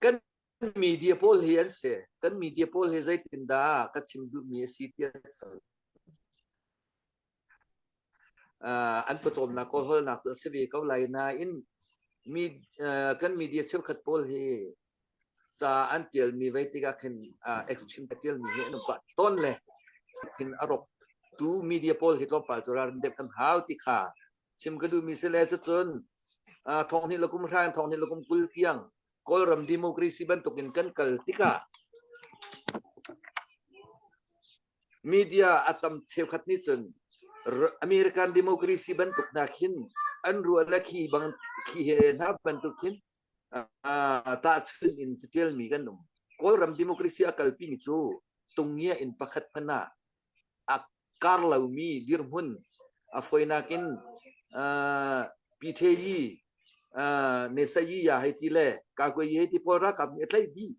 kan media pawl hi an si. Kan media pawl hi zeitindah ka chim duhmi a si tiah uh, an pawcawmnak kawlhawlnak cu a si ve ko lai nain mi uh, kan media cheukhat pawl hi ca an tialmi vei tikah khin uh, extreme a tialmi hi an um pah tawn le thin a rawk tu media pawl hi tlawmpal cu ralrin deuh kan hau ti kha chim ka duhmi si le cucun uh, thong hnih le kum hra in thong hnih le kum 20 tiang Kawlram democracy bantukin kan kal tikah media a tam cheukhat nih cun American democracy bantuk hna khin an ruah le khi bang khi he hna bantuk khin tahchun in catialmi kan um. Kawlram democracy a kalpi mi cu tungia in pakhat hmanh ah a kar lomi dirhmun a fawinak in PTI Nesayi ya hei ti le Kakwe hei ti pawl ralkap nih a tlaih dih.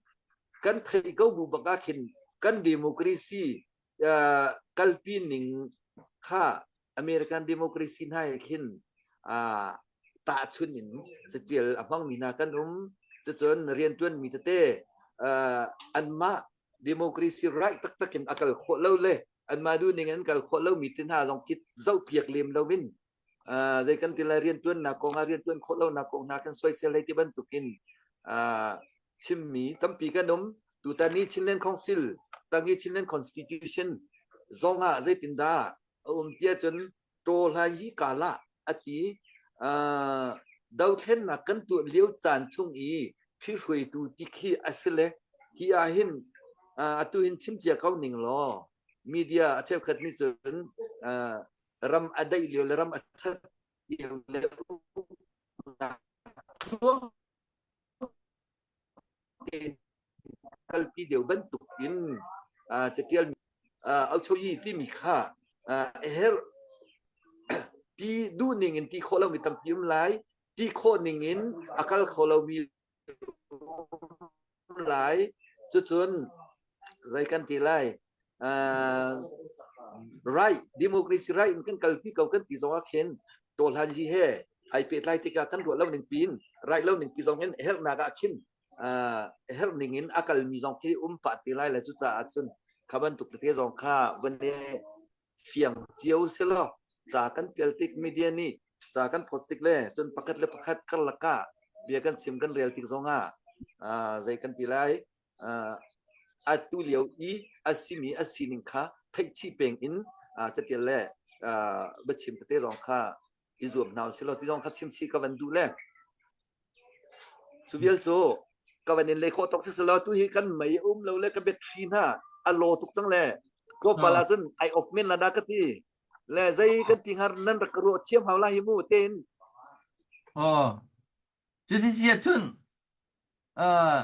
Kan theih ko bu bak ah khin kan democracy kalpi ning kha American democracy hna he khin tahchun in catial a hmangmi hna kan um. Cucun riantuanmi tete anmah democracy right taktak in a kal khawh lo le anmah duh ning in kal khawh lomi te hna zong khi zohpiak lem lo in zei kan ti lai riantuannak kong ah riantuan khawh lonak kong hna kan soisel hei ti bantukin chimmi tampi kan um. Tutan ni Chinland Council tangi Chinland Constitution zong ah zeitindah a um tiah cun tawhlan yi kala a ti. Dothlennak kan tuah lio caan chung i ṭhihruaitu ti khi a si le hi ah hin atu hin chim cia ko ning law media a cheukhat nih cun ram a daih lio le ram a ṭhat lio le tluang kalpi deuh bantuk in catial auchoyi timi kha a herh ti duh ning in ti khawh lomi tampi um lai ti khawh ning in a kal kho lomi um lai cucun zei kan ti lai right democracy right in kan kalpi ko kan ti zong ah khin tawhlan ji he ai pehtlai tikah kan ruah lo ning pin right lo ning pi zong in herhnak ah khin herh ning in a kalmi zong khi um pah te lai le cucaah cun kha bantuk tete zong kha van i fiang cio si law ca kan tial tik media nih ca kan post tik le cun pakhat le pakhat karlak ah bia kan chim kan rel tik zong ah zei kan ti lai atu lio i a simi a sining kha theih chih peng in catial le biachim tete zong kha i zuam hna usih law ti zong kha chim chih ka van duh le Cu vial cu ka van in lei khawh tawk siselaw tu hi kan mei a um lo le ka battery hna a law tuk cang le tlawmpal ah cun ai off men la dah ka ti le zei kan ti hngar nan rak ka ruah thiam hau la hi mu tein. Oh, cuti si ahcun uh,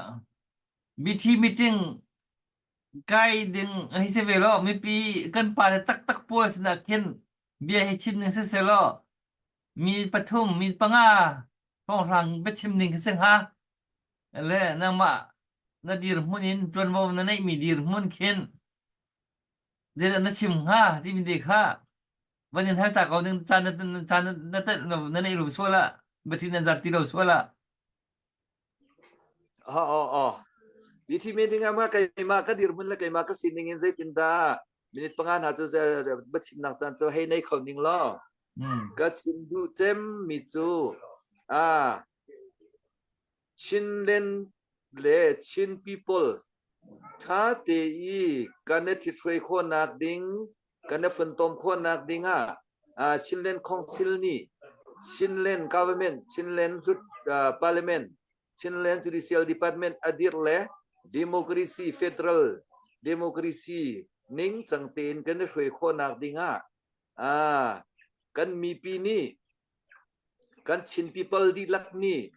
BT meeting kai ding hei si ve law mipi kan pa le taktak pawl sinah khin bia hi chim ning siselaw mi pathum mi panga hrawnghrang biachim ning khi si hnga le nangmah na dirhmun in ṭuanvo na neihmi dirhmun khin zeidah na chim hnga timi te kha van in hal ta ko ding caan na caan na na neih lo sual ah biathi nan zat ti lo sual ah Oh, oh, oh. BT meeting ah ma keimah ka dirhmun le keimah ka sining in zeitindah? Minute panga hna cu va chimnak caan cu hei nei kho ning law. Ka chim duh cem mi cu ah Chinland le Chin people ṭha te i kan i ṭhithruai khawhnak ding, kan i funtom khawhnak ding ah Chinland Council nih Chinland government, Chinland hlut parliament, Chinland Judicial Department a dirh le democracy federal democracy ning cang tein kan i hruai khawhnak ding ah kan mipi nih kan Chin people dihlak nih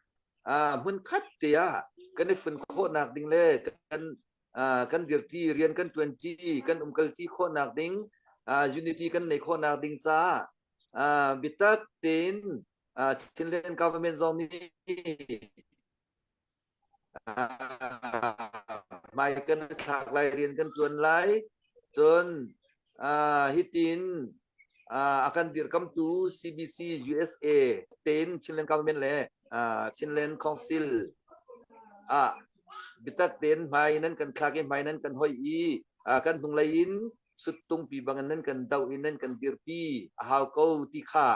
hmunkhat te ah kan i fun khawhnak ding le kan kan dirṭi rian kan ṭuanṭi kan umkalṭi khawhnak ding unity kan neih khawhnak ding caah biatak tein Chinland government zong nih Hmai kan thlak lai, rian kan ṭuan lai. Cun hitin a kan dirkamtu CBC USA tein Chinland government le Chinland Council ah biatak tein hmai nan kan thlak i hmai nan kan hoih i kan hnunglei in suttungpi bangin nan kan doh i nan kan dirpi a hau ko ti kha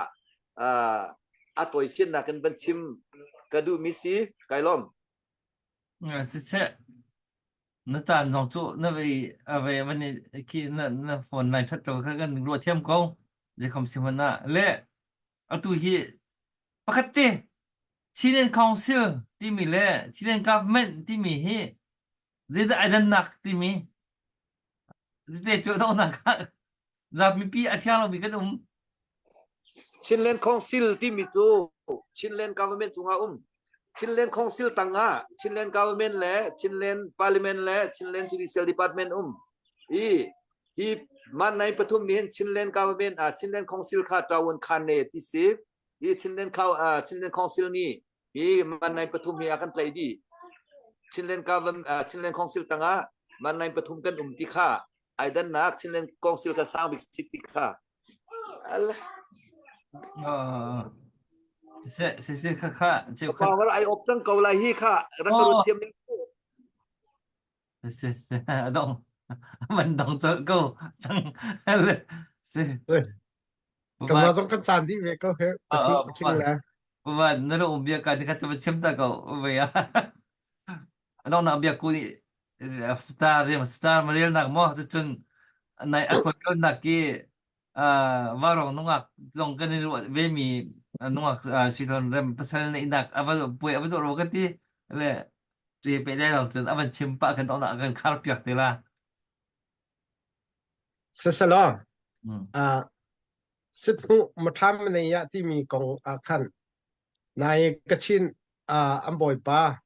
a tawifiannak in van chim ka duhmi si kai lawm. Siseh na caan zong cu na vei a vei van i khi na na phone nai that lo kha kan ruah thiam ko zeikhom si hmanh ah le atu hi pakhat te Chinland Council timi le Chinland Government timi hi zeidah ai dannak timi Zite cu donghnak ah zapipi a thiang lomi kan um. Chinland Council timi cu Chinland government cungah um. Chinland Council tangah Chinland government le Chinland Parliament le Chinland Judicial Department um. I hi man nai pathum nih hin Chinland government ah Chinland Council kha tawun khan ne ti si. Hi Chinland Chinland Council nih hi man nai pathum hi a kan tlaih dih. Chinland government Chinland Council tangah man nai pathum kan um ti kha ai dannak Chinland Council kha sang bik si ti kha. Alah. Si si si kha kha cheu kha. Power ai op cang ko lai hi kha rak ka rut thiam ning. Si si dong man dong chol ko cang si. Kanmah zong kan caan dih ve ko he pahnih a tling le. Puvan na lo bia ka ka chim chim ta ko ve ya. Anong nak bia ku ni star riam star marial nak mo cun nai a khoi nak ki varong nungak zong kan in ruah ve mi nungak si thon rem pasal nei nak ava puai ava ro ka ti le che pe le lo cun avan chim pa kan dong nak kan khar piak te la. Siselaw, uh, sithmuh maṭham nei ah timi kong ah khan nai Kachin uh, an bawipa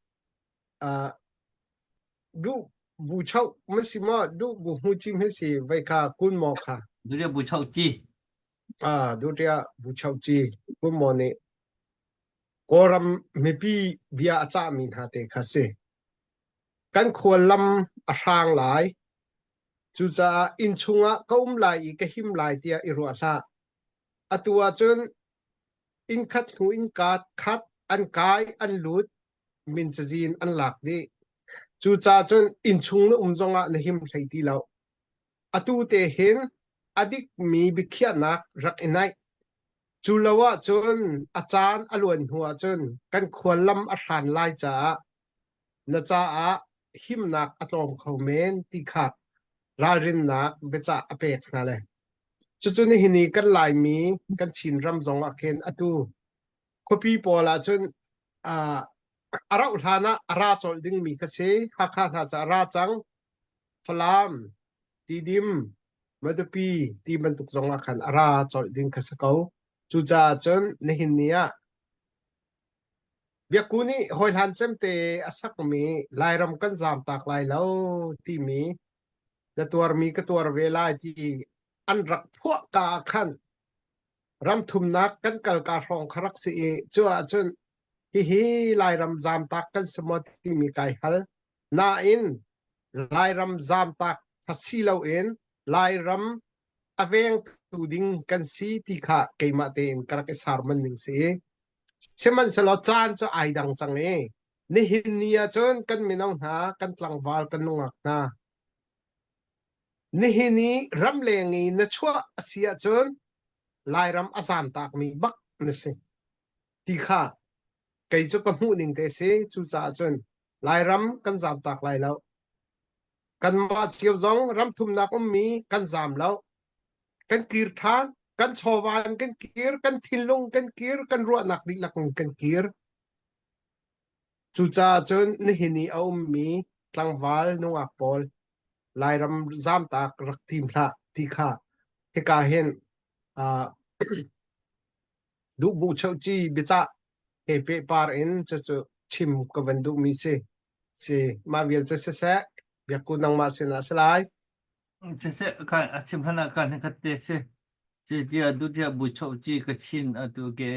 uh, duh bu chau ma si maw duh bu hmu chi hme si vai kha kun maw kha Duria bu chau chi. Ah duria bu chau chi kun maw nih Kawlram mipi bia a cahmi hna te kha si. Kan khuallam a hrang lai. Cucaah inn chungah ka um lai i ka him lai tiah i ruah hlah. Atu ahcun inn khat hnu innka khat an kai an lut min cazin an lak dih. Cucaah cun inn chung na um zongah na him hlei ti lo. Atu te hin a dikmi biakhiahnak rak i naih. Cu lo ahcun a caan a luan hnu ahcun kan khuallam a hran lai caah na caah himnak a tlawm kho men ti kha ralrinnak biacah a pek hna le cucu nihin i kan Laimi kan Chin ram zong ah khin atu khuapi pawl ah cun uh, a rauh hlan ah a ra colh dingmi kha si Hakha hna cu a ra cang Falam Tidim Matupi ti bantuk zong ah khan a ra colh ding kha si ko cucaah cun nihin ni ah Biakku nih hawihlan cemte a sakmi Lairam kan zaamtak lai lo timi na tuarmi ka tuar ve lai ti an rak phuah ka ah khan ramthumnak kan kal ka hrawng kha rak si i cu ahcun hihi Lairam zaamtak kan si maw timi kai hal. Nain Lairam zaamtak kha si loin Lairam a vengtu ding kan si ti kha keimah tein ka rak i sarman ning si. Sihmanhsehlaw caan cu ai dang cang i nihin ni ah cun kan mino hna, kan tlangval, kan nungak hna. Nihin i ramleng i na chuah a si ahcun Lairam a zamtakmi bak na si ti kha kei cu ka hmuh ning te si. Cucaah cun Lairam kan zamtak lai lo. Kanmah cio zong ram thumnak ummi kan zam lo. Kan kir ṭhan, kan chawva in kan kir, kan thinlung kan kir, kan ruahnak dihlak in kan kir. Cucaah cun nihin i a ummi tlangval nungak pawl Lairam zamtak rak tim hlah ti kha hika hin uh, duh bu cheuci biacah he pehpar in cucu chim ka van duhmi si. Si mah vial cu siseh biakku nangmah sinah si lai. Siseh ka a chim hlan ah kan khat te si. Ci tiah du tiah bu cheuci ka chin atu ke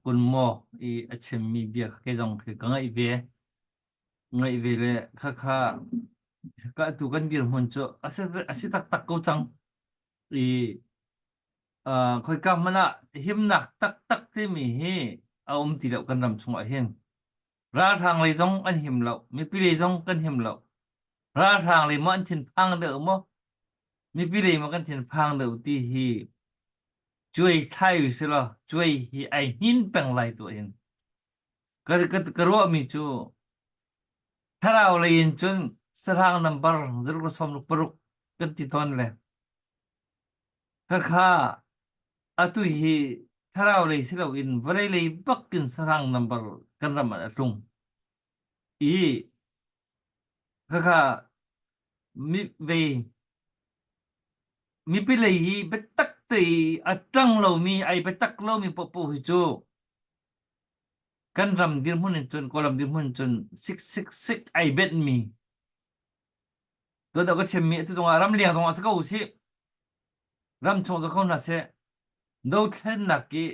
kun maw i a chimmi bia ke zong khi ka ngaih ve. Ngaih ve le khakha ka atu kan dirhmun cu a si a si taktak ko cang. I uh, khoika hmanh ah himnak taktak timi hi a um ti lo kan ram chungah hin. Ralhrang lei zong an him lo, mipi lei zong kan him lo. Ralhrang lei maw an thinphang deuh maw, mipi lei maw kan thinphang deuh ti hi cuai thlai u si law cuai hi ai hnin peng lai tuah hin. Ka, ka, ka ruahmi cu thlarau lei in cun sahrang number 066 kan ti tawn le khakha atu hi thlarau lei si loin vawlei lei bakin sahrang number kan ram ah a tlung i khakha mi vei mipi lei hi biatak te i a ṭang lomi ai biatak lomi paohpaoh hi cu kan ram dirhmun in cun Kawlram dirhmun in cun sik sik sik ai benhmi tuan ka chimmi atu zongah ramleng zongah si ko usih ram chung zong ko hna seh dothlennak i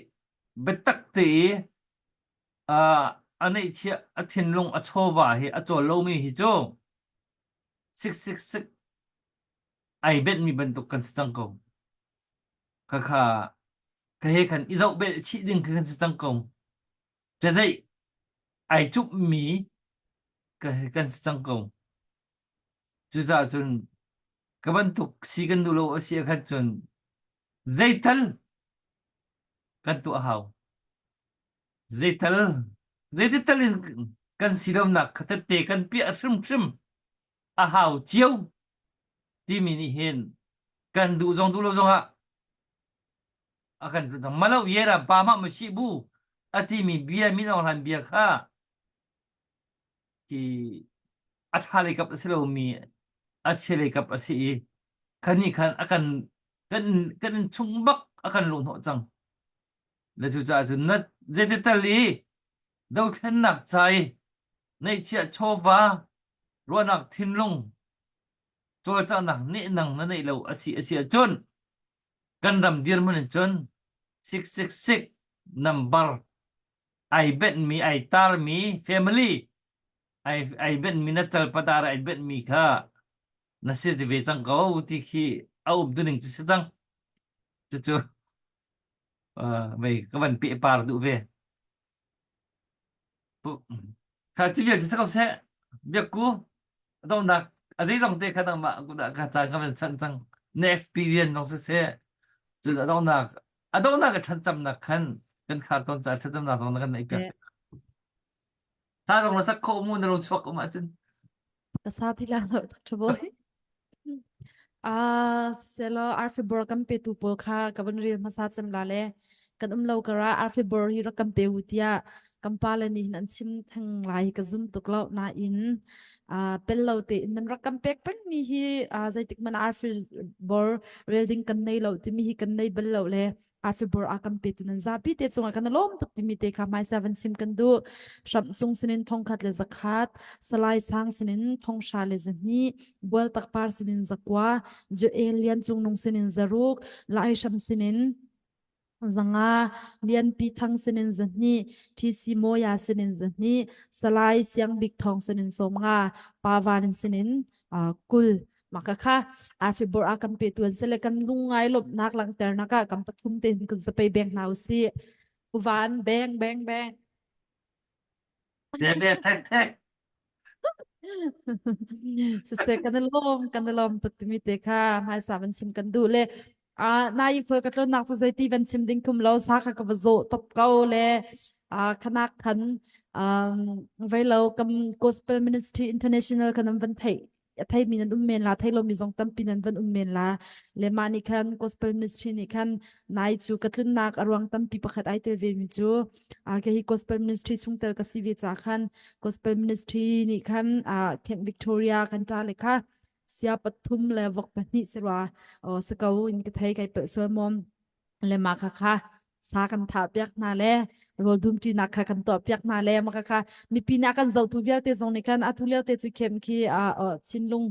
biatak te i a neihchiah a thinlung a chawva hi a cawl lomi hi cu sik sik sik ai benhmi bantuk kan si cang ko Khakha ka he khan i zoh bel chih ding kha kan si cang ko. Cazeih ai cupmi ka kan si cang ko. Cucaah cun ka bantuk si kan duh lo a si ah khan cun zeital kan tuah hau. Zeital zeitital in kan si lonak kha tette kan piah hrimhrim a hau cio timi nih hin kan duh zong duh lo zongah a kan tlun malo yera pa ma ma shi bu a timi bia min aung hlan bia kha ti a tha lei kap a si lomi a chia lei kap a si i khani khan a kan kan kan chung bak a kan luh hnawh cang le cucaah cun na zeitital i dothlennak ca i neihchiah chawva ruahnak thinlung cawlcanghnak nehnang na neih lo a si a si ahcun kan ram dirhmun in cun 666 number ai benhmi ai tarmi family ai ai benhmi na calpadar ai benhmi kha na si ti ve cang ko ti khi a um tuning cu si cang cucu vei ka van pehpar duh ve Kha ci vial ci ko seh. Biakku donghnak a zeizong te kha nangmah kudah ka caan ka van chanh cang. Na experience zong siseh. Cun a donghnak a donghnak a thlacamnak khan kan khar tawn caah thlacamnak zong na kan neih piak. Hla zong na sak khawh mu na lung chuak um ahcun. Ka sa ti la lo tak ṭha Ah, siselaw arfi bor kan petu pawl kha ka van rel hmasa cem la le kan um lo kara arfi bor hi rak kan pe u tiah kan pa le nih hin an chim theng lai ka zum tuk lo nain ah pel lo te in nan rak kan pek peng mi hi ah zeitik man arfi bor rel ding kan nei lo timi hi kan nei bal lo le Arfibor a kan petu nan zapi te cungah kan lawm tuk timi te kha hmaisa van sim kan duh. Hramh cung sinin thongkhat le zakhat, Salai Sang sinin thonghra le zahnih, Bual Takpar sinin zakua, Joel Lian Cungnung sinin zaruk, Lai Hram sinin zanga, Lian Pi Thang sinin zahnih, TC Moya sinin zahnih, Salai Siang Bik Thawng sinin sawmnga, Pa Van sinin uh, kul. Maka kha arfi bor a kan pe tuan sele kan lungai lawmhnak langhternak ah kan pathum tein kan zapei beng hna usih. Uvan beng beng beng. Beng beng thek thek. Siseh kan i lawm kan i lawm tuk timi te kha hmaisa van chim kan duh le a nai khual ka tlawnnak cu zeiti van chim ding khum lo sa kha ka va zawh top ko le a khanak khan um veilo kam Gospel Ministry International kan an van theih a theimi nan um men la thei lomi zong tampi nan van um men la le mah nih khan gospel ministry nih khan nai cu ka tlunnak a ruang tampi pakhat ai tel ve mi cu a ke hi gospel ministry chungtel ka si ve ca khan gospel ministry nih khan a Camp Victoria kan ta le kha sia pathum le vok pahnih sirwa o sako in ka thei kai pel sual mom le mah kha kha sa kan thah piak hna le rawl dum ṭinak kha kan tuah piak hna le mah kha kha mipi nih a kan zohtu vialte zong nih khan atu lio te cu khem khi a Chinlung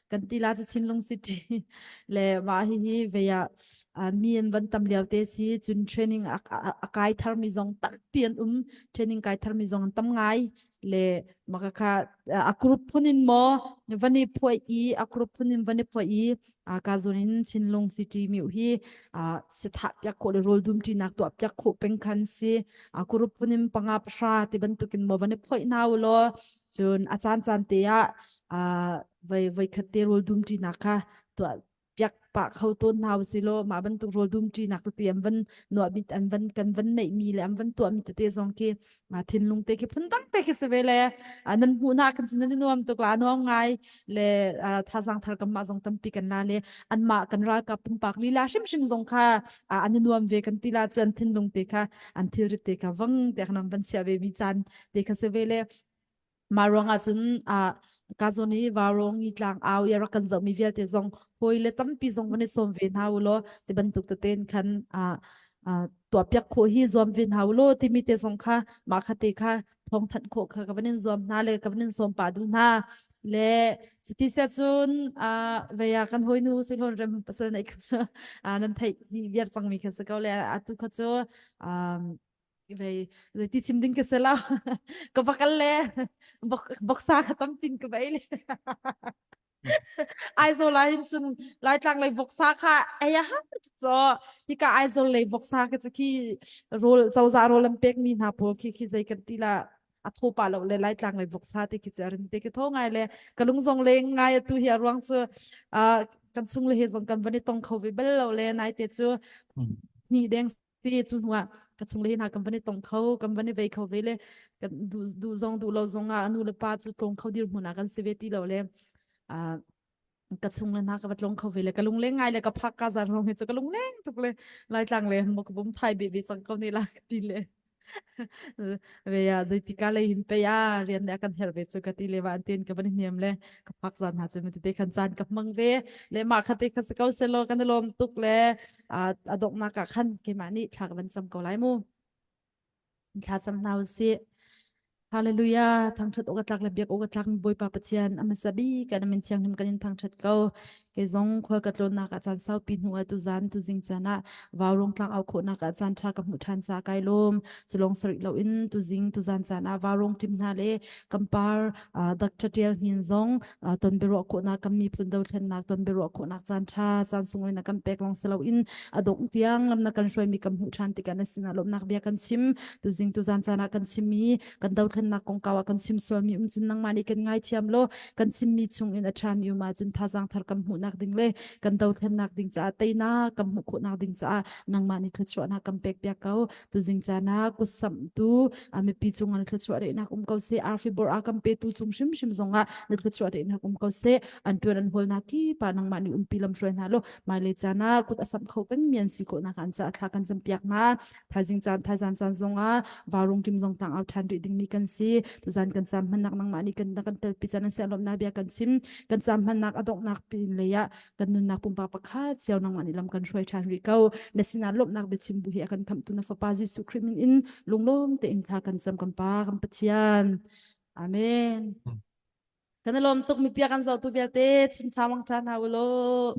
kan ti la cu Chinlung City le mah hi hi vei ah mi an van tam lio te si cun training a kai thar mi zong tampi an um training kai thar mi zong an tam ngai le mah kha kha a group phun in maw van i phuai i a group phun in van i phuai i ka zawn in Chinlung City miu hi sithah piak khawh le rawl dum ṭinak tuah piak khawh peng khan si. Group phun in panga pahra ti bantukin maw van i phoih hna u law cun a caan caan te ah voi voi khat te rawl dum ṭinak kha tuah piak pah kho tawn hna u si law mah bantuk rawl dum ṭinak tete an van nuah bit an van kan van neih mi le an van tuah mi tete zong khi thinlung te khi phundang te khi si ve le nan hmuh na kan nan i nuam tuk la nuam ngai le thazang thar kan mah zong tampi kan la le anmah kan ralkap pumpak lila hrimhrim zong kha an i nuam ve kan ti la cu an thinlung te kha an thilrit te kha vang te khan van chia ve mi caan te kha si ve le Mah ruangah cun ah ka zawn i vaurawng i tlang au i a rak kan zohmi vialte zong hawi le tampi zong van i sawm ve hna u law ti bantuk tete in khan ah ah tuahpiak khawh hi zuam ve hna u law timi te zong kha mah kha te kha thawngthanh khawh kha ka van in zuam hna le ka van in sawm pah duh hna le cuti sia cun ah vei ah kan hawinu Suihlawn Rem pasal neih kha cu ah nan theih dih viar cangmi kha si ko le atu kha cu um, vei zeiti chim ding ka si lo ka va kal le boksa kha tampin ka vei le Aizawl ah hin cun Laitlang lei voksa kha ei a har tuk caw hika Aizawl lei voksa kha cu khi rawl cozah rawl an pekmi hna pawl khi khi zei kan ti la a thaw pa lo le Laitlang lei voksa te khi cu a rim te khi thaw ngai le ka lung zong leng ngai atu hi a ruang cu kan chung le he zong kan van i tong kho ve bal lo le nai te cu ni deng ti cu hnu ah ka chung le hna kan van i tong kho kan van i vei kho ve le kan duh duh zong duh lo zong ah nu le pa cu tlawng kho dir hmun ah kan si ve ti lo le ka chung le hna ka va tlawng kho ve le ka lung leng ngai le ka phak ka zan rong hi cu ka lung leng tuk le laitlang le mo ka bum thai be be cang ko ne la ka ti le ve ya zeitika lei hin pe ya rian ne kan her ve chu ka ti le wa an ten ka van hniam le ka phak zan ha chu mi te khan caan ka hmang ve le ma kha te kha se ko se lo kan lom tuk le a donghnak ah khan keimah nih thla ka van cam ko lai mu thla cam hna usih Hallelujah thangthat awk a tlak le biak awk a tlak mi Bawipa Pathian a hmasa bik kan min thianghlim kan in thangthat ko ke zong khual ka tlawnnak ah caan saupi hnu ah tuzan tuzing caan ah vaurong tlang au khawhnak ah caan tha ka hmuh than ca kai lawm culong sarih loin tuzing tuzan caan ah vaurong tim hna le kampar Dr. Tial Hnin zong ton biaruah khawhnak kan miphun dothlennak ton biaruah khawhnak caan ṭha caan sunglawi na kan pek lawng si loin a dongh tiang lam na kan hruaimi kan hmuh ṭhan tikah na sinah lawmhnak bia kan chim tuzing tuzan caan ah kan chimmi kan dothlennak kongkau ah kan chim sualmi um cun nangmah nih kan ngaithiam law kan chimmi chung in a ṭhami um ahcun thazaang thar kan hmuhnak ding le kan dothlennak ding caah teinak kan hmuh khawhnak ding caah nangmah nih thluachuahnak kan pek piak ko Tuzing caan ah kutsamhtu mipi cung ah na thluachuah rehnak um ko seh. Arfi bor a kan petu cung hrimhrim zongah na thluachuah rehnak um ko seh. An tuan an hawlnak kip ah nangmah nih umpi lam hruai hna law hmailei caan ah kut a samh kho pengmi an si khawhnak an caah thla kan campiak hna. Thaizing caan thaizan caan zongah vaurung kim zong tang au ṭhan rih dingmi kan si. Tuzan kan caam hmannak nangmah nih kan kan telpi caan an si lawmhnak bia kan chim. Kan caam hmannak a donghnak pin lei ah kan nunnak pumpak pakhat cio nangmah nih lam kan hruai ṭhan rih ko na sinah lawmhnak biachim bu hi a kan khamhtu na fapa Jesuh Khrih min in lunglawm tein thla kan cam kan pa kan Pathian amen kan i lawm tuk mi pia kan zohtu vialte chun cha wang cha hna u law.